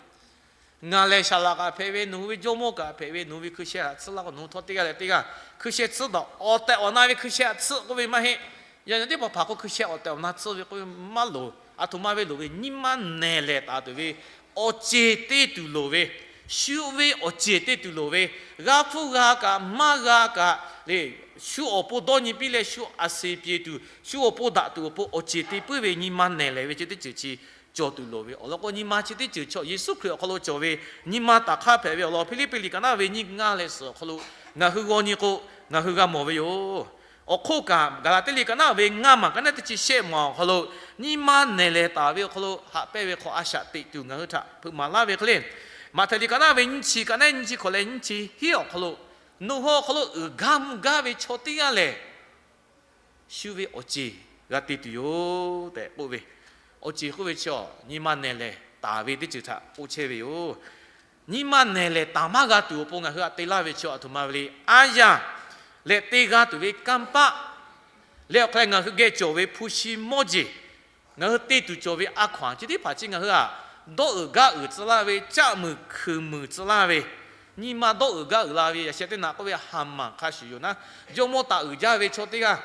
Ngaˬ lehˬ saˍ laꞈ kaꞈ hpehꞈ ve, nawˬ hui ve jawˇmawˇ kaꞈ hpehꞈ ve, nawˬ hui ve hkui sheh htaꞈ tsuhˇ laˇ k'o, nawˬ hui htawˇ teˇ g'aˇ leh teˇ g'aˇ hkui sheh tsuhˇ daꞈ. Awˬ tehˬ awˬ na ve hkui sheh htaꞈ tsuhˇ k'oˆ ve maˇ heˆ. Yaꞈ nyi teˇ hpaˍ hpaˍ k'o hkui sheh awˬ tehˬ awˬ na tsuhˇ ve k'oˆ ve maˇ loˍ. Aˬ htoꞈ ma ve loˍ ve, nyi ma nehˬ lehˬ taˍ tuˬ ve awˬ ceˬ te tuˬ loˍ ve, shu ve awˬ ceˬ te tuˬ loˍ ve, g'a hpfuhˇ g'a kaꞈ maˇ g'a kaꞈ le, shu awˬ pon dawˇ nyi piˇ leh shu a seˍ piˍ tuˬ, shu awˬ pon daꞈ tuˬ awˬ pon awˬ ceˬ te puiˉ ve nyi ma nehˬ lehˬ ve chi teˇ ceuˬ chi cawˬ tuˬ loˍ ve awˬ lawn k'o, nyi ma chi teˇ ceuˬ chaw Yeˍsuˆ Hkriꞈ awˬ hk'aw lo cawˬ ve nyi ma taˍ hk'aˇ hpehꞈ ve awˬ lawn Hpiˇliˇpiˆ liꞈ ka naˉ ve nyiˇ ngaˇ leh suhˍ awˬ hk'aw lo ngaˬ hui g'aw nyi k'o, ngaˬ hui g'a mawˬ ve yoˬ. Awˬ hk'oˆ kaꞈ, Gaˍlaˍtiˆ liꞈ kaꞈ naˉ ve ngaˇ maˬ kaꞈ naˉ teˇ chi shehˆ maˬ awˬ hk'aw lo, nyi ma nehˬ lehˬ taˍ ve awˬ hk'aw lo haꞈ pehnˇ ve hk'aw a shaꞈ teꞈ tuˬ ngaˬ hui htaꞈ hpeuꞈ maˍ laˇ ve hk'e le. Maꞈhtehˍ liꞈ kaꞈ naˉ ve nyiˇ chi kaꞈ naˉ nyiˇ chi hkawꞈ leh nyiˇ chi hiˉ awˬ hk'aw lo, nawˬ hui awˬ hk'aw lo uiˍ gaˇ mvuh gaˇ ve chaw teˇ g'aˇ lehˬ, shu ve awˬ ceˬ g'a te tuˬ yoˬ tehꞈ k'oˆ ve. Awˬ ceˬ k'oˆ ve chi awˬ, nyi ma nehˬ lehˬ taˍ ve teˇ ceuˬ htaꞈ k'oˆ chehˇ ve yoˬ. Nyi ma nehˬ lehˬ taˍ maˇ g'a tuˬ awˬ pon ngaˬ hui htaꞈ te laˇ ve chi aˬ htoꞈ ma ve le. Aˉ yaˇ leh te g'a tuˬ ve kanˇ paˆ leh awˬ hk'a leh ngaˬ hui geh cawˬ ve hpu shi mawˇ jeˬ, ngaˬ hui te tuˬ cawˬ ve a hkaw-anˬ chi teˇ hpaˍ chi ngaˬ hui htaꞈ dawˇ uiˍ gaˇ uiˍ tcuh laˇ ve, caˆ muiˬ hkuiˬ muiˬ tcuh laˇ ve, nyi ma dawˇ uiˍ gaˇ uiˍ la ve, yaꞈ sheh teˇ naꞈ k'oˆ ve Haˍmaˍ hk'a shuˍ yoˬ naˉ, jawˇmawˇ taˍ uiˍ jaˇ ve chaw teˇ g'aˇ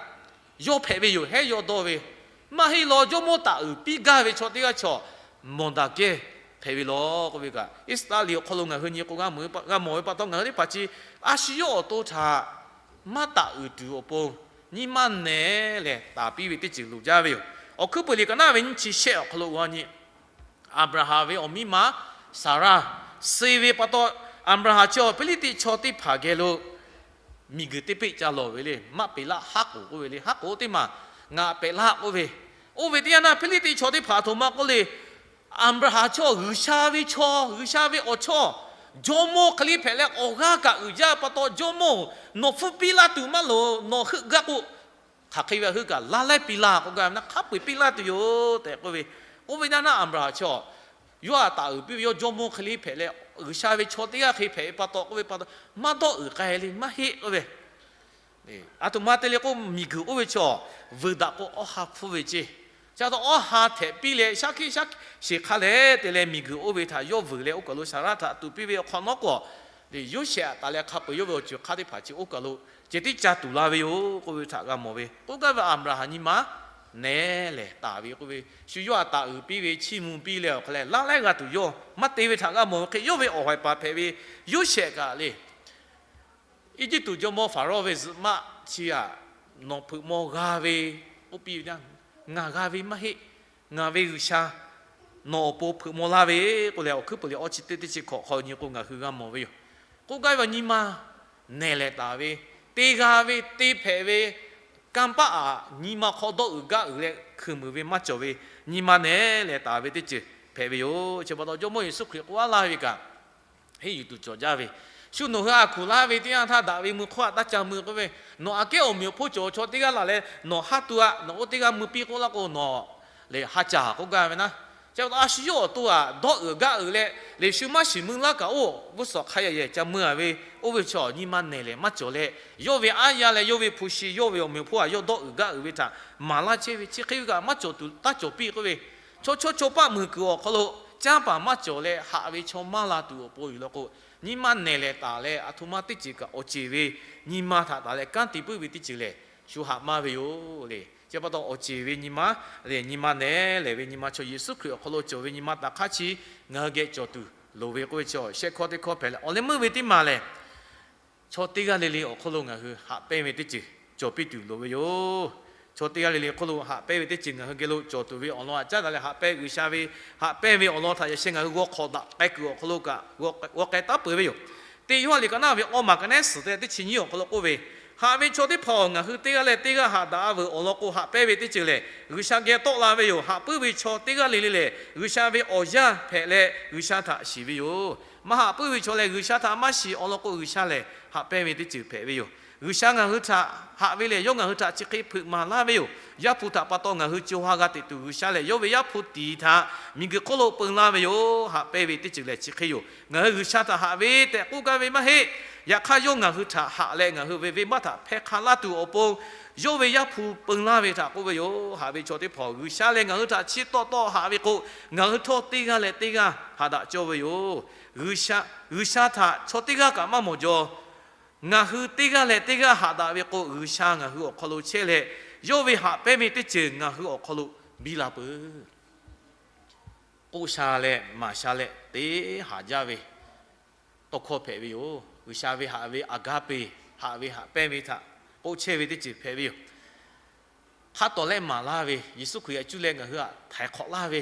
yawˇ hpehꞈ ve yoˬ. Hehˉ yawˇ dawˇ ve, maˇ heˆ law, jawˇmawˇ taˍ uiˍ piˇ gaˇ ve chaw teˇ g'aˇ chaw Mawˬdaˍkehˇ hpehꞈ ve law k'oˆ ve kaꞈ, Iˉsaˍreˍlaˆ liꞈ awˬ hk'aw lo ngaˬ hui nyi k'o g'a mawˬ ve pa taw, ngaˬ hui teˇ hpaˍ chi a shu yawˇ awˬ to htaꞈ maˇ taˍ uiˍ tuˬ awˬ pon, nyi ma nehˬ lehˬ taˍ piˇ ve teˇ ceuˬ loˍ jaˇ ve yoˬ. Awˬ hkuiˉ peuˬ liꞈ kaꞈ naˉ ve nyiˇ chi shehˆ awˬ hk'aw lo g'a nyi, Aˍbraˍhanˍ ve awˬ miˇ ma Saˍraˆ suh ve pa taw, Aˍbraˍhanˍ chi awˬ Hpiˇliˇtiˆ chaw teˇ hpaˍ geh lo miˬguiˬ teˇ peˆ ca lawˬ ve le. Maˆpeˍlaˆ haˉ k'oˍ k'oˆ ve le. Haˉ k'oˍ teˇ maˬ ngaˬ peꞈ laˇ k'oˆ ve, oˇ ve teˇ yanˇ naˆ Hpiˇliˇtiˆ chaw teˇ hpaˍ htoꞈ ma k'oˆ le, Aˍbraˍhanˍ chaw G'uiˬsha ve chaw, G'uiˬsha ve awˬ chawˇ, jawˇmawˇ hk'e le hpehꞈ leh awˬ g'aˇ kaꞈ uiˍ jaˇ pa taw, jawˇmawˇ-oˬ, nawˬ hpfuhˇ piˇ laˇ tuˬ maˇ loˍ, nawˬ heuˆ gaˇ k'o, hk'aˬ hk'e ve heuˆ kaꞈ laˇ lehˉ piˇ laˇ k'oˆ gaˇ ve naˆ, hk'a peu-eˬ piˇ laˇ tuˬ yoˬ tehꞈ k'oˆ ve. Oˇ ve naˆ naˆ Aˍbraˍhanˍ chaw yawˇ htaꞈ taˍ uiˍ piˇ ve, yawˇ jawˇmawˇ hk'e le hpehꞈ leh G'uiˬsha ve chaw teˇ g'aˇ hk'e hpehꞈ ve pa taw k'oˆ ve pa taw, maˇ dawˆ uiˍ k'ai le, maˇ heˆ k'oˆ ve. Aˬ htoꞈ ma te le k'o, miˬguiˬ oˇ ve chaw vuiˬ daꞈ k'o awˇ ha hpfuhˇ ve ceˇ. Chi pa taw awˇ ha hpehꞈ piˇ leh shaˉ hkiˆ shaˉ sheˍ hk'a leh te leh miˬguiˬ oˇ ve htaꞈ yawˇ vuiˬ leh oˇ kaˬ lo Saˍraˆ htaꞈ tuˍ piˇ ve awˬ hk'awꞈ nawˉ k'o, Yoˇsehꞈ taˍ leh hk'a peu-eˬ yawˇ ve awˬ ceuˬ hk'aˇ teˇ hpaˍ chi oˇ kaˬ lo ceh tiˉ ca tuˬ la ve yoˬ k'oˆ ve htaꞈ g'a mawˬ ve. K'oˆ gaˇ ve Aˍbraˍhanˍ nyi ma nehˬ lehˬ taˍ ve k'oˆ ve, shu yawˇ htaꞈ taˍ uiˍ piˇ ve, chiˇ mvuh piˇ leh awˬ hk'a leh laˇ lehˉ g'a tuˬ yawˇ maˇ te ve htaꞈ g'a mawˬ ve hk'e, yawˇ ve awˬ hawehˍ paˍ hpehꞈ ve Yoˇsehꞈ kaꞈ le, Eˇjiˇtuꞈ jawˇmawˇ Hpaˍrawˇ ve zuhꞈ maˆ chi htaꞈ nawˬ hpeuꞈ maw g'a ve k'oˆ piˇ ve, ngaˬ g'a ve maˇ heˆ, ngaˬ ve G'uiˬsha nawˬ awˬ pon hpeuꞈ maw laˇ ve k'oˆ leh, awˬ hkuiˉ peuˬ liꞈ awˇ chi teˇ teˇ chi hkawꞈ hk'aw nyi k'o ngaˬ hui g'a mawˬ ve yoˬ. K'oˆ gaˇ ve nyi ma nehˬ lehˬ taˍ ve, te g'a ve, te hpehꞈ ve, kanˇ paˆ aꞈ nyi ma hk'aw dawˇ uiˍ gaˇ uiˍ leh hkuiˬ muiˬ ve maˇ cawˬ ve, nyi ma nehˬ lehˬ taˍ ve teˇ ceuˬ hpehꞈ ve yoˬ. Chi pa taw Jawˇmawˇ Yeˍsuˆ Hkriꞈ k'oˆ laˇ ve kaꞈ, henˇ yuˬ tuˬ cawˬ jaˇ ve, shu nawˬ hui a hkuˬ laˇ ve teˇ yanˇ htaˇ daꞈ ve mui hk'oˆ htaꞈ taˇ ca mui k'oˆ ve, nawˬ aꞈ kehˉ awˬ meꞈ awˬ hponˇ cawˬ chaw teˇ g'aˇ laˬ leh nawˬ haˉ tuˬ aꞈ nawˬ oˇ teˇ g'aˇ mui piˇ k'oˆ laˇ k'o, nawˬ lehˬ ha caˬ k'oˆ gaˇ ve naˆ. Chi pa taw a shu yawˇ awˬ to aꞈ dawˇ uiˍ gaˇ uiˍ leh, lehˬ shu maˇ shiˍ mui laˇ kaꞈ oˇ g'uˇ suhˍ hk'a yaꞈ yehˬ ca mui a ve, oˇ ve chaw nyi ma nehˬ lehˬ maˇ cawˬ leh, yawˇ ve aˉ yaˇ leh yawˇ ve hpu shi yawˇ ve awˬ meꞈ awˬ hponˇ aꞈ yawˇ dawˇ uiˍ gaˇ uiˍ ve htaꞈ maˍ laˇ chehˇ ve, chi hk'e ve kaꞈ maˇ cawˬ tuˬ taˇ cawˬ piˇ k'oˆ ve, chaw chawˇ chaw paˆ muiˬ kuiˬ awˬ hk'aw lo canˇ paˍ maˇ cawˬ leh haꞈ ve chaw maˇ la tuˬ awˬ pon yoˬ law k'o, nyi ma nehˬ lehˬ taˍ leh aˬ htoꞈ ma teˇ ceuˬ kaꞈ awˬ ceˬ ve nyi ma htaꞈ taˍ leh kanˉ te puiˉ ve teˇ ceuˬ lehˬ, shu haꞈ maˇ ve yoˬ le. Chi pa taw awˬ ceˬ ve nyi ma lehˬ, nyi ma nehˬ lehˬ ve nyi ma chaw Yeˍsuˆ Hkriꞈ awˬ hk'aw lo cawˬ ve nyi ma taꞈ hk'aˇ chi ngaˬ hui geh cawˬ tuˬ loˍ ve k'oˆ ve chi shehˆ hkawˇ teˇ hkawˇ hpehꞈ leh, awˬ leh meuˇ ve teˇ maˬ lehˬ, chaw teˇ g'aˇ le le awˬ hk'aw lo ngaˬ hui haꞈ pehnˇ ve teˇ ceuˬ cawˬ piˇ tuˬ loˍ ve yoˬ. Chaw teˇ g'aˇ le le hk'oˆ lo haꞈ pehnˇ ve teˇ ceuˬ ngaˬ hui geh lo cawˬ tuˬ ve awˬ lawn aꞈ caˉ daꞈ leh haꞈ pehnˇ, G'uiˬsha ve haꞈ pehnˇ ve awˬ lawn htaꞈ yaꞈ sheh ngaˬ hui g'aw hk'awꞈ daꞈ k'ai kuiˬ awˬ hk'aw lo kaꞈ g'aw k'ai taˉ peuˬ ve yoˬ. Teˇ Yoˇhanˬ liꞈ kaꞈ naˉ ve awˇ maˬ kaꞈ nehˉ suhˍ te teˇ chi nyiˇ awˬ hk'aw lo k'oˆ ve, haꞈ ve chaw teˇ hpaˍ-oˬ, ngaˬ hui teˇ g'aˇ leh teˇ g'aˇ haꞈ daꞈ-a veuˬ awˬ lawn k'o, haꞈ pehnˇ ve teˇ ceuˬ lehˬ G'uiˬsha geh tawˆ la ve yoˬ. Haꞈ puiˉ ve chaw teˇ g'aˇ le le lehˬ, G'uiˬsha ve awˬ yaˇ hpehꞈ leh G'uiˬsha htaꞈ shiˍ ve yoˬ. Maˇ haꞈ puiˉ ve chaw lehˬ, G'uiˬsha htaꞈ maˇ shiˍ awˬ lawn k'o, G'uiˬsha lehˬ haꞈ pehnˇ ve teˇ ceuˬ hpehꞈ ve yoˬ. G'uiˬsha ngaˬ hui htaꞈ haꞈ ve lehˬ, yawˇ ngaˬ hui htaꞈ chi hk'e hpeuꞈ maˍ laˇ ve yoˬ. Yaˇ hpu htaꞈ pa taw ngaˬ hui co ha g'a teꞈ tuˬ, G'uiˬsha lehˬ yawˇ ve Yaˇ hpu tiˍ htaꞈ miˬguiˬ hk'oˆ lo peun laˇ ve yoˬ. Haꞈ pehnˇ ve teˇ ceuˬ lehˬ chi hk'e yoˬ. Ngaˬ hui G'uiˬsha htaꞈ haꞈ ve tehꞈ k'oˆ gaˇ ve maˇ heˆ. Yaꞈ hk'aˇ, yawˇ ngaˬ hui htaꞈ haꞈ leh ngaˬ hui ve venˇbaˆ htaꞈ hpehˇ hk'a laˇ tuˬ awˬ pon, yawˇ ve Yaˇ hpu peun laˇ ve htaꞈ k'oˆ ve yoˬ. Haꞈ ve chaw teˇ hpaˍ-oˬ, G'uiˬsha lehˬ ngaˬ hui htaꞈ chi tawˆ tawˆ haꞈ ve k'o, ngaˬ hui htawˇ teˇ g'aˇ leh teˇ g'aˇ haꞈ daꞈ cawˇ ve yoˬ. G'uiˬsha htaꞈ chaw teˇ g'aˇ kaꞈ maˇ mawˬ jaw. Ngaˬ hui teˇ g'aˇ leh teˇ g'aˇ haꞈ daꞈ ve k'o, G'uiˬsha ngaˬ hui awˬ hk'aw lo chehˇ leh, yawˇ ve haꞈ pehnˇ ve teˇ ceuˬ ngaˬ hui awˬ hk'aw lo biˇ la peuˬ. K'oˆ sha leh maˍ sha leh teˇ haꞈ jaˇ ve tawˇ hkawˇ hpehꞈ ve yoˬ. G'uiˬsha ve haꞈ ve agape, haꞈ ve haꞈ pehnˇ ve htaꞈ k'oˆ chehˇ ve teˇ ceuˬ hpehꞈ ve yoˬ. Hk'a tawˍ lehˆ maˍ laˇ ve, Yeˍsuˆ Hkriꞈ htaꞈ cuˇ leh ngaˬ hui htaꞈ htaiˍ hk'awꞈ laˇ ve,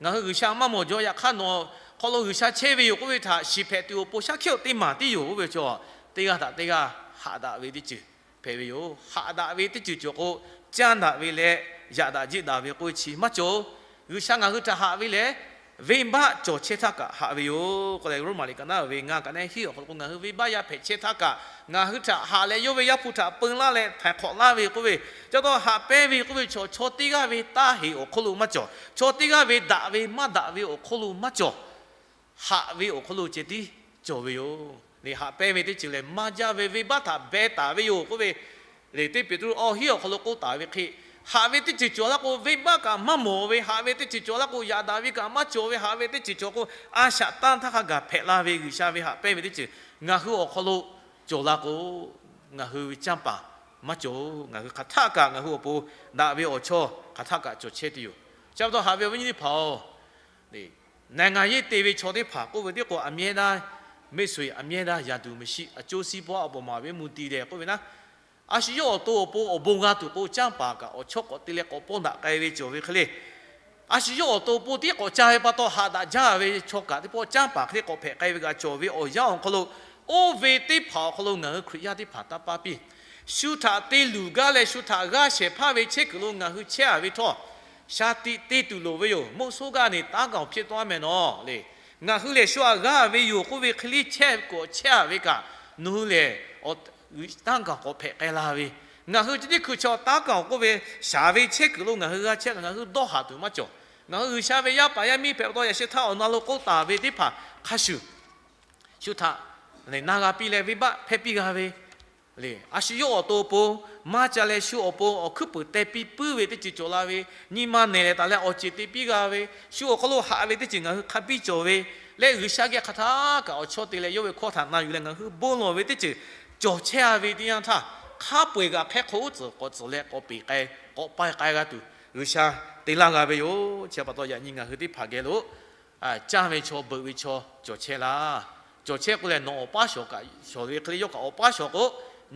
ngaˬ hui G'uiˬsha maˇ mawˬ jaw. Yaꞈ hk'aˇ, nawˬ hk'aw lo G'uiˬsha chehˇ ve yoˬ k'oˆ ve htaꞈ shiˍ hpehꞈ tuˬ awˬ pon shaˉ hkiˆ-oˬ teˇ maˬ tiˉ yoˬ k'oˆ ve chaw, teˇ g'aˇ htaꞈ teˇ g'aˇ haꞈ daꞈ ve teˇ ceuˬ hpehꞈ ve yoˬ. Haꞈ daꞈ ve teˇ ceuˬ cawˬ k'o, caˇ daꞈ ve leh yaꞈ daꞈ jiˆ daꞈ ve k'oˆ ve chi maˇ cawˬ. G'uiˬsha ngaˬ hui htaꞈ haꞈ ve lehˬ, venˇbaˆ cawˬ chehˇ htaˇ kaꞈ haꞈ ve yoˬ k'oˆ leh, Roˉmaꞈ liꞈ kaꞈ naˉ ve ngaˇ kaꞈ neˉ hiˉ awˬ hk'aw lo k'o, ngaˬ hui venˇbaˆ yaˇ hpehꞈ chehˇ htaˇ kaꞈ ngaˬ hui htaꞈ haꞈ leh yawˇ ve Yaˇ hpu htaꞈ peu laˇ leh htaiˍ hk'awꞈ laˇ ve k'oˆ ve, ca taw haꞈ pehnˇ ve k'oˆ ve chaw, chaw teˇ g'aˇ ve taˇ heˍ awˬ hk'oˆ lo maˇ cawˬ. Chaw teˇ g'aˇ ve daꞈ ve maˇ daꞈ ve awˬ hk'oˆ lo maˇ cawˬ. Haꞈ ve awˬ hk'aw lo ceh tiˉ cawˬ ve yoˬ. Leh haꞈ pehnˇ ve teˇ ceuˬ lehˬ, maˇ jaˇ ve venˇbaˆ htaꞈ beh taˍ ve yoˬ k'oˆ ve, leh teˇ Peˍtruˆ awˇ hiˉ awˬ hk'aw lo k'oˆ taˍ ve hk'e, haꞈ ve teˇ ceuˬ cawˬ laˇ k'o, venˇbaˆ kaꞈ maˇ mawˬ ve, haꞈ ve teˇ ceuˬ cawˬ laˇ k'o, yaꞈ daꞈ ve kaꞈ maˇ cawˬ ve, haꞈ ve teˇ ceuˬ cawˬ k'o, a shaꞈ tanˇ htaˇ hk'a gaˬ hpehꞈ la ve G'uiˬsha ve haꞈ pehnˇ ve teˇ ceuˬ ngaˬ hui awˬ hk'aw lo cawˬ la k'o, ngaˬ hui ve canˇ paˍ maˇ cawˬ. Ngaˬ hui hk'aˬ htaˆ kaꞈ ngaˬ hui awˬ pon daꞈ ve awˬ chawˇ hk'aˬ htaˆ kaꞈ cawˬ chehˇ tuˬ yoˬ. Chi pa taw haꞈ ve awˬ viˉ nyi teˇ hpaˍ-oˬ, နိုင်ငံရေး te ve chaw teˇ hpaˍ k'oˆ ve teˇ k'o, အမြဲတမ်း မိတ်ဆွေ အမြဲတမ်း ရန်သူမရှိ အကျိုးစီးပွား အပေါ်မှာပဲ မူတည်တယ် k'oˆ ve naˉ, a shu yawˇ awˬ to awˬ pon awˬ bon g'a tuˬ k'o, canˇ paˍ kaꞈ awˬ chawˇ k'awꞈ te leh k'awꞈ pawˇ daꞈ k'ai ve cawˬ ve hk'e le. A shu yawˇ awˬ to awˬ pon tiˉ k'awꞈ ca ve pa taw, haꞈ daꞈ jaˇ ve chaw kaꞈ teˇ pawˆ canˇ paˍ hk'e le k'awꞈ hpehꞈ k'ai ve kaꞈ cawˬ ve awˬ yanˇ awˬ hk'aw lo, oˇ ve teˇ hpaˍ awˬ hk'aw lo ngaˬ hui Hkriꞈ yaˇ teˇ hpaˍ taˇ paˇ piˇ. Shu htaꞈ te luˬ gaˇ leh shu htaꞈ g'aˇ shehˍ hpaˇ ve chehˇ kuiˬ lo ngaˬ hui chehˇ-a ve htawˇ, shaˍ tiꞈ te tuˬ loˍ ve yoˬ. မုဆိုး g'aˇ နဲ့ တန်းကောင် ဖြစ်သွားမယ်နော် le. Ngaˬ hui lehˬ shu htaꞈ g'aˇ ve yoˬ k'oˆ ve hk'e le chehˇ k'awꞈ chehˇ-a ve kaꞈ, nawˬ hui lehˬ တန်းကောင် k'awꞈ hpehꞈ k'ai la ve, ngaˬ hui chi teˇ hkui chaw တန်းကောင် k'oˆ ve shaˍ ve chehˇ kuiˬ lo ngaˬ hui g'a chehˇ kaꞈ ngaˬ hui dawˇ haˍ tuˬ maˇ cawˬ. Ngaˬ hui G'uiˬsha ve yaˇ paˍ yaˇ miˇ hpehꞈ pa taw, yaꞈ sheh htaˇ awˬ na lo k'oˆ taˍ ve teˇ hpaˍ hk'a shuˍ, shu htaꞈ na g'a piˇ leh venˇbaˆ hpehˇ piˇ g'a ve, le, a shu yawˇ awˬ to awˬ pon maˇ ca leh shu awˬ pon awˬ hkuiˉ puiˍ teh piˇ puiˉ ve teˇ ceuˬ cawˬ la ve, nyi ma nehˬ leh taˍ leh awˬ ceˬ te piˇ g'a ve, shu awˬ hk'aw lo haꞈ ve teˇ ceuˬ ngaˬ hui hk'a biˇ cawˬ ve, leh G'uiˬsha geh hk'aˬ htaˇ kaꞈ awˬ chawˇ te leh yawˇ ve hkawˇ htaꞈ na yuˬ leh ngaˬ hui bon lawˬ ve teˇ ceuˬ cawˬ chehˇ-a ve teˇ yanˇ htaˇ, hk'a peu-eˬ kaꞈ hk'e hk'oˆ tcuhˍ k'awꞈ tcuhˍ leh k'awꞈ peˬ k'ai, k'awꞈ paiˇ k'ai g'a tuˬ G'uiˬsha te laˇ g'a ve yoˬ. Chi pa taw yaꞈ nyi ngaˬ hui teˇ hpaˍ geh lo caˇ ve chaw beuꞈ ve chaw cawˬ chehˇ laˇ. Cawˬ chehˇ k'o lehˬ, nawˬ awˬ paˉ shawˍ kaꞈ shawˍ ve hk'e le, yawˇ kaꞈ awˬ paˉ shawˍ k'o,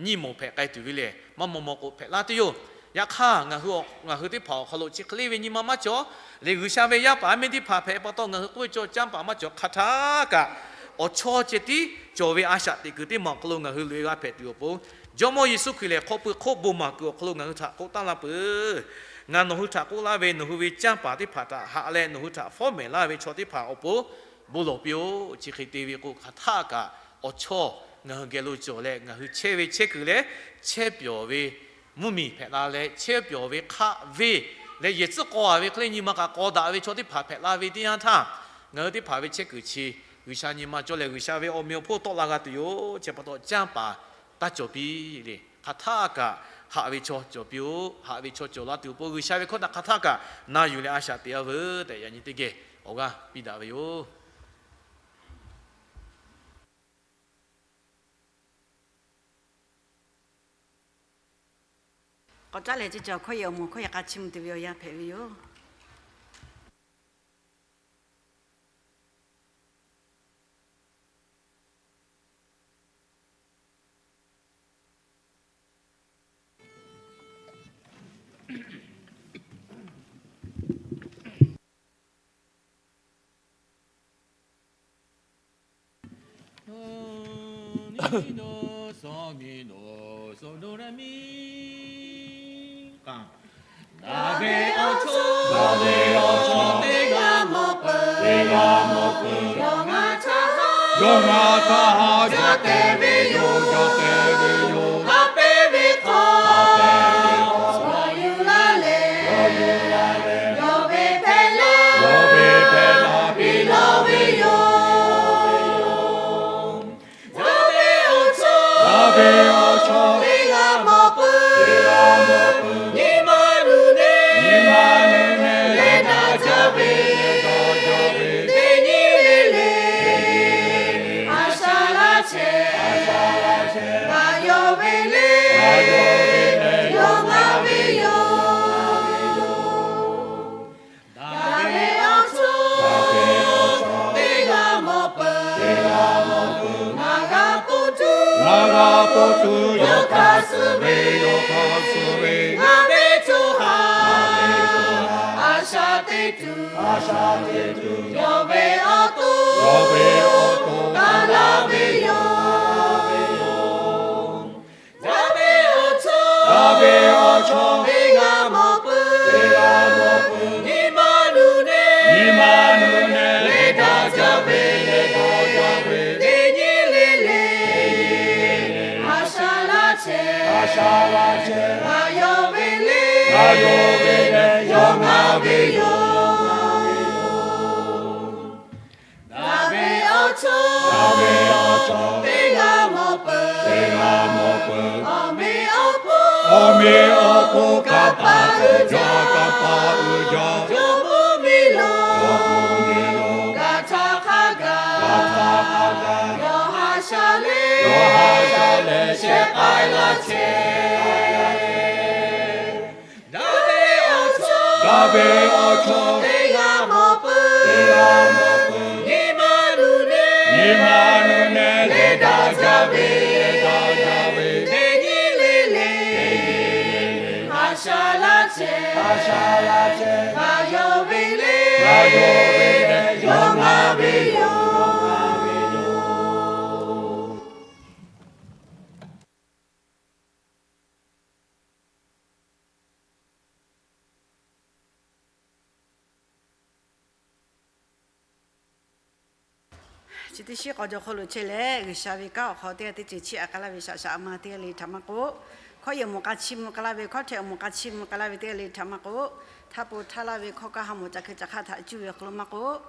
nyiˇ moˍ hpehꞈ k'ai tuˬ ve lehˬ, maˇ maw maw k'o hpehꞈ laˇ tuˬ yoˬ. Yaꞈ hk'aˇ ngaˬ hui, ngaˬ hui teˇ hpaˍ awˬ hk'aw lo chi hk'e le ve nyi ma maˇ cawˬ. Leh G'uiˬsha ve yaˇ paˍ yaˇ miˇ teˇ hpaˍ hpehꞈ pa taw ngaˬ hui k'oˆ ve chaw canˇ paˍ maˇ cawˬ hk'aˬ htaˇ kaꞈ, awˬ chawˇ ceh tiˉ cawˬ ve a shaꞈ teꞈ kuiˬ teˇ maˬ awˬ hk'aw lo ngaˬ hui loꞈ-e g'a hpehꞈ tuˬ awˬ pon, Jawˇmawˇ Yeˍsuˆ Hkriꞈ lehˬ hk'aw pui hk'oˆ bon maˍ kuiˬ awˬ hk'aw lo ngaˬ hui htaꞈ k'oˆ taˉ laˇ peuˬ. Ngaˬ nawˬ hui htaꞈ k'oˆ laˇ ve, nawˬ hui ve canˇ paˍ teˇ hpaˍ htaꞈ haꞈ leh nawˬ hui htaꞈ fawˉ mehˍ laˇ ve chaw teˇ hpaˍ awˬ pon bon lawˬ piˇ-oˆ. Chi hk'e te ve k'o, hk'aˬ htaˇ kaꞈ awˬ chawˇ ngaˬ hui geh lo cawˬ leh, ngaˬ hui chehˇ ve chehˇ kuiˬ leh chehˇ pyawˬ ve mvuhˇmiˬ hpehꞈ la leh, chehˇ pyawˬ ve hk'aˆ venˇ leh yehˬ tcuhˉ k'aw a ve hk'e le nyi ma kaꞈ k'aw daꞈ ve chaw teˇ hpaˍ hpehꞈ la ve teˇ yanˇ htaˇ, ngaˬ hui teˇ hpaˍ ve chehˇ kuiˬ chi G'uiˬsha nyi ma cawˇ leh G'uiˬsha ve awˬ meꞈ awˬ hponˇ tawˆ la g'a tuˬ yoˬ. Chi pa taw canˇ paˍ taˇ cawˬ piˇ le. Hk'aˬ htaˇ kaꞈ haꞈ ve chaw cawˬ piˇ-oˆ. Haꞈ ve chaw cawˬ la tuˬ awˬ pon G'uiˬsha ve hkawˇ htaꞈ hk'aˬ htaˇ kaꞈ na yuˬ leh a shaꞈ teꞈ-a veuˬ tehꞈ yaꞈ nyi teˇ geh awˬ g'aˇ piˇ daꞈ ve yoˬ. K'awꞈ caˉ leh chi cawˬ hkawˇ yehˬ awˬ moˍ hkawˇ yehˬ k'a chiˇ mvuh tuˬ ve awˬ yanˇ hpehꞈ ve yoˬ. Daꞈ ve awˬ chawˇ, daꞈ ve awˬ chawˇ teˇ g'aˇ mawˬ peuˬ, teˇ g'aˇ mawˬ peuˬ. Yawˇ ngaˬ htaꞈ haꞈ, yawˇ ngaˬ htaꞈ haꞈ, jaˇ te ve yoˬ, jaˇ te ve yoˬ. Haꞈ pehnˇ ve hk'aw, haꞈ pehnˇ ve hk'aw, yawˇ yuˬ laˇ leh, yawˇ yuˬ laˇ leh, yawˇ ve hpehꞈ laˇ, yawˇ ve hpehꞈ laˇ piˇ lawˬ ve yoˬ. Daꞈ ve awˬ chawˇ, daꞈ ve awˬ chawˇ teˇ g'aˇ mawˬ peuˬ, teˇ g'aˇ mawˬ peuˬ. Nyi ma nuˬ neˇ, nyi ma nuˬ neˇ, leh daꞈ jaˇ ve, leh daꞈ jaˇ ve, teˇ nyi le le, a sha laˇ chehˇ, a sha laˇ chehˇ. Ngaˬ yawˇ ve le, ngaˬ yawˇ ve le, yawˇ ngaˬ ve yoˬ. Daꞈ ve awˬ chawˇ, daꞈ ve awˬ chawˇ teˇ g'aˇ mawˬ peuˬ, teˇ g'aˇ mawˬ peuˬ. Ngaˬ g'a po tuˬ, ngaˬ g'a po tuˬ, yawˇ hk'a suh ve, yawˇ hk'a suh ve. Ngaˬ ve co ha, ngaˬ ve co ha, a sha te tuˬ, a sha te tuˬ. Yawˇ ve awˬ to, yawˇ ve awˬ to taˍ laˇ ve yoˬ. Daꞈ ve awˬ A shaꞈ laˇ chehˇ. Ngaˬ yawˇ ve le, ngaˬ yawˇ ve le, yawˇ ngaˬ ve yoˬ. Daꞈ ve awˬ chawˇ, daꞈ ve awˬ chawˇ, teˇ g'aˇ mawˬ peuˬ, teˇ g'aˇ mawˬ peuˬ. Awˬ meꞈ awˬ hponˇ, awˬ meꞈ awˬ hponˇ, kanˇ paˆ uiˍ jaˇ, kanˇ paˆ uiˍ jaˇ. Jawˇmawˇ miˬ lo, jawˇmawˇ miˬ lo, gaˬ htaˇ hk'a gaˬ, gaˬ htaˇ hk'a gaˬ. Yawˇ haꞈ shaˉ leh, yawˇ haꞈ shaˉ leh, shehˍ k'ai laˇ chehˇ. Daꞈ ve awˬ chawˇ, daꞈ ve awˬ chawˇ, teˇ g'aˇ mawˬ peuˬ, teˇ g'aˇ mawˬ peuˬ. Nyi ma nuˬ neh, nyi ma nuˬ neh, leh daꞈ jaˇ ve, leh daꞈ jaˇ ve, teˇ nyi le le, teˇ nyi le le. Haꞈ shaˉ laˇ chehˇ, haꞈ shaˉ laˇ chehˇ. Ngaˬ yawˇ ve le, ngaˬ yawˇ ve le, yawˇ ngaˬ ve yoˬ. Chi teˇ shiˉ k'aw jaw hk'aw lo chehˇ leh, G'uiˬsha ve kanˉ awˬ hk'aw teˇ g'aˇ teˇ ceuˬ chiˇ aꞈ k'ai laˇ ve shaꞈ shaꞈ ma teˇ g'aˇ le htaꞈ maˇ k'oˆ, hkawˇ yehˬ awˬ moˍ k'a chiˇ mvuh k'ai laˇ ve, hkawˇ htehꞈ awˬ moˍ k'a chiˇ mvuh k'ai laˇ ve teˇ g'aˇ le htaꞈ maˇ k'oˆ, htaˇ po htaˇ laˇ ve hkawˇ kaˇ ha mawˬ ca hkui ca hk'aˇ htaꞈ cuˇ ve awˬ hk'aw lo maˇ k'oˆ,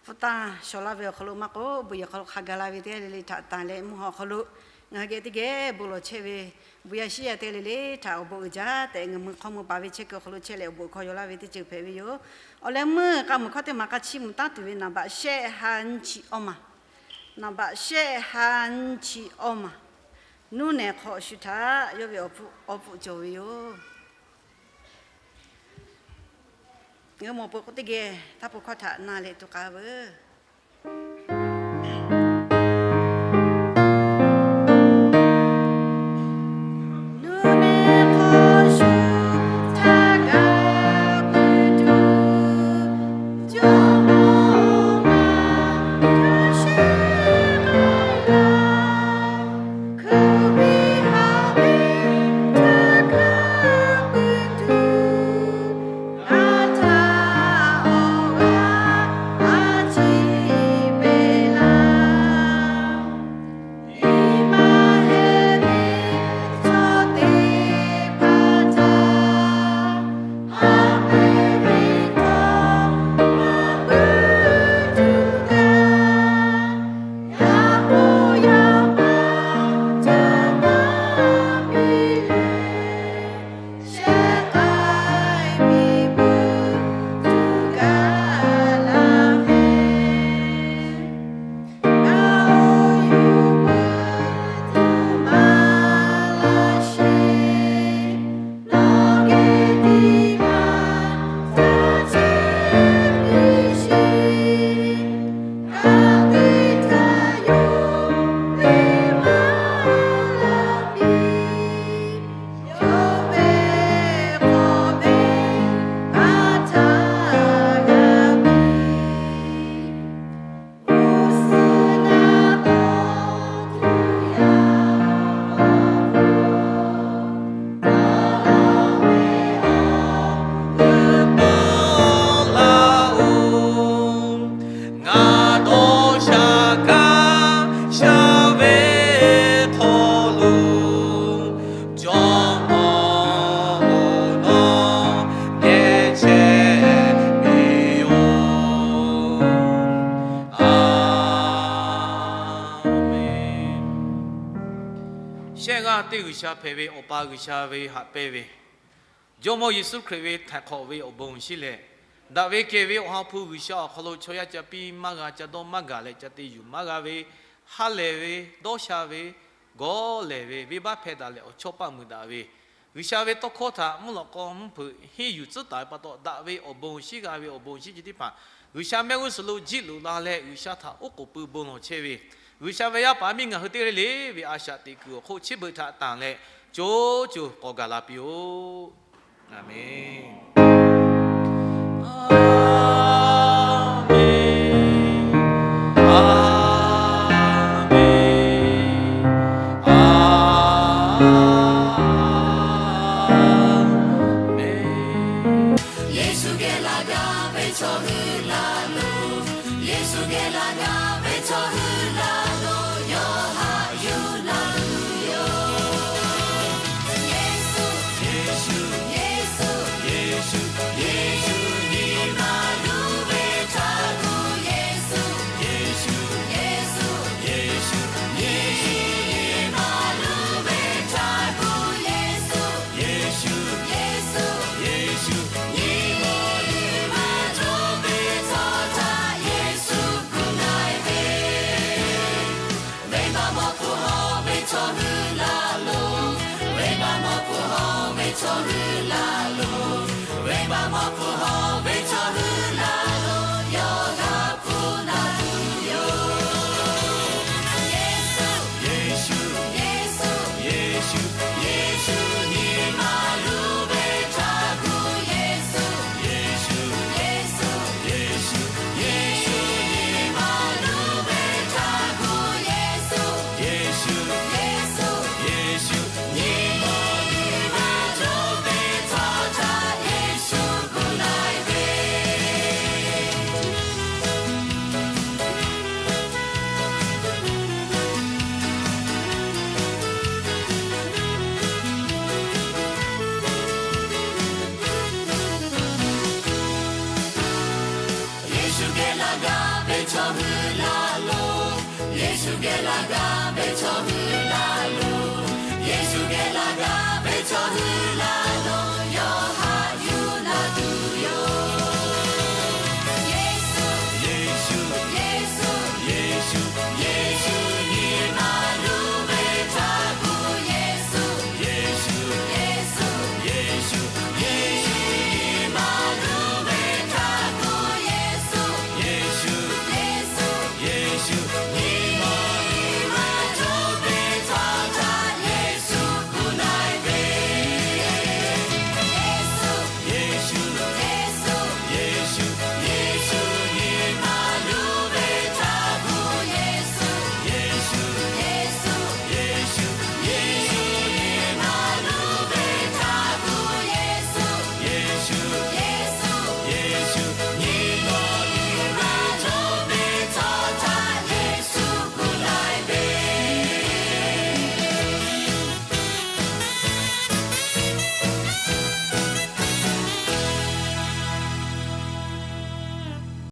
pfuhˇ taˇ shawˍ laˇ ve awˬ hk'aw lo maˇ k'oˆ, bon yehˬ hk'aw lo hk'a gaˬ la ve teˇ g'aˇ le le htaꞈ tanˬ leh mvuhˇ haw awˬ hk'aw lo ngaˬ hui geh teˇ geh bon lawˬ chehˇ ve, bon yaˇ shiˉ yaˇ teˇ g'aˇ le le htaꞈ awˬ bon uiˍ jaˇ tehꞈ ngaˬ mui hk'aw mui paˍ ve chehˇ kuiˬ awˬ hk'aw lo chehˇ leh awˬ bon hkawˇ yaw laˇ ve teˇ ceuˬ hpehꞈ ve yoˬ. Awˬ leh meuˇ k'a muiˬ hkawˇ teˇ maˬ k'a chiˇ mvuh taˉ tuˬ ve naˍ baꞈ shehˆ ha nyiˇ chi awˇ maˬ, naˍ baꞈ shehˆ ha nyiˇ chi awˇ maˬ, nuˇ nehˬ hk'awꞈ shu htaꞈ yawˇ ve awˬ hpfuhˆ cawˬ ve yoˬ. Ngaˬ hui mawˬ peuˬ k'o teˇ geh htaˇ po hkawˇ htaꞈ na leh tuˬ k'ai veuˬ. Ngaˬ dawˇ sha kaˇ sha ve hk'aw lo, Jawˇmawˇ-oˬ, nawˬ geh chehˇ ve yoˬ. Aˍmenˍ. Shehˆ g'aˇ teˇ G'uiˬsha hpehꞈ ve Awˬ pa G'uiˬsha ve haꞈ pehnˇ ve, Jawˇmawˇ Yeˍsuˆ Hkriꞈ ve htaiˍ hk'awꞈ ve awˬ bon awˬ shinˉ leh, daꞈ ve kehˬ ve Awˬ ha hpu G'uiˬsha awˬ hk'aw lo chaw yaˇ ca piˇ maˇ g'a, ca dawˇ maˇ gaˬ leh ca te yuˬ maˇ g'a ve, ha lehˬ ve, dawˇ sha ve, gawˇ lehˬ ve, venˇbaˆ hpehˇ daꞈ leh awˬ chawˇ paˆ muiˬ daꞈ ve, G'uiˬsha ve tawˇ hkawˇ htaꞈ mvuhˇ lawꞈ k'aw mvuhˇ hpeuꞈ henˇ yuˬ tcuhˉ taˍ ve pa taw, daꞈ ve awˬ bon awˬ shinˉ g'a ve awˬ bon awˬ shinˉ chi teˇ hpaˍ G'uiˬsha mehˆ g'uˇ suhˍ lo jiˆ loꞈ la leh G'uiˬsha htaꞈ oˉ k'oˍ pui bon lawˬ chehˇ ve, G'uiˬsha ve yaˇ paˍ miˇ ngaˬ hui teˇ g'aˇ le le ve a shaꞈ teꞈ kuiˬ awˬ hk'oˆ chi beuꞈ htaꞈ tanˬ leh co co k'awꞈ gaˬ la piˇ-oˆ. Aˍmenˍ. Yeˍsuˆ geh laˇ gaˇ ve chaw hui laˇ lo, Yeˍsuˆ geh laˇ gaˇ ve chaw hui laˇ lo, yawˇ haꞈ yuˬ laˇ tuˬ yoˬ. chaw hui laˇ lo, venˇbaˆ mawˇ hpfuhˇ hawˇ ve chaw hui laˇ lo, yawˇ g'a hpuˇ daꞈ tuˬ yoˬ. Yeˍsuˆ, Yeˍsuˆ, Yeˍsuˆ, Yeˍsuˆ, Yeˍsuˆ nyi ma luˬ ve htaˇ gu Yeˍsuˆ, Yeˍsuˆ, Yeˍsuˆ, Yeˍsuˆ, Yeˍsuˆ nyi ma luˬ ve htaˇ gu Yeˍsuˆ, Yeˍsuˆ, Yeˍsuˆ, Yeˍsuˆ nyi ma luˬ ve htaˇ ve tcuhˉ htaˇ Yeˍsuˆ gu laiˬ ve Yeˍsuˆ geh laˇ gaˇ ve chaw hui laˇ lo, Yeˍsuˆ geh laˇ gaˇ ve chaw hui